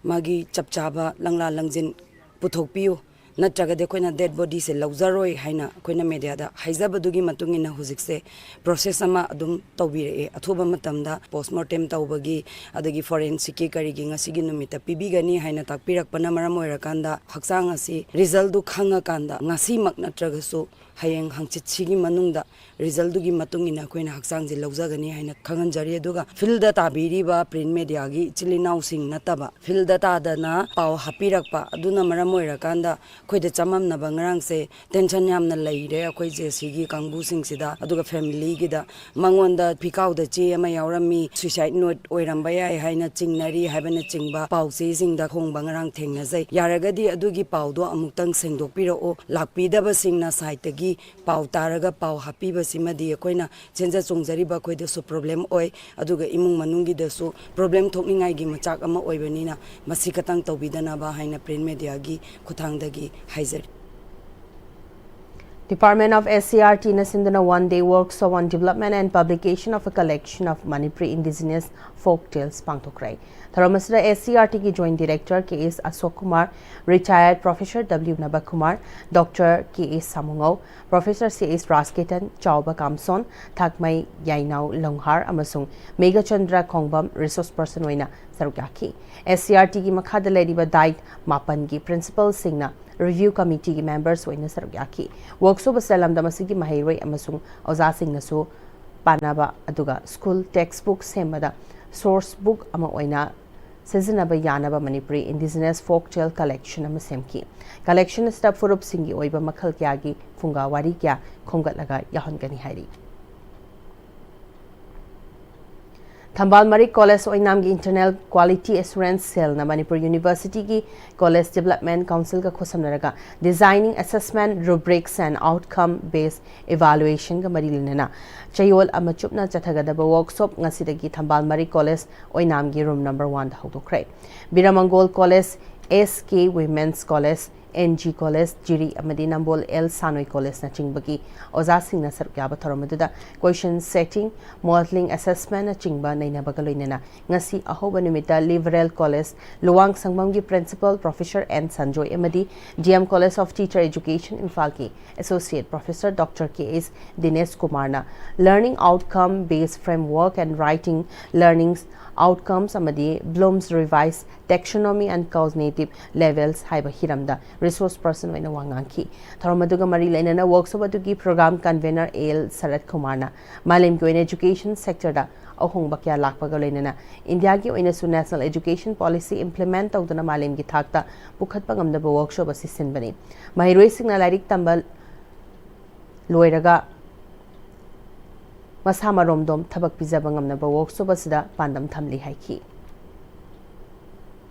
ꯃꯥꯒꯤ ꯆꯞ ꯆꯥꯕ ꯂꯪꯂꯥ ꯂꯪꯖꯤꯟ ꯄꯨꯊꯣꯛꯄꯤꯌꯨ, ꯅꯠꯇ꯭ꯔꯒꯗꯤ ꯑꯩꯈꯣꯏꯅ dead bodyꯁꯦ ꯂꯧꯖꯔꯣꯏ ꯍꯥꯏꯅ ꯑꯩꯈꯣꯏꯅ mediaꯗ ꯍꯥꯏꯖꯕꯗꯨꯒꯤ ꯃꯇꯨꯡ ꯏꯟꯅ ꯍꯧꯖꯤꯛꯁꯦ process ꯑꯃ ꯑꯗꯨꯝ ꯇꯧꯕꯤꯔꯛꯑꯦ꯫ ꯑꯊꯨꯕ ꯃꯇꯝꯗ post mortem ꯇꯧꯕꯒꯤ ꯑꯗꯒꯤ forensicꯀꯤ ꯀꯔꯤꯒꯤ ꯉꯁꯤꯒꯤ ꯅꯨꯃꯤꯠꯇ ꯄꯤꯕꯤꯒꯅꯤ ꯍꯥꯏꯅ ꯇꯥꯛꯄꯤꯔꯛꯄꯅ ꯃꯔꯝ ꯑꯣꯏꯔꯀꯥꯟꯗ ꯍꯛꯆꯥꯡ ꯑꯁꯤ resultꯗꯨ ꯈꯪꯉꯀꯥꯟꯗ ꯉꯁꯤꯃꯛ ꯅꯠꯇ꯭ꯔꯒꯁꯨ ꯍꯌꯦꯡ ꯍꯪꯆꯤꯠꯁꯤꯒꯤ ꯃꯅꯨꯡꯗ resultꯗꯨꯒꯤ ꯃꯇꯨꯡ ꯏꯟꯅ ꯑꯩꯈꯣꯏꯅ ꯍꯛꯆꯥꯡꯁꯦ ꯂꯧꯖꯒꯅꯤ ꯍꯥꯏꯅ ꯈꯪꯍꯟꯖꯔꯤ꯫ ꯑꯗꯨꯒ fieldꯗ ꯇꯥꯕꯤꯔꯤꯕ print mediaꯒꯤ ꯏꯆꯤꯜ ꯏꯅꯥꯎꯁꯤꯡ ꯅꯠꯇꯕ fieldꯗ ꯇꯥꯗꯅ ꯄꯥꯎ ꯍꯥꯞꯄꯤꯔꯛꯄ ꯑꯗꯨꯅ ꯃꯔꯝ ꯑꯣꯏꯔꯀꯥꯟꯗ ꯑꯩꯈꯣꯏꯗ ꯆꯃꯝꯅꯕ ꯉꯔꯥꯡꯁꯦ tension ꯌꯥꯝꯅ ꯂꯩꯔꯦ ꯑꯩꯈꯣꯏ ꯖꯦ ꯑꯦ ꯁꯤꯒꯤ ꯀꯥꯡꯕꯨꯁꯤꯡꯁꯤꯗ꯫ ꯑꯗꯨꯒ familyꯒꯤꯗ ꯃꯉꯣꯟꯗ ꯐꯤꯈꯥꯎꯗ ꯆꯦ ꯑꯃ ꯌꯥꯎꯔꯝꯃꯤ, suicide note ꯑꯣꯏꯔꯝꯕ ꯌꯥꯏ ꯍꯥꯏꯅ ꯆꯤꯡꯅꯔꯤ ꯍꯥꯏꯕꯅꯆꯤꯡꯕ ꯄꯥꯎ ꯆꯦꯁꯤꯡꯗ ꯐꯣꯡꯕ ꯉꯔꯥꯡ ꯊꯦꯡꯅꯖꯩ꯫ ꯌꯥꯔꯒꯗꯤ ꯑꯗꯨꯒꯤ ꯄꯥꯎꯗꯣ ꯑꯃꯨꯛꯇꯪ ꯁꯦꯡꯗꯣꯛꯄꯤꯔꯛꯑꯣ꯫ ꯂꯥꯛꯄꯤꯗꯕꯁꯤꯡꯅ sideꯇꯒꯤ ꯄꯥꯎ ꯇꯥꯔꯒ ꯄꯥꯎ ꯍꯥꯞꯄꯤꯕꯁꯤꯃꯗꯤ ꯑꯩꯈꯣꯏꯅ ꯆꯦꯟꯖ ꯆꯣꯡꯖꯔꯤꯕ ꯑꯩꯈꯣꯏꯗꯁꯨ problem ꯑꯣꯏ, ꯑꯗꯨꯒ ꯏꯃꯨꯡ ꯃꯅꯨꯡꯒꯤꯗꯁꯨ problem ꯊꯣꯛꯅꯤꯡꯉꯥꯏꯒꯤ ꯃꯆꯥꯛ ꯑꯃ ꯑꯣꯏꯕꯅꯤꯅ ꯃꯁꯤ ꯈꯇꯪ ꯇꯧꯕꯤꯗꯅꯕ ꯍꯥꯏꯅ print mediaꯒꯤ ꯈꯨꯠꯊꯥꯡꯗꯒꯤ ꯍꯥꯏꯖꯔꯤ꯫ Department of S C R T ꯅ ꯁꯤꯟꯗꯨꯅ one day workshop on development and publication of a collection of Manipuri indigenous folk tales ꯄꯥꯡꯊꯣꯛꯈ꯭ꯔꯦ꯫ ꯊꯧꯔꯝ ꯑꯁꯤꯗ S C R T ꯒꯤ Joint Director K S Ashok Kumar, Retired Professor W Nabakumar, Doctor K S Samungao, Professor C S Rasketen, Chauba Kamson, Thakmai Yainao Longhar ꯑꯃꯁꯨꯡ ꯃꯦꯘꯆꯟꯗ꯭ꯔ ꯈꯣꯡꯕꯝ resource person ꯑꯣꯏꯅ ꯁꯔꯨꯛ ꯌꯥꯈꯤ꯫ S C R T ꯒꯤ ꯃꯈꯥꯗ ꯂꯩꯔꯤꯕ ꯗꯥꯏꯠ ꯃꯥꯄꯟꯒꯤ principal ꯁꯤꯡꯅ review committee ꯒꯤ members ꯑꯣꯏꯅ ꯁꯔꯨꯛ ꯌꯥꯈꯤ꯫ Workshop ꯑꯁꯤꯗ ꯂꯝꯗꯝ ꯑꯁꯤꯒꯤ ꯃꯍꯩꯔꯣꯏ ꯑꯃꯁꯨꯡ ꯑꯣꯖꯥꯁꯤꯡꯅꯁꯨ ꯄꯥꯅꯕ ꯑꯗꯨꯒ school text book ꯁꯦꯝꯕꯗ source book ꯑꯃ ꯑꯣꯏꯅ ꯁꯤꯖꯤꯟꯅꯕ ꯌꯥꯅꯕ Manipuri indigenous folk tale collection ꯑꯃ ꯁꯦꯝꯈꯤ꯫ Collection ꯑꯁꯤꯗ ꯐꯨꯔꯨꯞꯁꯤꯡꯒꯤ ꯑꯣꯏꯕ ꯃꯈꯜ ꯀꯌꯥꯒꯤ ꯐꯨꯡꯒꯥ ꯋꯥꯔꯤ ꯀꯌꯥ ꯈꯣꯝꯒꯠꯂꯒ ꯌꯥꯎꯍꯟꯒꯅꯤ ꯍꯥꯏꯔꯤ꯫ ꯊꯝꯕꯥꯜ ꯃꯔꯤꯛ College ꯑꯣꯏꯅꯥꯝꯒꯤ Internal Quality Assurance Cell ꯅ ꯃꯅꯤꯄꯨꯔ University ꯒꯤ College Development Council ꯒ ꯈꯨꯠꯁꯝꯅꯔꯒ Designing Assessment Rubrics and Outcome Based Evaluation ꯒ ꯃꯔꯤ ꯂꯩꯅꯅ ꯆꯌꯣꯜ ꯑꯃ ꯆꯨꯞꯅ ꯆꯠꯊꯒꯗꯕ workshop ꯉꯁꯤꯗꯒꯤ ꯊꯝꯕꯥꯜ ꯃꯔꯤꯛ College ꯑꯣꯏꯅꯥꯝꯒꯤ room number one ꯗ ꯍꯧꯗꯣꯛꯈ꯭ꯔꯦ꯫ ꯕꯤꯔꯃꯪꯒꯣꯜ College, S K Women's College, N G College, ꯖꯤꯔꯤ ꯑꯃꯗꯤ ꯅꯝꯕꯣꯜ ꯑꯦꯜ ꯁꯥꯅꯣꯏ College ꯅꯆꯤꯡꯕꯒꯤ ꯑꯣꯖꯥꯁꯤꯡꯅ ꯁꯔꯨꯛ ꯌꯥꯕ ꯊꯧꯔꯝ ꯑꯗꯨꯗ question setting, modelling assessment ꯅꯆꯤꯡꯕ ꯅꯩꯅꯕꯒ ꯂꯣꯏꯅꯅ ꯉꯁꯤ ꯑꯍꯧꯕ ꯅꯨꯃꯤꯠꯇ Liberal College Luwang ꯁꯪꯕꯝꯒꯤ Principal Professor N Sanjoy ꯑꯃꯗꯤ D M College of Teacher Education ꯏꯝꯐꯥꯜꯒꯤ Associate Professor Doctor K S ꯗꯤꯅꯦꯁ ꯀꯨꯃꯥꯔꯅ Learning Outcome Based Framework and Writing Learning Outcomes ꯑꯃꯗꯤ Bloom's Revised Taxonomy and Cognitive Levels ꯍꯥꯏꯕ ꯍꯤꯔꯝꯗ resource person ꯑꯣꯏꯅ ꯋꯥ ꯉꯥꯡꯈꯤ꯫ ꯊꯧꯔꯝ ꯑꯗꯨꯒ ꯃꯔꯤ ꯂꯩꯅꯅ workshop ꯑꯗꯨꯒꯤ program convener A L ꯁꯔꯠ ꯀꯨꯃꯥꯔꯅ ꯃꯥꯂꯦꯝꯒꯤ ꯑꯣꯏꯅ education sector ꯗ ꯑꯍꯣꯡꯕ ꯀꯌꯥ ꯂꯥꯛꯄꯒ ꯂꯣꯏꯅꯅ ꯏꯟꯗꯤꯌꯥꯒꯤ ꯑꯣꯏꯅꯁꯨ National Education Policy implement ꯇꯧꯗꯨꯅ ꯃꯥꯂꯦꯝꯒꯤ ꯊꯥꯛꯇ ꯄꯨꯈꯠꯄ ꯉꯝꯅꯕ workshop ꯑꯁꯤ ꯁꯤꯟꯕꯅꯤ꯫ ꯃꯍꯩꯔꯣꯏꯁꯤꯡꯅ ꯂꯥꯏꯔꯤꯛ ꯇꯝꯕ ꯂꯣꯏꯔꯒ ꯃꯁꯥ ꯃꯔꯣꯝꯗꯣꯝ ꯊꯕꯛ ꯄꯤꯖꯕ ꯉꯝꯅꯕ workshop ꯑꯁꯤꯗ ꯄꯥꯟꯗꯝ ꯊꯝꯂꯤ ꯍꯥꯏꯈꯤ꯫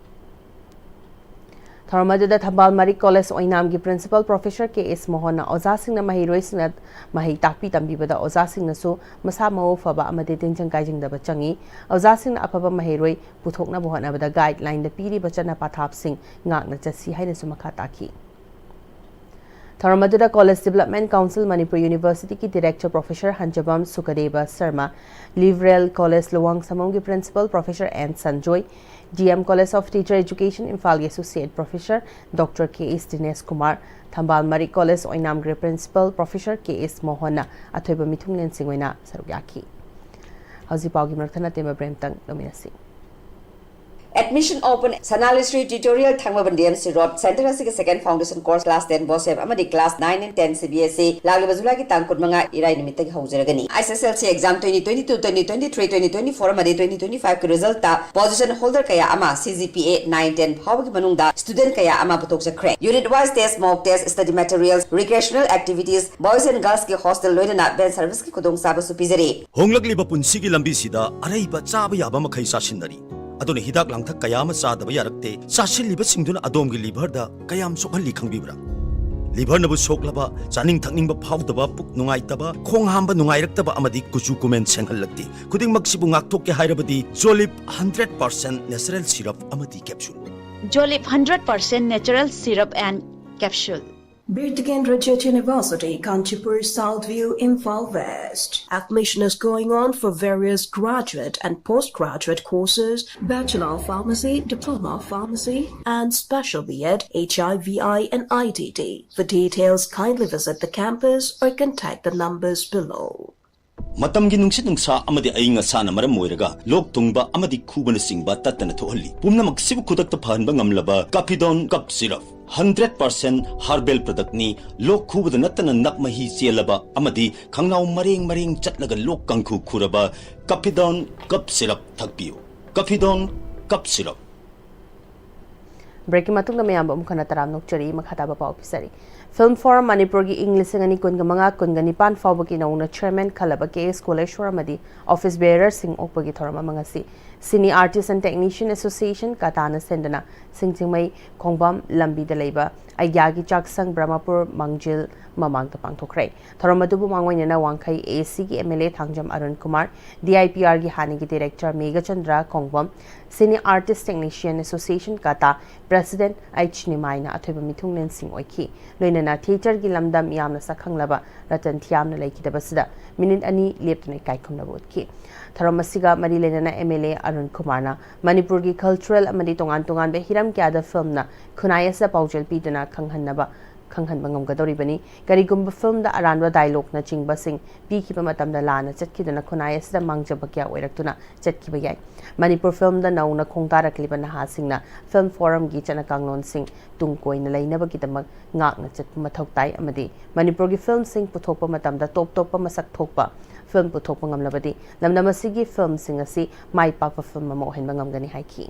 ꯊꯧꯔꯝ ꯑꯗꯨꯗ ꯊꯝꯕꯥꯜ ꯃꯔꯤꯛ College ꯑꯣꯏꯅꯥꯝꯒꯤ Principal Professor K S ꯃꯣꯍꯟꯅ ꯑꯣꯖꯥꯁꯤꯡꯅ ꯃꯍꯩꯔꯣꯏꯁꯤꯡꯅ ꯃꯍꯩ ꯇꯥꯛꯄꯤ ꯇꯝꯕꯤꯕꯗ ꯑꯣꯖꯥꯁꯤꯡꯅꯁꯨ ꯃꯁꯥ ꯃꯎ ꯐꯕ ꯑꯃꯗꯤ ꯇꯤꯟꯖꯪ ꯀꯥꯏꯖꯪꯗꯕ ꯆꯪꯏ꯫ ꯑꯣꯖꯥꯁꯤꯡꯅ ꯑꯐꯕ ꯃꯍꯩꯔꯣꯏ ꯄꯨꯊꯣꯛꯅꯕ ꯍꯣꯠꯅꯕꯗ guideline ꯗ ꯄꯤꯔꯤꯕ ꯆꯠꯅ ꯄꯊꯥꯞꯁꯤꯡ ꯉꯥꯛꯅ ꯆꯠꯁꯤ ꯍꯥꯏꯅꯁꯨ ꯃꯈꯥ ꯇꯥꯈꯤ꯫ ꯊꯧꯔꯝ ꯑꯗꯨꯗ College Development Council Manipur Universityꯒꯤ Director Professor ꯍꯟꯖꯕꯝ ꯁꯨꯀꯗꯦꯕ Sharma, Liberal College ꯂꯨꯋꯥꯡꯁꯝꯕꯝꯒꯤ Principal Professor N Sanjoy, D M College of Teacher Education ꯏꯝꯐꯥꯜꯒꯤ Associate Professor Doctor K S ꯗꯤꯅꯦꯁ ꯀꯨꯃꯥꯔ, ꯊꯝꯕꯥꯜ ꯃꯔꯤꯛ College ꯑꯣꯏꯅꯥꯝꯒꯤ Principal Professor K S ꯃꯣꯍꯟꯅ ꯑꯊꯣꯏꯕ ꯃꯤꯊꯨꯡꯂꯦꯟꯁꯤꯡ ꯑꯣꯏꯅ ꯁꯔꯨꯛ ꯌꯥꯈꯤ꯫ ꯍꯧꯖꯤꯛ ꯄꯥꯎꯒꯤ ꯃꯔꯛ ꯊꯠꯅ ꯇꯦꯝꯕ ꯕ꯭ꯔꯦꯝꯇꯪ ꯂꯧꯃꯤꯟꯅꯁꯤ꯫ Admission open, Sanalishri Tutorial, ꯊꯥꯡꯃꯩꯕꯟ D M C Road, center ꯑꯁꯤꯒꯤ second foundation course class ten BOSEP ꯑꯃꯗꯤ class nine and ten C B S E ꯂꯥꯛꯂꯤꯕ ꯖꯨꯂꯥꯏꯒꯤ ꯇꯥꯡ ꯀꯨꯟꯃꯉꯥ ꯏꯔꯥꯏ ꯅꯨꯃꯤꯠꯇꯒꯤ ꯍꯧꯖꯔꯒꯅꯤ꯫ S S L C exam twenty twenty-two, twenty twenty-three, twenty twenty-four ꯑꯃꯗꯤ twenty twenty-five ꯀꯤ result position holder ꯀꯌꯥ ꯑꯃ C G P A nine ten ꯐꯥꯎꯕꯒꯤ ꯃꯅꯨꯡꯗ student ꯀꯌꯥ ꯑꯃ ꯄꯨꯊꯣꯛꯆꯈ꯭ꯔꯦ꯫ Unit wise test, mock test, study materials, recreational activities, boys and girls ꯀꯤ hostel ꯂꯣꯏꯅꯅ van service ꯀꯤ ꯈꯨꯗꯣꯡꯆꯥꯕꯁꯨ ꯄꯤꯖꯔꯤ꯫ ꯍꯣꯡꯂꯛꯂꯤꯕ ꯄꯨꯟꯁꯤꯒꯤ ꯂꯝꯕꯤꯁꯤꯗ ꯑꯔꯩꯕ ꯆꯥꯕ ꯌꯥꯕ ꯃꯈꯩ ꯆꯥꯁꯤꯟꯅꯔꯤ꯫ ꯑꯗꯨꯅ ꯍꯤꯗꯥꯛ ꯂꯥꯡꯊꯛ ꯀꯌꯥ ꯑꯃ ꯆꯥꯗꯕ ꯌꯥꯔꯛꯇꯦ꯫ ꯆꯥꯁꯤꯜꯂꯤꯕꯁꯤꯡꯗꯨꯅ ꯑꯗꯣꯝꯒꯤ liverꯗ ꯀꯌꯥꯝ ꯁꯣꯛꯍꯜꯂꯤ ꯈꯪꯕꯤꯕ꯭ꯔꯥ? Liverꯅꯕꯨ ꯁꯣꯛꯂꯕ, ꯆꯥꯅꯤꯡ ꯊꯛꯅꯤꯡꯕ ꯐꯥꯎꯗꯕ, ꯄꯨꯛ ꯅꯨꯡꯉꯥꯏꯇꯕ, ꯈꯣꯡ ꯍꯥꯝꯕ ꯅꯨꯡꯉꯥꯏꯔꯛꯇꯕ ꯑꯃꯗꯤ ꯀꯨꯆꯨ ꯀꯨꯃꯦꯟ ꯁꯦꯡꯍꯜꯂꯛꯇꯦ꯫ ꯈꯨꯗꯤꯡꯃꯛꯁꯤꯕꯨ ꯉꯥꯛꯊꯣꯛꯀꯦ ꯍꯥꯏꯔꯕꯗꯤ Jolib hundred percent natural syrup ꯑꯃꯗꯤ capsule꯫ Jolib hundred percent natural syrup and capsule. Birtgen Rajat University, Kanchipur, South View, Imphal West. Admission is going on for various graduate and postgraduate courses, Bachelor of Pharmacy, Diploma of Pharmacy, and Special B Ed, H I V I, and I T T. For details, kindly visit the campus or contact the numbers below. ꯃꯇꯝꯒꯤ ꯅꯨꯡꯁꯤꯠ ꯅꯨꯡꯁꯥ ꯑꯃꯗꯤ ꯑꯏꯪ ꯑꯁꯥꯅ ꯃꯔꯝ ꯑꯣꯏꯔꯒ ꯂꯣꯛ ꯊꯨꯡꯕ ꯑꯃꯗꯤ ꯈꯨꯕꯅꯆꯤꯡꯕ ꯇꯠꯇꯅ ꯊꯣꯛꯍꯜꯂꯤ꯫ ꯄꯨꯝꯅꯃꯛꯁꯤꯕꯨ ꯈꯨꯗꯛꯇ ꯐꯍꯟꯕ ꯉꯝꯂꯕ Kafidon Cough Syrup hundred percent herbal productꯅꯤ꯫ ꯂꯣꯛ ꯈꯨꯕꯗ ꯅꯠꯇꯅ ꯅꯞ ꯃꯍꯤ ꯆꯦꯜꯂꯕ ꯑꯃꯗꯤ ꯈꯪꯅꯥꯎ ꯃꯔꯦꯡ ꯃꯔꯦꯡ ꯆꯠꯂꯒ ꯂꯣꯛ ꯀꯥꯡꯈꯨ ꯈꯨꯔꯕ Kafidon Cough Syrup ꯊꯛꯄꯤꯌꯨ꯫ Kafidon Cough Syrup꯫ Breakꯀꯤ ꯃꯇꯨꯡꯗ ꯃꯌꯥꯝꯕꯨ ꯑꯃꯨꯛ ꯍꯟꯅ ꯇꯔꯥꯝꯅ ꯑꯣꯛꯆꯔꯤ꯫ ꯃꯈꯥ ꯇꯥꯕ ꯄꯥꯎ ꯄꯤꯖꯔꯤ꯫ Film Forum ꯃꯅꯤꯄꯨꯔꯒꯤ ꯏꯪ ꯂꯤꯁꯤꯡ ꯑꯅꯤ ꯀꯨꯟꯒ ꯃꯉꯥ ꯀꯨꯟꯒ ꯅꯤꯄꯥꯟ ꯐꯥꯎꯕꯒꯤ ꯅꯧꯅ chairman ꯈꯜꯂꯕ K S ꯀꯣꯂꯦꯁꯣꯔ ꯑꯃꯗꯤ office bearerꯁꯤꯡ ꯑꯣꯛꯄꯒꯤ ꯊꯧꯔꯝ ꯑꯃ ꯉꯁꯤ Cine Artist and Technician Association, ꯀꯇꯥꯅ ꯁꯤꯟꯗꯨꯅ ꯁꯤꯡꯖꯃꯩ ꯈꯣꯡꯕꯝ ꯂꯝꯕꯤꯗ ꯂꯩꯕ ꯑꯩꯒ꯭ꯌꯥꯒꯤ ꯆꯥꯛꯁꯪ ꯕ꯭ꯔꯍꯃꯄꯨꯔ ꯃꯥꯡꯖꯤꯜ ꯃꯃꯥꯡꯗ ꯄꯥꯡꯊꯣꯛꯈ꯭ꯔꯦ꯫ ꯊꯧꯔꯝ ꯑꯗꯨꯕꯨ ꯃꯥꯡꯑꯣꯏꯅꯅ ꯋꯥꯡꯈꯩ A Cꯒꯤ M L A Thangjam Arun Kumar, D I P Rꯒꯤ ꯍꯥꯟꯅꯒꯤ director Meghachandra ꯈꯣꯡꯕꯝ, Cine Artist Technician Association, ꯀꯇꯥ President H Nimaiꯅ ꯑꯊꯣꯏꯕ ꯃꯤꯊꯨꯡꯂꯦꯟꯁꯤꯡ ꯑꯣꯏꯈꯤ꯫ ꯂꯣꯏꯅꯅ theatreꯒꯤ ꯂꯝꯗ ꯃꯤꯌꯥꯝꯅ ꯁꯛꯈꯪꯂꯕ ꯔꯇꯟ ꯊꯤꯌꯥꯝꯅ ꯂꯩꯈꯤꯗꯕꯁꯤꯗ ꯃꯤꯅꯤꯠ ꯑꯅꯤ ꯂꯦꯞꯇꯨꯅ ꯏꯀꯥꯏ ꯈꯨꯝꯅꯕ ꯎꯠꯈꯤ꯫ ꯊꯧꯔꯝ ꯑꯁꯤꯒ ꯃꯔꯤ ꯂꯩꯅꯅ M L A ꯑꯔꯨꯟ ꯀꯨꯃꯥꯔꯅ ꯃꯅꯤꯄꯨꯔꯒꯤ cultural ꯑꯃꯗꯤ ꯇꯣꯉꯥꯟ ꯇꯣꯉꯥꯟꯕ ꯍꯤꯔꯝ ꯀꯌꯥꯗ filmꯅ ꯈꯨꯟꯅꯥꯏ ꯑꯁꯤꯗ ꯄꯥꯎꯖꯦꯜ ꯄꯤꯗꯨꯅ ꯈꯪꯍꯟꯅꯕ ꯈꯪꯍꯟꯕ ꯉꯝꯒꯗꯧꯔꯤꯕꯅꯤ꯫ ꯀꯔꯤꯒꯨꯝꯕ filmꯗ ꯑꯔꯥꯟꯕ dialogueꯅꯆꯤꯡꯕꯁꯤꯡ ꯄꯤꯈꯤꯕ ꯃꯇꯝꯗ ꯂꯥꯟꯅ ꯆꯠꯈꯤꯗꯨꯅ ꯈꯨꯟꯅꯥꯏ ꯑꯁꯤꯗ ꯃꯥꯡꯖꯕ ꯀꯌꯥ ꯑꯣꯏꯔꯛꯇꯨꯅ ꯆꯠꯈꯤꯕ ꯌꯥꯏ꯫ ꯃꯅꯤꯄꯨꯔ filmꯗ ꯅꯧꯅ ꯈꯣꯡꯗꯥꯔꯛꯂꯤꯕ ꯅꯍꯥꯁꯤꯡꯅ film forumꯒꯤ ꯆꯠꯅ ꯀꯥꯡꯂꯣꯟꯁꯤꯡ ꯇꯨꯡ ꯀꯣꯏꯅ ꯂꯩꯅꯕꯒꯤꯗꯃꯛ ꯉꯥꯛꯅ ꯆꯠꯄ ꯃꯊꯧ ꯇꯥꯏ ꯑꯃꯗꯤ ꯃꯅꯤꯄꯨꯔꯒꯤ filmꯁꯤꯡ ꯄꯨꯊꯣꯛꯄ ꯃꯇꯝꯗ top ꯇꯣꯞꯄ ꯃꯁꯛ ꯊꯣꯛꯄ film ꯄꯨꯊꯣꯛꯄ ꯉꯝꯂꯕꯗꯤ ꯂꯝꯗꯝ ꯑꯁꯤꯒꯤ filmꯁꯤꯡ ꯑꯁꯤ ꯃꯥꯏ ꯄꯥꯛꯄ film ꯑꯃ ꯑꯣꯏꯍꯟꯕ ꯉꯝꯒꯅꯤ ꯍꯥꯏꯈꯤ꯫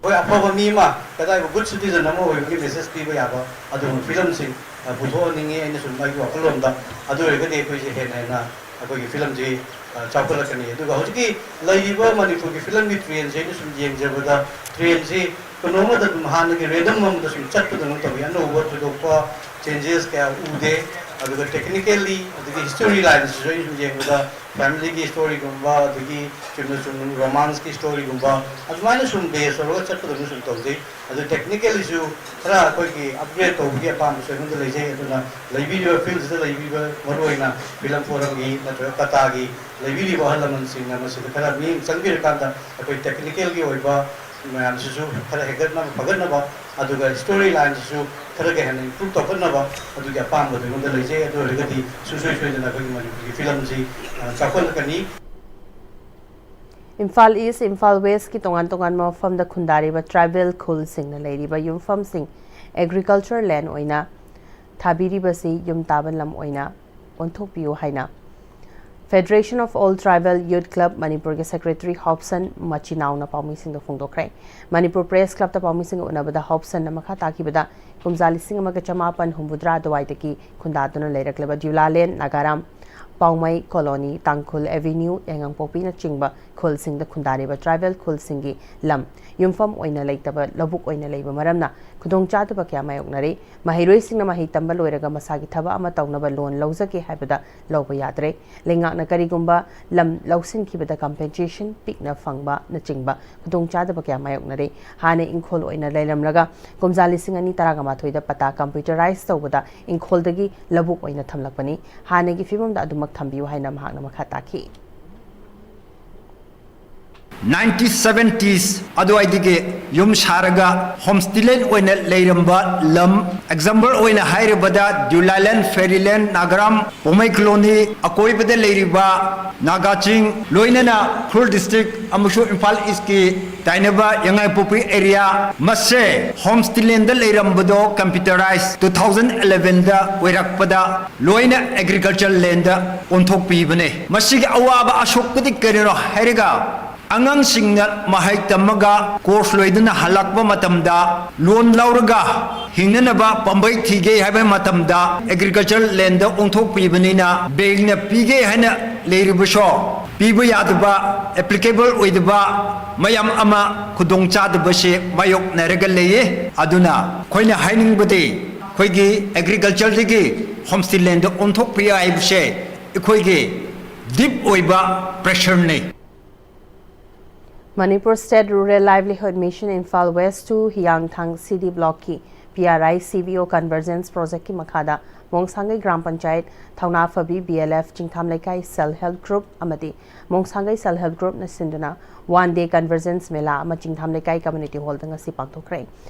ꯍꯣꯏ, ꯑꯐꯕ ꯃꯤ ꯑꯃ, ꯀꯗꯥꯏꯕꯨ good citizen ꯑꯃ ꯑꯣꯏꯕꯒꯤ message ꯄꯤꯕ ꯌꯥꯕ ꯑꯗꯨꯒꯨꯝꯕ filmꯁꯤꯡ, ꯑ, ꯄꯨꯊꯣꯛꯍꯟꯅꯤꯡꯉꯤ꯫ ꯑꯩꯅ ꯁꯨꯝ ꯑꯩꯒꯤ ꯋꯥꯈꯜꯂꯣꯟꯗ, ꯑꯗꯨ ꯑꯣꯏꯔꯒꯗꯤ ꯑꯩꯈꯣꯏꯁꯦ ꯍꯦꯟꯅ ꯍꯦꯟꯅ ꯑꯩꯈꯣꯏꯒꯤ filmꯁꯤ, ꯑ, ꯆꯥꯎꯈꯠꯂꯛꯀꯅꯤ꯫ ꯑꯗꯨꯒ ꯍꯧꯖꯤꯛꯀꯤ ꯂꯩꯔꯤꯕ ꯃꯅꯤꯄꯨꯔꯒꯤ filmꯒꯤ trendꯁꯦ ꯑꯩꯅ ꯁꯨꯝ ꯌꯦꯡꯖꯕꯗ, trendꯁꯤ ꯀꯩꯅꯣꯝꯃꯗ ꯑꯗꯨꯝ ꯍꯥꯟꯅꯒꯤ rhythm ꯑꯃꯗ ꯁꯨꯝ ꯆꯠꯄꯗꯧꯅ ꯇꯧꯏ꯫ ꯑꯅꯧꯕ ꯊꯣꯏꯗꯣꯛꯄ changes ꯀꯌꯥ ꯎꯗꯦ꯫ ꯑꯗꯨꯒ technically, ꯑꯗꯒꯤ story lineꯁꯤꯁꯨ ꯑꯩꯅ ꯁꯨꯝ ꯌꯦꯡꯕꯗ, familyꯒꯤ storyꯒꯨꯝꯕ, ꯑꯗꯒꯤ ꯆꯨꯝꯅ ꯁꯨꯝ romanceꯀꯤ storyꯒꯨꯝꯕ, ꯑꯗꯨꯃꯥꯏꯅ ꯁꯨꯝ base ꯇꯧꯔꯒ ꯆꯠꯄꯗꯧꯅ ꯁꯨꯝ ꯇꯧꯖꯩ꯫ ꯑꯗꯨ technicallyꯁꯨ ꯈꯔ ꯑꯩꯈꯣꯏꯒꯤ upgrade ꯇꯧꯕꯒꯤ ꯑꯄꯥꯝꯕꯁꯨ ꯑꯩꯉꯣꯟꯗ ꯂꯩꯖꯩ꯫ ꯑꯗꯨꯅ ꯂꯩꯕꯤꯔꯤꯕ fieldꯁꯤꯗ ꯂꯩꯕꯤꯕ, ꯃꯔꯨꯑꯣꯏꯅ film forumꯒꯤ ꯅꯠꯇ꯭ꯔꯒ ꯀꯇꯥꯒꯤ ꯂꯩꯕꯤꯔꯤꯕ ꯑꯍꯜ ꯂꯃꯟꯁꯤꯡꯅ ꯃꯁꯤꯗ ꯈꯔ ꯃꯤꯠꯌꯦꯡ ꯆꯪꯕꯤꯔꯀꯥꯟꯗ ꯑꯩꯈꯣꯏ technicalꯒꯤ ꯑꯣꯏꯕ ꯃꯌꯥꯝꯁꯤꯁꯨ ꯈꯔ ꯍꯦꯟꯒꯠꯅꯕ, ꯐꯒꯠꯅꯕ, ꯑꯗꯨꯒ story lineꯁꯤꯁꯨ ꯈꯔꯒ ꯍꯦꯟꯅ improve ꯇꯧꯈꯠꯅꯕ ꯑꯗꯨꯒꯤ ꯑꯄꯥꯝꯕꯗꯨ ꯑꯩꯉꯣꯟꯗ ꯂꯩꯖꯩ꯫ ꯑꯗꯨ ꯑꯣꯏꯔꯒꯗꯤ ꯁꯨꯡꯁꯣꯏ ꯁꯣꯏꯗꯅ ꯑꯩꯈꯣꯏꯒꯤ ꯃꯅꯤꯄꯨꯔꯒꯤ filmꯁꯤ, ꯑ, ꯆꯥꯎꯈꯠꯂꯛꯀꯅꯤ꯫ ꯏꯝꯐꯥꯜ East, ꯏꯝꯐꯥꯜ Westꯀꯤ ꯇꯣꯉꯥꯟ ꯇꯣꯉꯥꯟꯕ ꯃꯐꯝꯗ ꯈꯨꯟꯗꯥꯔꯤꯕ tribal ꯈꯨꯜꯁꯤꯡꯅ ꯂꯩꯔꯤꯕ ꯌꯨꯝꯐꯝꯁꯤꯡ agriculture land ꯑꯣꯏꯅ ꯊꯥꯕꯤꯔꯤꯕꯁꯤ ꯌꯨꯝ ꯇꯥꯕ ꯂꯝ ꯑꯣꯏꯅ ꯑꯣꯟꯊꯣꯛꯄꯤꯌꯨ ꯍꯥꯏꯅ Federation of All Tribal Youth Club ꯃꯅꯤꯄꯨꯔꯒꯤ secretary ꯍꯣꯞꯁꯟ ꯃꯆꯤꯅꯥꯎꯅ ꯄꯥꯎꯃꯤꯁꯤꯡꯗ ꯐꯣꯡꯗꯣꯛꯈ꯭ꯔꯦ꯫ ꯃꯅꯤꯄꯨꯔ Press Clubꯇ ꯄꯥꯎꯃꯤꯁꯤꯡꯒ ꯎꯅꯕꯗ ꯍꯣꯞꯁꯟꯅ ꯃꯈꯥ ꯇꯥꯈꯤꯕꯗ ꯀꯨꯝꯖꯥ ꯂꯤꯁꯤꯡ ꯑꯃꯒ ꯆꯃꯥꯄꯟ ꯍꯨꯝꯐꯨꯇꯔꯥ ꯑꯗꯨꯋꯥꯏꯗꯒꯤ ꯈꯨꯟꯗꯥꯗꯨꯅ ꯂꯩꯔꯛꯂꯕ ꯗ꯭ꯌꯨꯂꯥꯂꯦꯟ, ꯅꯥꯒꯥꯔꯥꯝ, ꯄꯥꯎꯃꯩ ꯀꯣꯂꯣꯅꯤ, ꯇꯥꯡꯈꯨꯜ ꯑꯦꯚꯦꯅ꯭ꯌꯨ, ꯌꯥꯏꯉꯪꯄꯣꯛꯄꯤꯅꯆꯤꯡꯕ ꯈꯨꯜꯁꯤꯡꯗ ꯈꯨꯟꯗꯥꯔꯤꯕ ꯇ꯭ꯔꯥꯏꯕꯦꯜ ꯈꯨꯜꯁꯤꯡꯒꯤ ꯂꯝ ꯌꯨꯝꯐꯝ ꯑꯣꯏꯅ ꯂꯩꯇꯕ ꯂꯧꯕꯨꯛ ꯑꯣꯏꯅ ꯂꯩꯕ ꯃꯔꯝꯅ ꯈꯨꯗꯣꯡꯆꯥꯗꯕ ꯀꯌꯥ ꯃꯥꯌꯣꯛꯅꯔꯤ꯫ ꯃꯍꯩꯔꯣꯏꯁꯤꯡꯅ ꯃꯍꯩ ꯇꯝꯕ ꯂꯣꯏꯔꯒ ꯃꯁꯥꯒꯤ ꯊꯕꯛ ꯑꯃ ꯇꯧꯅꯕ ꯂꯣꯟ ꯂꯧꯖꯒꯦ ꯍꯥꯏꯕꯗ ꯂꯧꯕ ꯌꯥꯗ꯭ꯔꯦ꯫ ꯂꯩꯉꯥꯛꯅ ꯀꯔꯤꯒꯨꯝꯕ ꯂꯝ ꯂꯧꯁꯤꯟꯈꯤꯕꯗ ꯀꯝꯄꯦꯟꯁꯦꯁꯟ ꯄꯤꯛꯅ ꯐꯪꯕꯅꯆꯤꯡꯕ ꯈꯨꯗꯣꯡꯆꯥꯗꯕ ꯀꯌꯥ ꯃꯥꯌꯣꯛꯅꯔꯤ꯫ ꯍꯥꯟꯅ ꯏꯪꯈꯣꯜ ꯑꯣꯏꯅ ꯂꯩꯔꯝꯂꯒ ꯀꯨꯝꯖꯥ ꯂꯤꯁꯤꯡ ꯑꯅꯤ ꯇꯔꯥꯃꯥꯊꯣꯏꯗ ꯄꯇꯥ ꯀꯝꯄ꯭ꯌꯨꯇꯔꯥꯏꯖ ꯇꯧꯕꯗ ꯏꯪꯈꯣꯜꯗꯒꯤ ꯂꯧꯕꯨꯛ ꯑꯣꯏꯅ ꯊꯝꯂꯛꯄꯅꯤ꯫ ꯍꯥꯟꯅꯒꯤ ꯐꯤꯕꯝꯗ ꯑꯗꯨꯃꯛ ꯊꯝꯕꯤꯌꯨ ꯍꯥꯏꯅ ꯃꯍꯥꯛꯅ ꯃꯈꯥ ꯇꯥꯈꯤ꯫ ꯅꯥꯏꯟꯇꯤꯟ ꯁꯚꯦꯟꯇꯤꯁ ꯑꯗꯨꯋꯥꯏꯗꯒꯤ ꯌꯨꯝ ꯁꯥꯔꯒ ꯍꯣꯝꯁꯇꯤꯂꯦꯟ ꯑꯣꯏꯅ ꯂꯩꯔꯝꯕ ꯂꯝ, ꯑꯦꯛꯖꯥꯝꯄꯜ ꯑꯣꯏꯅ ꯍꯥꯏꯔꯕꯗ ꯗ꯭ꯌꯨꯂꯥꯏꯂꯦꯟ, ꯐꯦꯔꯤꯂꯦꯟ, ꯅꯥꯒꯔꯥꯝ, ꯄꯣꯃꯩ ꯀꯣꯂꯣꯅꯤ, ꯑꯀꯣꯏꯕꯗ ꯂꯩꯔꯤꯕ ꯅꯥꯒꯥ ꯆꯤꯡ, ꯂꯣꯏꯅꯅ ꯎꯈ꯭ꯔꯨꯜ ꯗꯤꯁꯇ꯭ꯔꯤꯛ ꯑꯃꯁꯨꯡ ꯏꯝꯐꯥꯜ ꯏꯁꯀꯤ ꯇꯥꯏꯅꯕ ꯌꯥꯏꯉꯪꯄꯣꯛꯄꯤ ꯑꯦꯔꯤꯌꯥ, ꯃꯁꯦ ꯍꯣꯝꯁꯇꯤꯂꯦꯟꯗ ꯂꯩꯔꯝꯕꯗꯣ ꯀꯝꯄ꯭ꯌꯨꯇꯔꯥꯏꯖ ꯇꯨ ꯊꯥꯎꯖꯟ ꯑꯦꯂꯦꯚꯦꯟꯗ ꯑꯣꯏꯔꯛꯄꯗ ꯂꯣꯏꯅ ꯑꯦꯒ꯭ꯔꯤꯀꯜꯆꯔ ꯂꯦꯟꯗ ꯑꯣꯟꯊꯣꯛꯄꯤꯕꯅꯦ꯫ ꯃꯁꯤꯒꯤ ꯑꯋꯥꯕ ꯑꯁꯣꯛꯄꯗꯤ ꯀꯔꯤꯅꯣ ꯍꯥꯏꯔꯒ, ꯑꯉꯥꯡꯁꯤꯡꯅ ꯃꯍꯩ ꯇꯝꯃꯒ ꯀꯣꯔꯁ ꯂꯣꯏꯗꯨꯅ ꯍꯜꯂꯛꯄ ꯃꯇꯝꯗ ꯂꯣꯟ ꯂꯧꯔꯒ ꯍꯤꯡꯅꯅꯕ ꯄꯥꯝꯕꯩ ꯊꯤꯒꯦ ꯍꯥꯏꯕ ꯃꯇꯝꯗ ꯑꯦꯒ꯭ꯔꯤꯀꯜꯆꯔ ꯂꯦꯟꯗ ꯑꯣꯟꯊꯣꯛꯄꯤꯕꯅꯤꯅ ꯕꯦꯡꯛꯅ ꯄꯤꯒꯦ ꯍꯥꯏꯅ ꯂꯩꯔꯤꯕꯁꯨ ꯄꯤꯕ ꯌꯥꯗꯕ, ꯑꯦꯄ꯭ꯂꯤꯀꯦꯕꯜ ꯑꯣꯏꯗꯕ ꯃꯌꯥꯝ ꯑꯃ ꯈꯨꯗꯣꯡꯆꯥꯗꯕꯁꯦ ꯃꯥꯌꯣꯛꯅꯔꯒ ꯂꯩꯌꯦ꯫ ꯑꯗꯨꯅ ꯑꯩꯈꯣꯏꯅ ꯍꯥꯏꯅꯤꯡꯕꯗꯤ ꯑꯩꯈꯣꯏꯒꯤ ꯑꯦꯒ꯭ꯔꯤꯀꯜꯆꯔꯗꯒꯤ ꯍꯣꯝꯁꯇꯤꯂꯦꯟꯗ ꯑꯣꯟꯊꯣꯛꯄ ꯌꯥꯏ ꯍꯥꯏꯕꯁꯦ ꯑꯩꯈꯣꯏꯒꯤ ꯗꯤꯞ ꯑꯣꯏꯕ ꯄ꯭ꯔꯦꯁꯔꯅꯤ꯫ Manipur State Rural Livelihood Mission Imphal West two ꯍꯤꯌꯥꯡꯊꯥꯡ ꯁꯤ ꯗꯤ ꯕ꯭ꯂꯣꯛꯀꯤ P R I C B ꯑꯣ ꯀꯟꯚꯔꯖꯦꯟꯁ ꯄ꯭ꯔꯣꯖꯦꯛꯀꯤ ꯃꯈꯥꯗ ꯃꯣꯡꯁꯥꯡꯒꯩ ꯒ꯭ꯔꯥꯝ ꯄꯟꯆꯥꯌꯠ, ꯊꯧꯅꯥꯐꯕꯤ ꯕꯤ ꯑꯦꯜ ꯑꯦꯐ, ꯆꯤꯡꯊꯥꯝ ꯂꯩꯀꯥꯏ ꯁꯦꯜꯐ ꯍꯦꯜꯞ ꯒ꯭ꯔꯨꯞ ꯑꯃꯗꯤ ꯃꯣꯡꯁꯥꯡꯒꯩ ꯁꯦꯜꯐ ꯍꯦꯜꯞ ꯒ꯭ꯔꯨꯞꯅ ꯁꯤꯟꯗꯨꯅ ꯋꯥꯟ ꯗꯦ ꯀꯟꯚꯔꯖꯦꯟꯁ ꯃꯦꯂꯥ ꯑꯃ ꯆꯤꯡꯊꯥꯝ ꯂꯩꯀꯥꯏ ꯀꯝꯃ꯭ꯌꯨꯅꯤꯇꯤ ꯍꯣꯜꯗ ꯉꯁꯤ ꯄꯥꯡꯊꯣꯛꯈ꯭ꯔꯦ꯫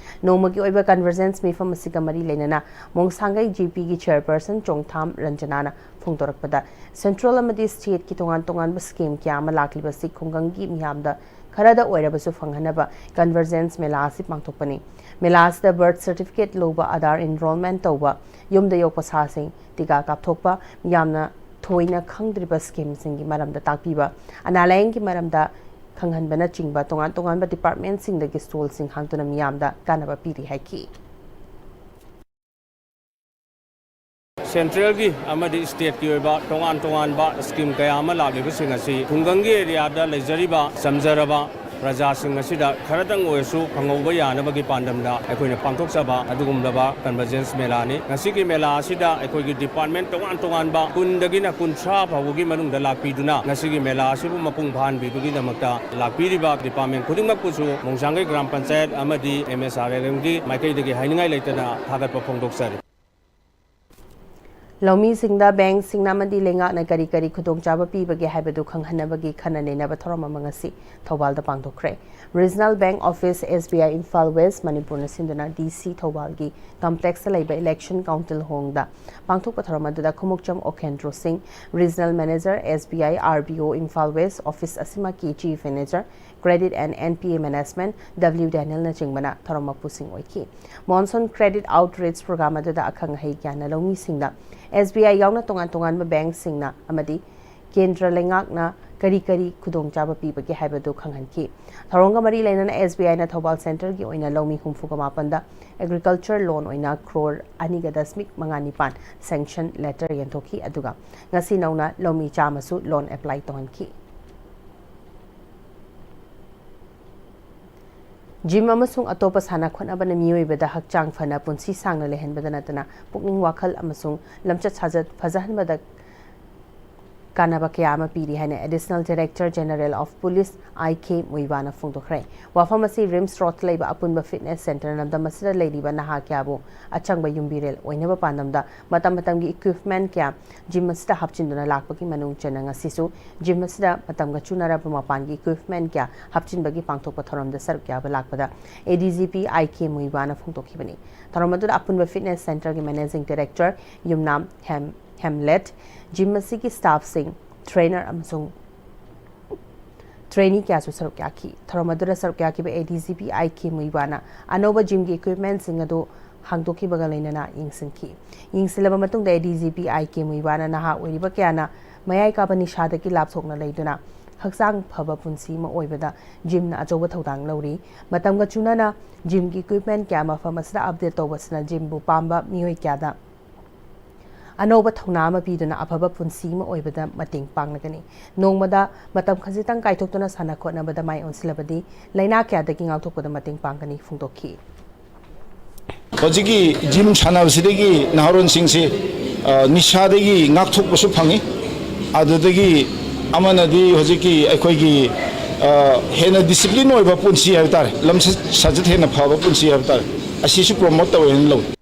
ꯅꯣꯡꯃꯒꯤ ꯑꯣꯏꯕ ꯀꯟꯚꯔꯖꯦꯟꯁ ꯃꯤꯐꯝ ꯑꯁꯤꯒ ꯃꯔꯤ ꯂꯩꯅꯅ ꯃꯣꯡꯁꯥꯡꯒꯩ ꯖꯤ ꯄꯤꯒꯤ ꯆꯦꯌꯔꯄꯔꯁꯟ ꯆꯣꯡꯊꯥꯝ ꯔꯟꯖꯅꯥꯅ ꯐꯣꯡꯗꯣꯔꯛꯄꯗ, ꯁꯦꯟꯇ꯭ꯔꯦꯜ ꯑꯃꯗꯤ ꯁ꯭ꯇꯦꯠꯀꯤ ꯇꯣꯉꯥꯟ ꯇꯣꯉꯥꯟꯕ ꯁ꯭ꯀꯤꯝ ꯀꯌꯥ ꯑꯃ ꯂꯥꯛꯂꯤꯕꯁꯤ ꯈꯨꯡꯒꯪꯒꯤ ꯃꯤꯌꯥꯝꯗ ꯈꯔꯗ ꯑꯣꯏꯔꯕꯁꯨ ꯐꯪꯍꯟꯅꯕ ꯀꯟꯚꯔꯖꯦꯟꯁ ꯃꯦꯂꯥ ꯑꯁꯤ ꯄꯥꯡꯊꯣꯛꯄꯅꯤ꯫ ꯃꯦꯂꯥ ꯑꯁꯤꯗ ꯕꯔꯊ ꯁꯔꯇꯤꯐꯤꯀꯦꯠ ꯂꯧꯕ, ꯑꯥꯙꯥꯔ ꯑꯦꯟꯔꯣꯜꯃꯦꯟ ꯇꯧꯕ, ꯌꯨꯝꯗ ꯌꯣꯛꯄ ꯁꯥꯁꯤꯡ ꯇꯤꯀꯥ ꯀꯥꯞꯊꯣꯛꯄ, ꯃꯤꯌꯥꯝꯅ ꯊꯣꯏꯅ ꯈꯪꯗ꯭ꯔꯤꯕ ꯁ꯭ꯀꯤꯝꯁꯤꯡꯒꯤ ꯃꯔꯝꯗ ꯇꯥꯛꯄꯤꯕ, ꯑꯅꯥ ꯂꯥꯌꯦꯡꯒꯤ ꯃꯔꯝꯗ ꯈꯪꯍꯟꯕꯅꯆꯤꯡꯕ ꯇꯣꯉꯥꯟ ꯇꯣꯉꯥꯟꯕ ꯗꯤꯄꯥꯔꯠꯃꯦꯟꯠꯁꯤꯡꯗꯒꯤ ꯁ꯭ꯇꯣꯜꯁꯤꯡ ꯍꯥꯡꯗꯨꯅ ꯃꯤꯌꯥꯝꯗ ꯀꯥꯟꯅꯕ ꯄꯤꯔꯤ ꯍꯥꯏꯈꯤ꯫ ꯁꯦꯟꯇ꯭ꯔꯦꯜꯒꯤ ꯑꯃꯗꯤ ꯁ꯭ꯇꯦꯠꯀꯤ ꯑꯣꯏꯕ ꯇꯣꯉꯥꯟ ꯇꯣꯉꯥꯟꯕ ꯁ꯭ꯀꯤꯝ ꯀꯌꯥ ꯑꯃ ꯂꯥꯛꯂꯤꯕꯁꯤꯡ ꯑꯁꯤ ꯈꯨꯡꯒꯪꯒꯤ ꯑꯦꯔꯤꯌꯥꯗ ꯂꯩꯖꯔꯤꯕ ꯆꯝꯖꯔꯕ ꯄ꯭ꯔꯖꯥꯁꯤꯡ ꯑꯁꯤꯗ ꯈꯔꯇꯪ ꯑꯣꯏꯔꯁꯨ ꯐꯪꯍꯧꯕ ꯌꯥꯅꯕꯒꯤ ꯄꯥꯟꯗꯝꯗ ꯑꯩꯈꯣꯏꯅ ꯄꯥꯡꯊꯣꯛꯆꯕ ꯑꯗꯨꯒꯨꯝꯂꯕ ꯀꯟꯚꯔꯖꯦꯟꯁ ꯃꯦꯂꯥꯅꯤ꯫ ꯉꯁꯤꯒꯤ ꯃꯦꯂꯥ ꯑꯁꯤꯗ ꯑꯩꯈꯣꯏꯒꯤ ꯗꯤꯄꯥꯔꯠꯃꯦꯟ ꯇꯣꯉꯥꯟ ꯇꯣꯉꯥꯟꯕ ꯀꯨꯟꯗꯒꯤꯅ ꯀꯨꯟꯊ꯭ꯔꯥ ꯐꯥꯎꯕꯒꯤ ꯃꯅꯨꯡꯗ ꯂꯥꯛꯄꯤꯗꯨꯅ ꯉꯁꯤꯒꯤ ꯃꯦꯂꯥ ꯑꯁꯤꯕꯨ ꯃꯄꯨꯡ ꯐꯥꯍꯟꯕꯤꯕꯒꯤꯗꯃꯛꯇ ꯂꯥꯛꯄꯤꯔꯤꯕ ꯗꯤꯄꯥꯔꯠꯃꯦꯟ ꯈꯨꯗꯤꯡꯃꯛꯄꯨꯁꯨ ꯃꯣꯡꯖꯥꯡꯒꯩ ꯒ꯭ꯔꯥꯝ ꯄꯟꯆꯥꯌꯠ ꯑꯃꯗꯤ ꯑꯦꯝ ꯑꯦꯁ ꯑꯥꯔ ꯑꯦꯜ ꯑꯦꯝꯒꯤ ꯃꯥꯏꯀꯩꯗꯒꯤ ꯍꯥꯏꯅꯤꯡꯉꯥꯏ ꯂꯩꯇꯅ ꯊꯥꯒꯠꯄ ꯐꯣꯡꯗꯣꯛꯆꯔꯤ꯫ ꯂꯧꯃꯤꯁꯤꯡꯗ ꯕꯦꯡꯁꯤꯡꯅ ꯑꯃꯗꯤ ꯂꯩꯉꯥꯛꯅ ꯀꯔꯤ ꯀꯔꯤ ꯈꯨꯗꯣꯡꯆꯥꯕ ꯄꯤꯕꯒꯦ ꯍꯥꯏꯕꯗꯨ ꯈꯪꯍꯟꯅꯕꯒꯤ ꯈꯟꯅ ꯅꯩꯅꯕ ꯊꯧꯔꯝ ꯑꯃ ꯉꯁꯤ ꯊꯧꯕꯥꯜꯗ ꯄꯥꯡꯊꯣꯛꯈ꯭ꯔꯦ꯫ ꯔꯤꯖꯅꯦꯜ ꯕꯦꯡ ꯑꯣꯐꯤꯁ, ꯑꯦꯁ ꯕꯤ ꯑꯥꯏ ꯏꯝꯐꯥꯜ ꯋꯦꯁ ꯃꯅꯤꯄꯨꯔꯅ ꯁꯤꯟꯗꯨꯅ ꯗꯤ ꯁꯤ ꯊꯧꯕꯥꯜꯒꯤ ꯀꯝꯄ꯭ꯂꯦꯛꯁꯇ ꯂꯩꯕ ꯏꯂꯦꯛꯁꯟ ꯀꯥꯎꯟꯇꯤꯜ ꯍꯣꯡꯗ ꯄꯥꯡꯊꯣꯛꯄ ꯊꯧꯔꯝ ꯑꯗꯨꯗ ꯈꯨꯃꯨꯛꯆꯝ Okendro Singh, regional manager, S B I R B O Imphal west office ꯑꯁꯤꯃꯛꯀꯤ chief manager, credit and N P A management, W ꯗꯦꯅꯤꯌꯦꯜꯅꯆꯤꯡꯕꯅ ꯊꯧꯔꯝ ꯃꯄꯨꯁꯤꯡ ꯑꯣꯏꯈꯤ꯫ ꯃꯣꯟꯁꯨꯟ ꯀ꯭ꯔꯦꯗꯤꯠ ꯑꯥꯎꯠꯔꯤꯆ ꯄ꯭ꯔꯣꯒ꯭ꯔꯥꯝ ꯑꯗꯨꯗ ꯑꯈꯪ ꯑꯍꯩ ꯀꯌꯥꯅ ꯂꯧꯃꯤꯁꯤꯡꯗ ꯑꯦꯁ ꯕꯤ ꯑꯥꯏ ꯌꯥꯎꯅ ꯇꯣꯉꯥꯟ ꯇꯣꯉꯥꯟꯕ ꯕꯦꯡꯁꯤꯡꯅ ꯑꯃꯗꯤ ꯀꯦꯟꯗ꯭ꯔ ꯂꯩꯉꯥꯛꯅ ꯀꯔꯤ ꯀꯔꯤ ꯈꯨꯗꯣꯡꯆꯥꯕ ꯄꯤꯕꯒꯦ ꯍꯥꯏꯕꯗꯨ ꯈꯪꯍꯟꯈꯤ꯫ ꯊꯧꯔꯝꯒ ꯃꯔꯤ ꯂꯩꯅꯅ ꯑꯦꯁ ꯕꯤ ꯑꯥꯏꯅ ꯊꯧꯕꯥꯜ ꯁꯦꯟꯇꯔꯒꯤ ꯑꯣꯏꯅ ꯂꯧꯃꯤ ꯍꯨꯝꯐꯨꯒ ꯃꯥꯄꯟꯗ ꯑꯦꯒ꯭ꯔꯤꯀꯜꯆꯔ ꯂꯣꯟ ꯑꯣꯏꯅ ꯀ꯭ꯔꯣꯔ ꯑꯅꯤꯒ ꯗꯁꯃꯤꯛ ꯃꯉꯥ ꯅꯤꯄꯥꯟ ꯁꯦꯡꯁꯟ ꯂꯦꯇꯔ ꯌꯦꯟꯊꯣꯛꯈꯤ, ꯑꯗꯨꯒ ꯉꯁꯤ ꯅꯧꯅ ꯂꯧꯃꯤ ꯆꯥꯝꯃꯁꯨ ꯂꯣꯟ ꯑꯦꯄ꯭ꯂꯥꯏ ꯇꯧꯍꯟꯈꯤ꯫ ꯖꯤꯝ ꯑꯃꯁꯨꯡ ꯑꯇꯣꯞꯄ ꯁꯥꯟꯅ ꯈꯣꯠꯅꯕꯅ ꯃꯤꯑꯣꯏꯕꯗ ꯍꯛꯆꯥꯡ ꯐꯅ ꯄꯨꯟꯁꯤ ꯁꯥꯡꯅ ꯂꯩꯍꯟꯕꯗ ꯅꯠꯇꯅ ꯄꯨꯛꯅꯤꯡ ꯋꯥꯈꯜ ꯑꯃꯁꯨꯡ ꯂꯝꯆꯠ ꯁꯥꯖꯠ ꯐꯖꯍꯟꯕꯗ ꯀꯥꯟꯅꯕ ꯀꯌꯥ ꯑꯃ ꯄꯤꯔꯤ ꯍꯥꯏꯅ additional director general of police I K ꯃꯨꯏꯕꯥꯅ ꯐꯣꯡꯗꯣꯛꯈ꯭ꯔꯦ꯫ ꯋꯥꯐꯝ ꯑꯁꯤ ꯔꯤꯝꯁ ꯔꯣꯗꯇ ꯂꯩꯕ ꯑꯄꯨꯟꯕ ꯐꯤꯠꯅꯦꯁ ꯁꯦꯟꯇꯔ ꯂꯝꯗꯝ ꯑꯁꯤꯗ ꯂꯩꯔꯤꯕ ꯅꯍꯥ ꯀꯌꯥꯕꯨ ꯑꯆꯪꯕ ꯌꯨꯝꯕꯤꯔꯦꯜ ꯑꯣꯏꯅꯕ ꯄꯥꯟꯗꯝꯗ ꯃꯇꯝ ꯃꯇꯝꯒꯤ ꯏꯀ꯭ꯋꯤꯞꯃꯦꯟ ꯀꯌꯥ ꯖꯤꯝ ꯑꯁꯤꯗ ꯍꯥꯞꯆꯤꯟꯗꯨꯅ ꯂꯥꯛꯄꯒꯤ ꯃꯅꯨꯡ ꯆꯟꯅ ꯉꯁꯤꯁꯨ ꯖꯤꯝ ꯑꯁꯤꯗ ꯃꯇꯝꯒ ꯆꯨꯅꯔꯕ ꯃꯄꯥꯟꯒꯤ ꯏꯀ꯭ꯋꯤꯞꯃꯦꯟ ꯀꯌꯥ ꯍꯥꯞꯆꯤꯟꯕꯒꯤ ꯄꯥꯡꯊꯣꯛꯄ ꯊꯧꯔꯝꯗ ꯁꯔꯨꯛ ꯌꯥꯕ ꯂꯥꯛꯄꯗ ꯑꯦ D G P I K ꯃꯨꯏꯕꯥꯅ ꯐꯣꯡꯗꯣꯛꯈꯤꯕꯅꯤ꯫ ꯊꯧꯔꯝ ꯑꯗꯨꯗ ꯑꯄꯨꯟꯕ ꯐꯤꯠꯅꯦꯁ ꯁꯦꯟꯇꯔꯒꯤ ꯃꯦꯅꯦꯖꯤꯡ ꯗꯥꯏꯔꯦꯛꯇꯔ ꯌꯨꯝꯅꯥꯝ ꯍꯦꯝ, ꯍꯦꯝꯂꯦꯠ, ꯖꯤꯝ ꯑꯁꯤꯒꯤ ꯁ꯭ꯇꯥꯐꯁꯤꯡ, ꯇ꯭ꯔꯦꯅꯔ ꯑꯃꯁꯨꯡ ꯇ꯭ꯔꯦꯅꯤ ꯀꯌꯥꯁꯨ ꯁꯔꯨꯛ ꯌꯥꯈꯤ꯫ ꯊꯧꯔꯝ ꯑꯗꯨꯗ ꯁꯔꯨꯛ ꯌꯥꯈꯤꯕ ꯑꯦ D G P I K ꯃꯨꯏꯕꯥꯅ ꯑꯅꯧꯕ ꯖꯤꯝꯒꯤ ꯏꯀ꯭ꯋꯤꯞꯃꯦꯟꯁꯤꯡ ꯑꯗꯨ ꯍꯥꯡꯗꯣꯛꯈꯤꯕꯒ ꯂꯣꯏꯅꯅ ꯌꯦꯡꯁꯤꯟꯈꯤ꯫ ꯌꯦꯡꯁꯤꯜꯂꯕ ꯃꯇꯨꯡꯗ ꯑꯦ D G P I K ꯃꯨꯏꯕꯥꯅ ꯅꯍꯥ ꯑꯣꯏꯔꯤꯕ ꯀꯌꯥꯅ ꯃꯌꯥꯏ ꯀꯥꯕ ꯅꯤꯁꯥꯗꯒꯤ ꯂꯥꯞꯊꯣꯛꯅ ꯂꯩꯗꯨꯅ ꯍꯛꯆꯥꯡ ꯐꯕ ꯄꯨꯟꯁꯤ ꯑꯃ ꯑꯣꯏꯕꯗ ꯖꯤꯝꯅ ꯑꯆꯧꯕ ꯊꯧꯗꯥꯡ ꯂꯧꯔꯤ꯫ ꯃꯇꯝꯒ ꯆꯨꯅꯅ ꯖꯤꯝꯒꯤ ꯏꯀ꯭ꯋꯤꯞꯃꯦꯟ ꯀꯌꯥ ꯃꯐꯝ ꯑꯁꯤꯗ ꯑꯞꯗꯦꯠ ꯇꯧꯕꯁꯤꯅ ꯖꯤꯝꯕꯨ ꯄꯥꯝꯕ ꯃꯤꯑꯣꯏ ꯀꯌꯥꯗ ꯑꯅꯧꯕ ꯊꯧꯅꯥ ꯑꯃ ꯄꯤꯗꯨꯅ ꯑꯐꯕ ꯄꯨꯟꯁꯤ ꯑꯃ ꯑꯣꯏꯕꯗ ꯃꯇꯦꯡ ꯄꯥꯡꯂꯒꯅꯤ꯫ ꯅꯣꯡꯃꯗ ꯃꯇꯝ ꯈꯖꯤꯛꯇꯪ ꯀꯥꯏꯊꯣꯛꯇꯨꯅ ꯁꯥꯟꯅ ꯈꯣꯠꯅꯕꯗ ꯃꯥꯏ ꯑꯣꯟꯁꯤꯜꯂꯕꯗꯤ ꯂꯥꯏꯅꯥ ꯀꯌꯥꯗꯒꯤ ꯉꯥꯛꯊꯣꯛꯄꯗ ꯃꯇꯦꯡ ꯄꯥꯡꯒꯅꯤ ꯐꯣꯡꯗꯣꯛꯈꯤ꯫ ꯍꯧꯖꯤꯛꯀꯤ ꯖꯤꯝ ꯁꯥꯟꯅꯕꯁꯤꯗꯒꯤ ꯅꯍꯥꯔꯣꯟꯁꯤꯡꯁꯤ, ꯑ, ꯅꯤꯁꯥꯗꯒꯤ ꯉꯥꯛꯊꯣꯛꯄꯁꯨ ꯐꯪꯉꯤ꯫ ꯑꯗꯨꯗꯒꯤ ꯑꯃꯅꯗꯤ ꯍꯧꯖꯤꯛꯀꯤ ꯑꯩꯈꯣꯏꯒꯤ, ꯑ, ꯍꯦꯟꯅ ꯗꯤꯁꯤꯄ꯭ꯂꯤꯟ ꯑꯣꯏꯕ ꯄꯨꯟꯁꯤ ꯍꯥꯏꯕ ꯇꯥꯔꯦ, ꯂꯝꯆꯠ ꯁꯥꯖꯠ ꯍꯦꯟꯅ ꯐꯕ ꯄꯨꯟꯁꯤ ꯍꯥꯏꯕ ꯇꯥꯔꯦ, ꯑꯁꯤꯁꯨ ꯄ꯭ꯔꯣꯃꯣꯠ ꯇꯧꯋꯦ ꯍꯥꯏꯅ ꯂꯧꯏ꯫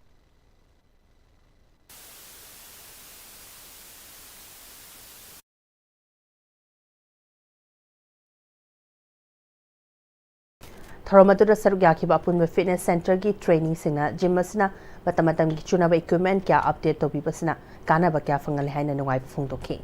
ꯊꯧꯔꯝ ꯑꯗꯨꯗ ꯁꯔꯨꯛ ꯌꯥꯈꯤꯕ ꯑꯄꯨꯟꯕ ꯐꯤꯠꯅꯦꯁ ꯁꯦꯟꯇꯔꯒꯤ ꯇ꯭ꯔꯦꯅꯤꯁꯤꯡꯅ ꯖꯤꯝ ꯑꯁꯤꯅ ꯃꯇꯝ ꯃꯇꯝꯒꯤ ꯆꯨꯅꯕ ꯏꯀ꯭ꯋꯤꯞꯃꯦꯟ ꯀꯌꯥ ꯑꯞꯗꯦꯠ ꯇꯧꯕꯤꯕꯁꯤꯅ ꯀꯥꯟꯅꯕ ꯀꯌꯥ ꯐꯪꯍꯜꯂꯦ ꯍꯥꯏꯅ ꯅꯨꯡꯉꯥꯏꯕ ꯐꯣꯡꯗꯣꯛꯈꯤ꯫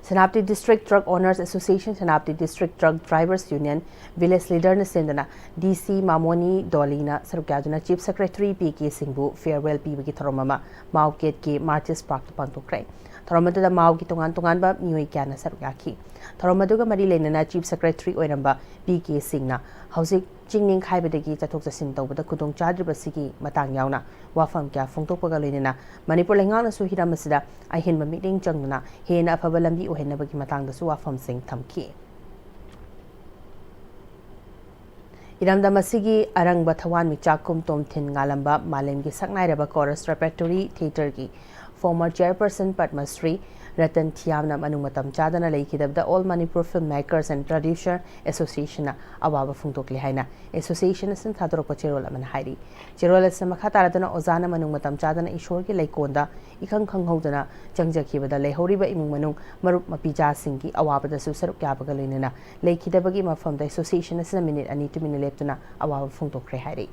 Senapati district truck owners association, Senapati district truck drivers union, village ꯂꯤꯗꯔꯅ ꯁꯤꯟꯗꯨꯅ ꯗꯤ ꯁꯤ ꯃꯥꯃꯣꯅꯤ ꯗꯣꯂꯤꯅ ꯁꯔꯨꯛ ꯌꯥꯗꯨꯅ ꯆꯤꯐ ꯁꯦꯀ꯭ꯔꯦꯇꯔꯤ ꯄꯤ ꯀꯦ ꯁꯤꯡꯕꯨ ꯐꯤꯌꯔꯋꯦꯜ ꯄꯤꯕꯒꯤ ꯊꯧꯔꯝ ꯑꯃ ꯃꯥꯎ ꯒꯦꯠꯀꯤ ꯃꯥꯔꯇꯤꯁ ꯄꯥꯔꯛꯇ ꯄꯥꯡꯊꯣꯛꯈ꯭ꯔꯦ꯫ ꯊꯧꯔꯝ ꯑꯗꯨꯗ ꯃꯥꯎꯒꯤ ꯇꯣꯉꯥꯟ ꯇꯣꯉꯥꯟꯕ ꯃꯤꯑꯣꯏ ꯀꯌꯥꯅ ꯁꯔꯨꯛ ꯌꯥꯈꯤ꯫ ꯊꯧꯔꯝ ꯑꯗꯨꯒ ꯃꯔꯤ ꯂꯩꯅꯅ ꯆꯤꯐ ꯁꯦꯀ꯭ꯔꯦꯇꯔꯤ ꯑꯣꯏꯔꯝꯕ ꯄꯤ ꯀꯦ ꯁꯤꯡꯅ ꯍꯧꯖꯤꯛ ꯆꯤꯡ ꯅꯤꯡꯈꯥꯏꯕꯗꯒꯤ ꯆꯠꯊꯣꯛ ꯆꯠꯁꯤꯟ ꯇꯧꯕꯗ ꯈꯨꯗꯣꯡ ꯆꯥꯗ꯭ꯔꯤꯕꯁꯤꯒꯤ ꯃꯇꯥꯡ ꯌꯥꯎꯅ ꯋꯥꯐꯝ ꯀꯌꯥ ꯐꯣꯡꯗꯣꯛꯄꯒ ꯂꯣꯏꯅꯅ ꯃꯅꯤꯄꯨꯔ ꯂꯩꯉꯥꯛꯅꯁꯨ ꯍꯤꯔꯝ ꯑꯁꯤꯗ ꯑꯍꯦꯟꯕ ꯃꯤꯠꯌꯦꯡ ꯆꯪꯗꯨꯅ ꯍꯦꯟꯅ ꯑꯐꯕ ꯂꯝꯕꯤ ꯑꯣꯏꯍꯟꯅꯕꯒꯤ ꯃꯇꯥꯡꯗꯁꯨ ꯋꯥꯐꯝꯁꯤꯡ ꯊꯝꯈꯤ꯫ ꯏꯔꯝꯗꯝ ꯑꯁꯤꯒꯤ ꯑꯔꯪꯕ ꯊꯋꯥꯟꯃꯤꯆꯥꯛ ꯀꯨꯝ ꯇꯣꯝꯊꯤꯟ ꯉꯥꯂꯝꯕ ꯃꯥꯂꯦꯝꯒꯤ ꯁꯛꯅꯥꯏꯔꯕ ꯀꯣꯔꯁ ꯔꯦꯄꯔꯇꯣꯔꯤ ꯊꯤꯌꯦꯇꯔꯒꯤ former chairperson ꯄꯗꯃꯁ꯭ꯔꯤ ꯔꯇꯟ ꯊꯤꯌꯥꯝꯅ ꯃꯅꯨꯡ ꯃꯇꯝ ꯆꯥꯗꯅ ꯂꯩꯈꯤꯗꯕꯗ All Manipur Film Makers and Producer Associationꯅ ꯑꯋꯥꯕ ꯐꯣꯡꯗꯣꯛꯂꯦ ꯍꯥꯏꯅ ꯑꯦꯁꯣꯁꯤꯌꯦꯁꯟ ꯑꯁꯤꯅ ꯊꯥꯗꯣꯔꯛꯄ ꯆꯦꯔꯣꯜ ꯑꯃꯅ ꯍꯥꯏꯔꯤ꯫ ꯆꯦꯔꯣꯜ ꯑꯁꯤꯅ ꯃꯈꯥ ꯇꯥꯔꯗꯨꯅ ꯑꯣꯖꯥꯅ ꯃꯅꯨꯡ ꯃꯇꯝ ꯆꯥꯗꯅ ꯏꯁꯣꯔꯒꯤ ꯂꯩꯀꯣꯟꯗ ꯏꯈꯪ ꯈꯪꯍꯧꯗꯅ ꯆꯪꯖꯈꯤꯕꯗ ꯂꯩꯍꯧꯔꯤꯕ ꯏꯃꯨꯡ ꯃꯅꯨꯡ ꯃꯔꯨꯞ ꯃꯄꯤꯖꯥꯁꯤꯡꯒꯤ ꯑꯋꯥꯕꯗꯁꯨ ꯁꯔꯨꯛ ꯌꯥꯕꯒ ꯂꯣꯏꯅꯅ ꯂꯩꯈꯤꯗꯕꯒꯤ ꯃꯐꯝꯗ ꯑꯦꯁꯣꯁꯤꯌꯦꯁꯟ ꯑꯁꯤꯅ ꯃꯤꯅꯤꯠ ꯑꯅꯤ ꯇꯨꯃꯤꯟꯅ ꯂꯦꯞꯇꯨꯅ ꯑꯋꯥꯕ ꯐꯣꯡꯗꯣꯛꯈ꯭ꯔꯦ ꯍꯥꯏꯔꯤ꯫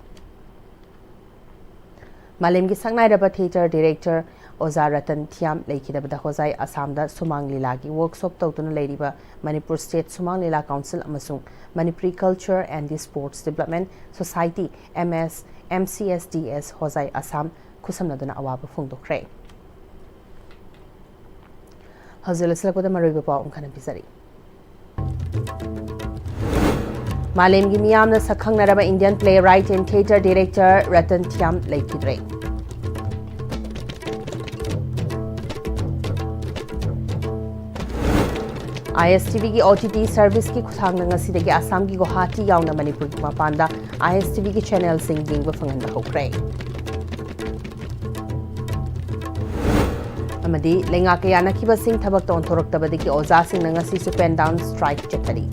ꯃꯥꯂꯦꯝꯒꯤ ꯁꯛꯅꯥꯏꯔꯕ ꯊꯤꯌꯦꯇꯔ ꯗꯤꯔꯦꯛꯇꯔ ꯑꯣꯖꯥ ꯔꯇꯟ ꯊꯤꯌꯥꯝ ꯂꯩꯈꯤꯗꯕꯗ ꯍꯣꯖꯥꯏ ꯑꯁꯥꯝꯗ ꯁꯨꯃꯥꯡ ꯂꯤꯂꯥꯒꯤ ꯋꯔꯛꯁꯣꯞ ꯇꯧꯗꯨꯅ ꯂꯩꯔꯤꯕ ꯃꯅꯤꯄꯨꯔ ꯁ꯭ꯇꯦꯠ ꯁꯨꯃꯥꯡ ꯂꯤꯂꯥ ꯀꯥꯎꯟꯁꯤꯜ ꯑꯃꯁꯨꯡ Manipuri Culture and the Sports Development Society, M S, M C S D S, ꯍꯣꯖꯥꯏ ꯑꯁꯥꯝ ꯈꯨꯠꯁꯝꯅꯗꯨꯅ ꯑꯋꯥꯕ ꯐꯣꯡꯗꯣꯛꯈ꯭ꯔꯦ꯫ ꯍꯧꯖꯤꯛ ꯂꯣꯏꯁꯤꯜꯂꯛꯄꯗ ꯃꯔꯨꯑꯣꯏꯕ ꯄꯥꯎ ꯑꯃꯨꯛ ꯍꯟꯅ ꯄꯤꯖꯔꯤ꯫ ꯃꯥꯂꯦꯝꯒꯤ ꯃꯤꯌꯥꯝꯅ ꯁꯛꯈꯪꯅꯔꯕ Indian playwright and theatre director Ratan ꯊꯤꯌꯥꯝ ꯂꯩꯈꯤꯗ꯭ꯔꯦ꯫ ISTVꯒꯤ OTT serviceꯀꯤ ꯈꯨꯠꯊꯥꯡꯗ ꯉꯁꯤꯗꯒꯤ ꯑꯁꯥꯝꯒꯤ ꯒꯨꯋꯥꯍꯥꯇꯤ ꯌꯥꯎꯅ ꯃꯅꯤꯄꯨꯔꯒꯤ ꯃꯄꯥꯟꯗ ISTVꯒꯤ channelꯁꯤꯡ ꯌꯦꯡꯕ ꯐꯪꯍꯟꯕ ꯍꯧꯈ꯭ꯔꯦ꯫ ꯑꯃꯗꯤ ꯂꯩꯉꯥꯛꯀ ꯌꯥꯅꯈꯤꯕꯁꯤꯡ ꯊꯕꯛꯇ ꯑꯣꯟꯊꯣꯔꯛꯇꯕꯗꯒꯤ ꯑꯣꯖꯥꯁꯤꯡꯅ ꯉꯁꯤꯁꯨ pen down strike ꯆꯠꯊꯔꯤ꯫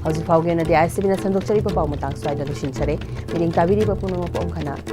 ꯍꯧꯖꯤꯛ ꯐꯥꯎꯒꯤ ꯑꯣꯏꯅꯗꯤ ISTVꯅ ꯁꯟꯗꯣꯛꯆꯔꯤꯕ ꯄꯥꯎ ꯃꯇꯥꯡ ꯁ꯭ꯋꯥꯏꯗ ꯂꯣꯏꯁꯤꯟꯖꯔꯦ꯫ ꯃꯤꯠꯌꯦꯡ ꯇꯥꯕꯤꯔꯤꯕ ꯄꯨꯝꯅꯃꯛꯄꯨ ꯑꯃꯨꯛ ꯍꯟꯅ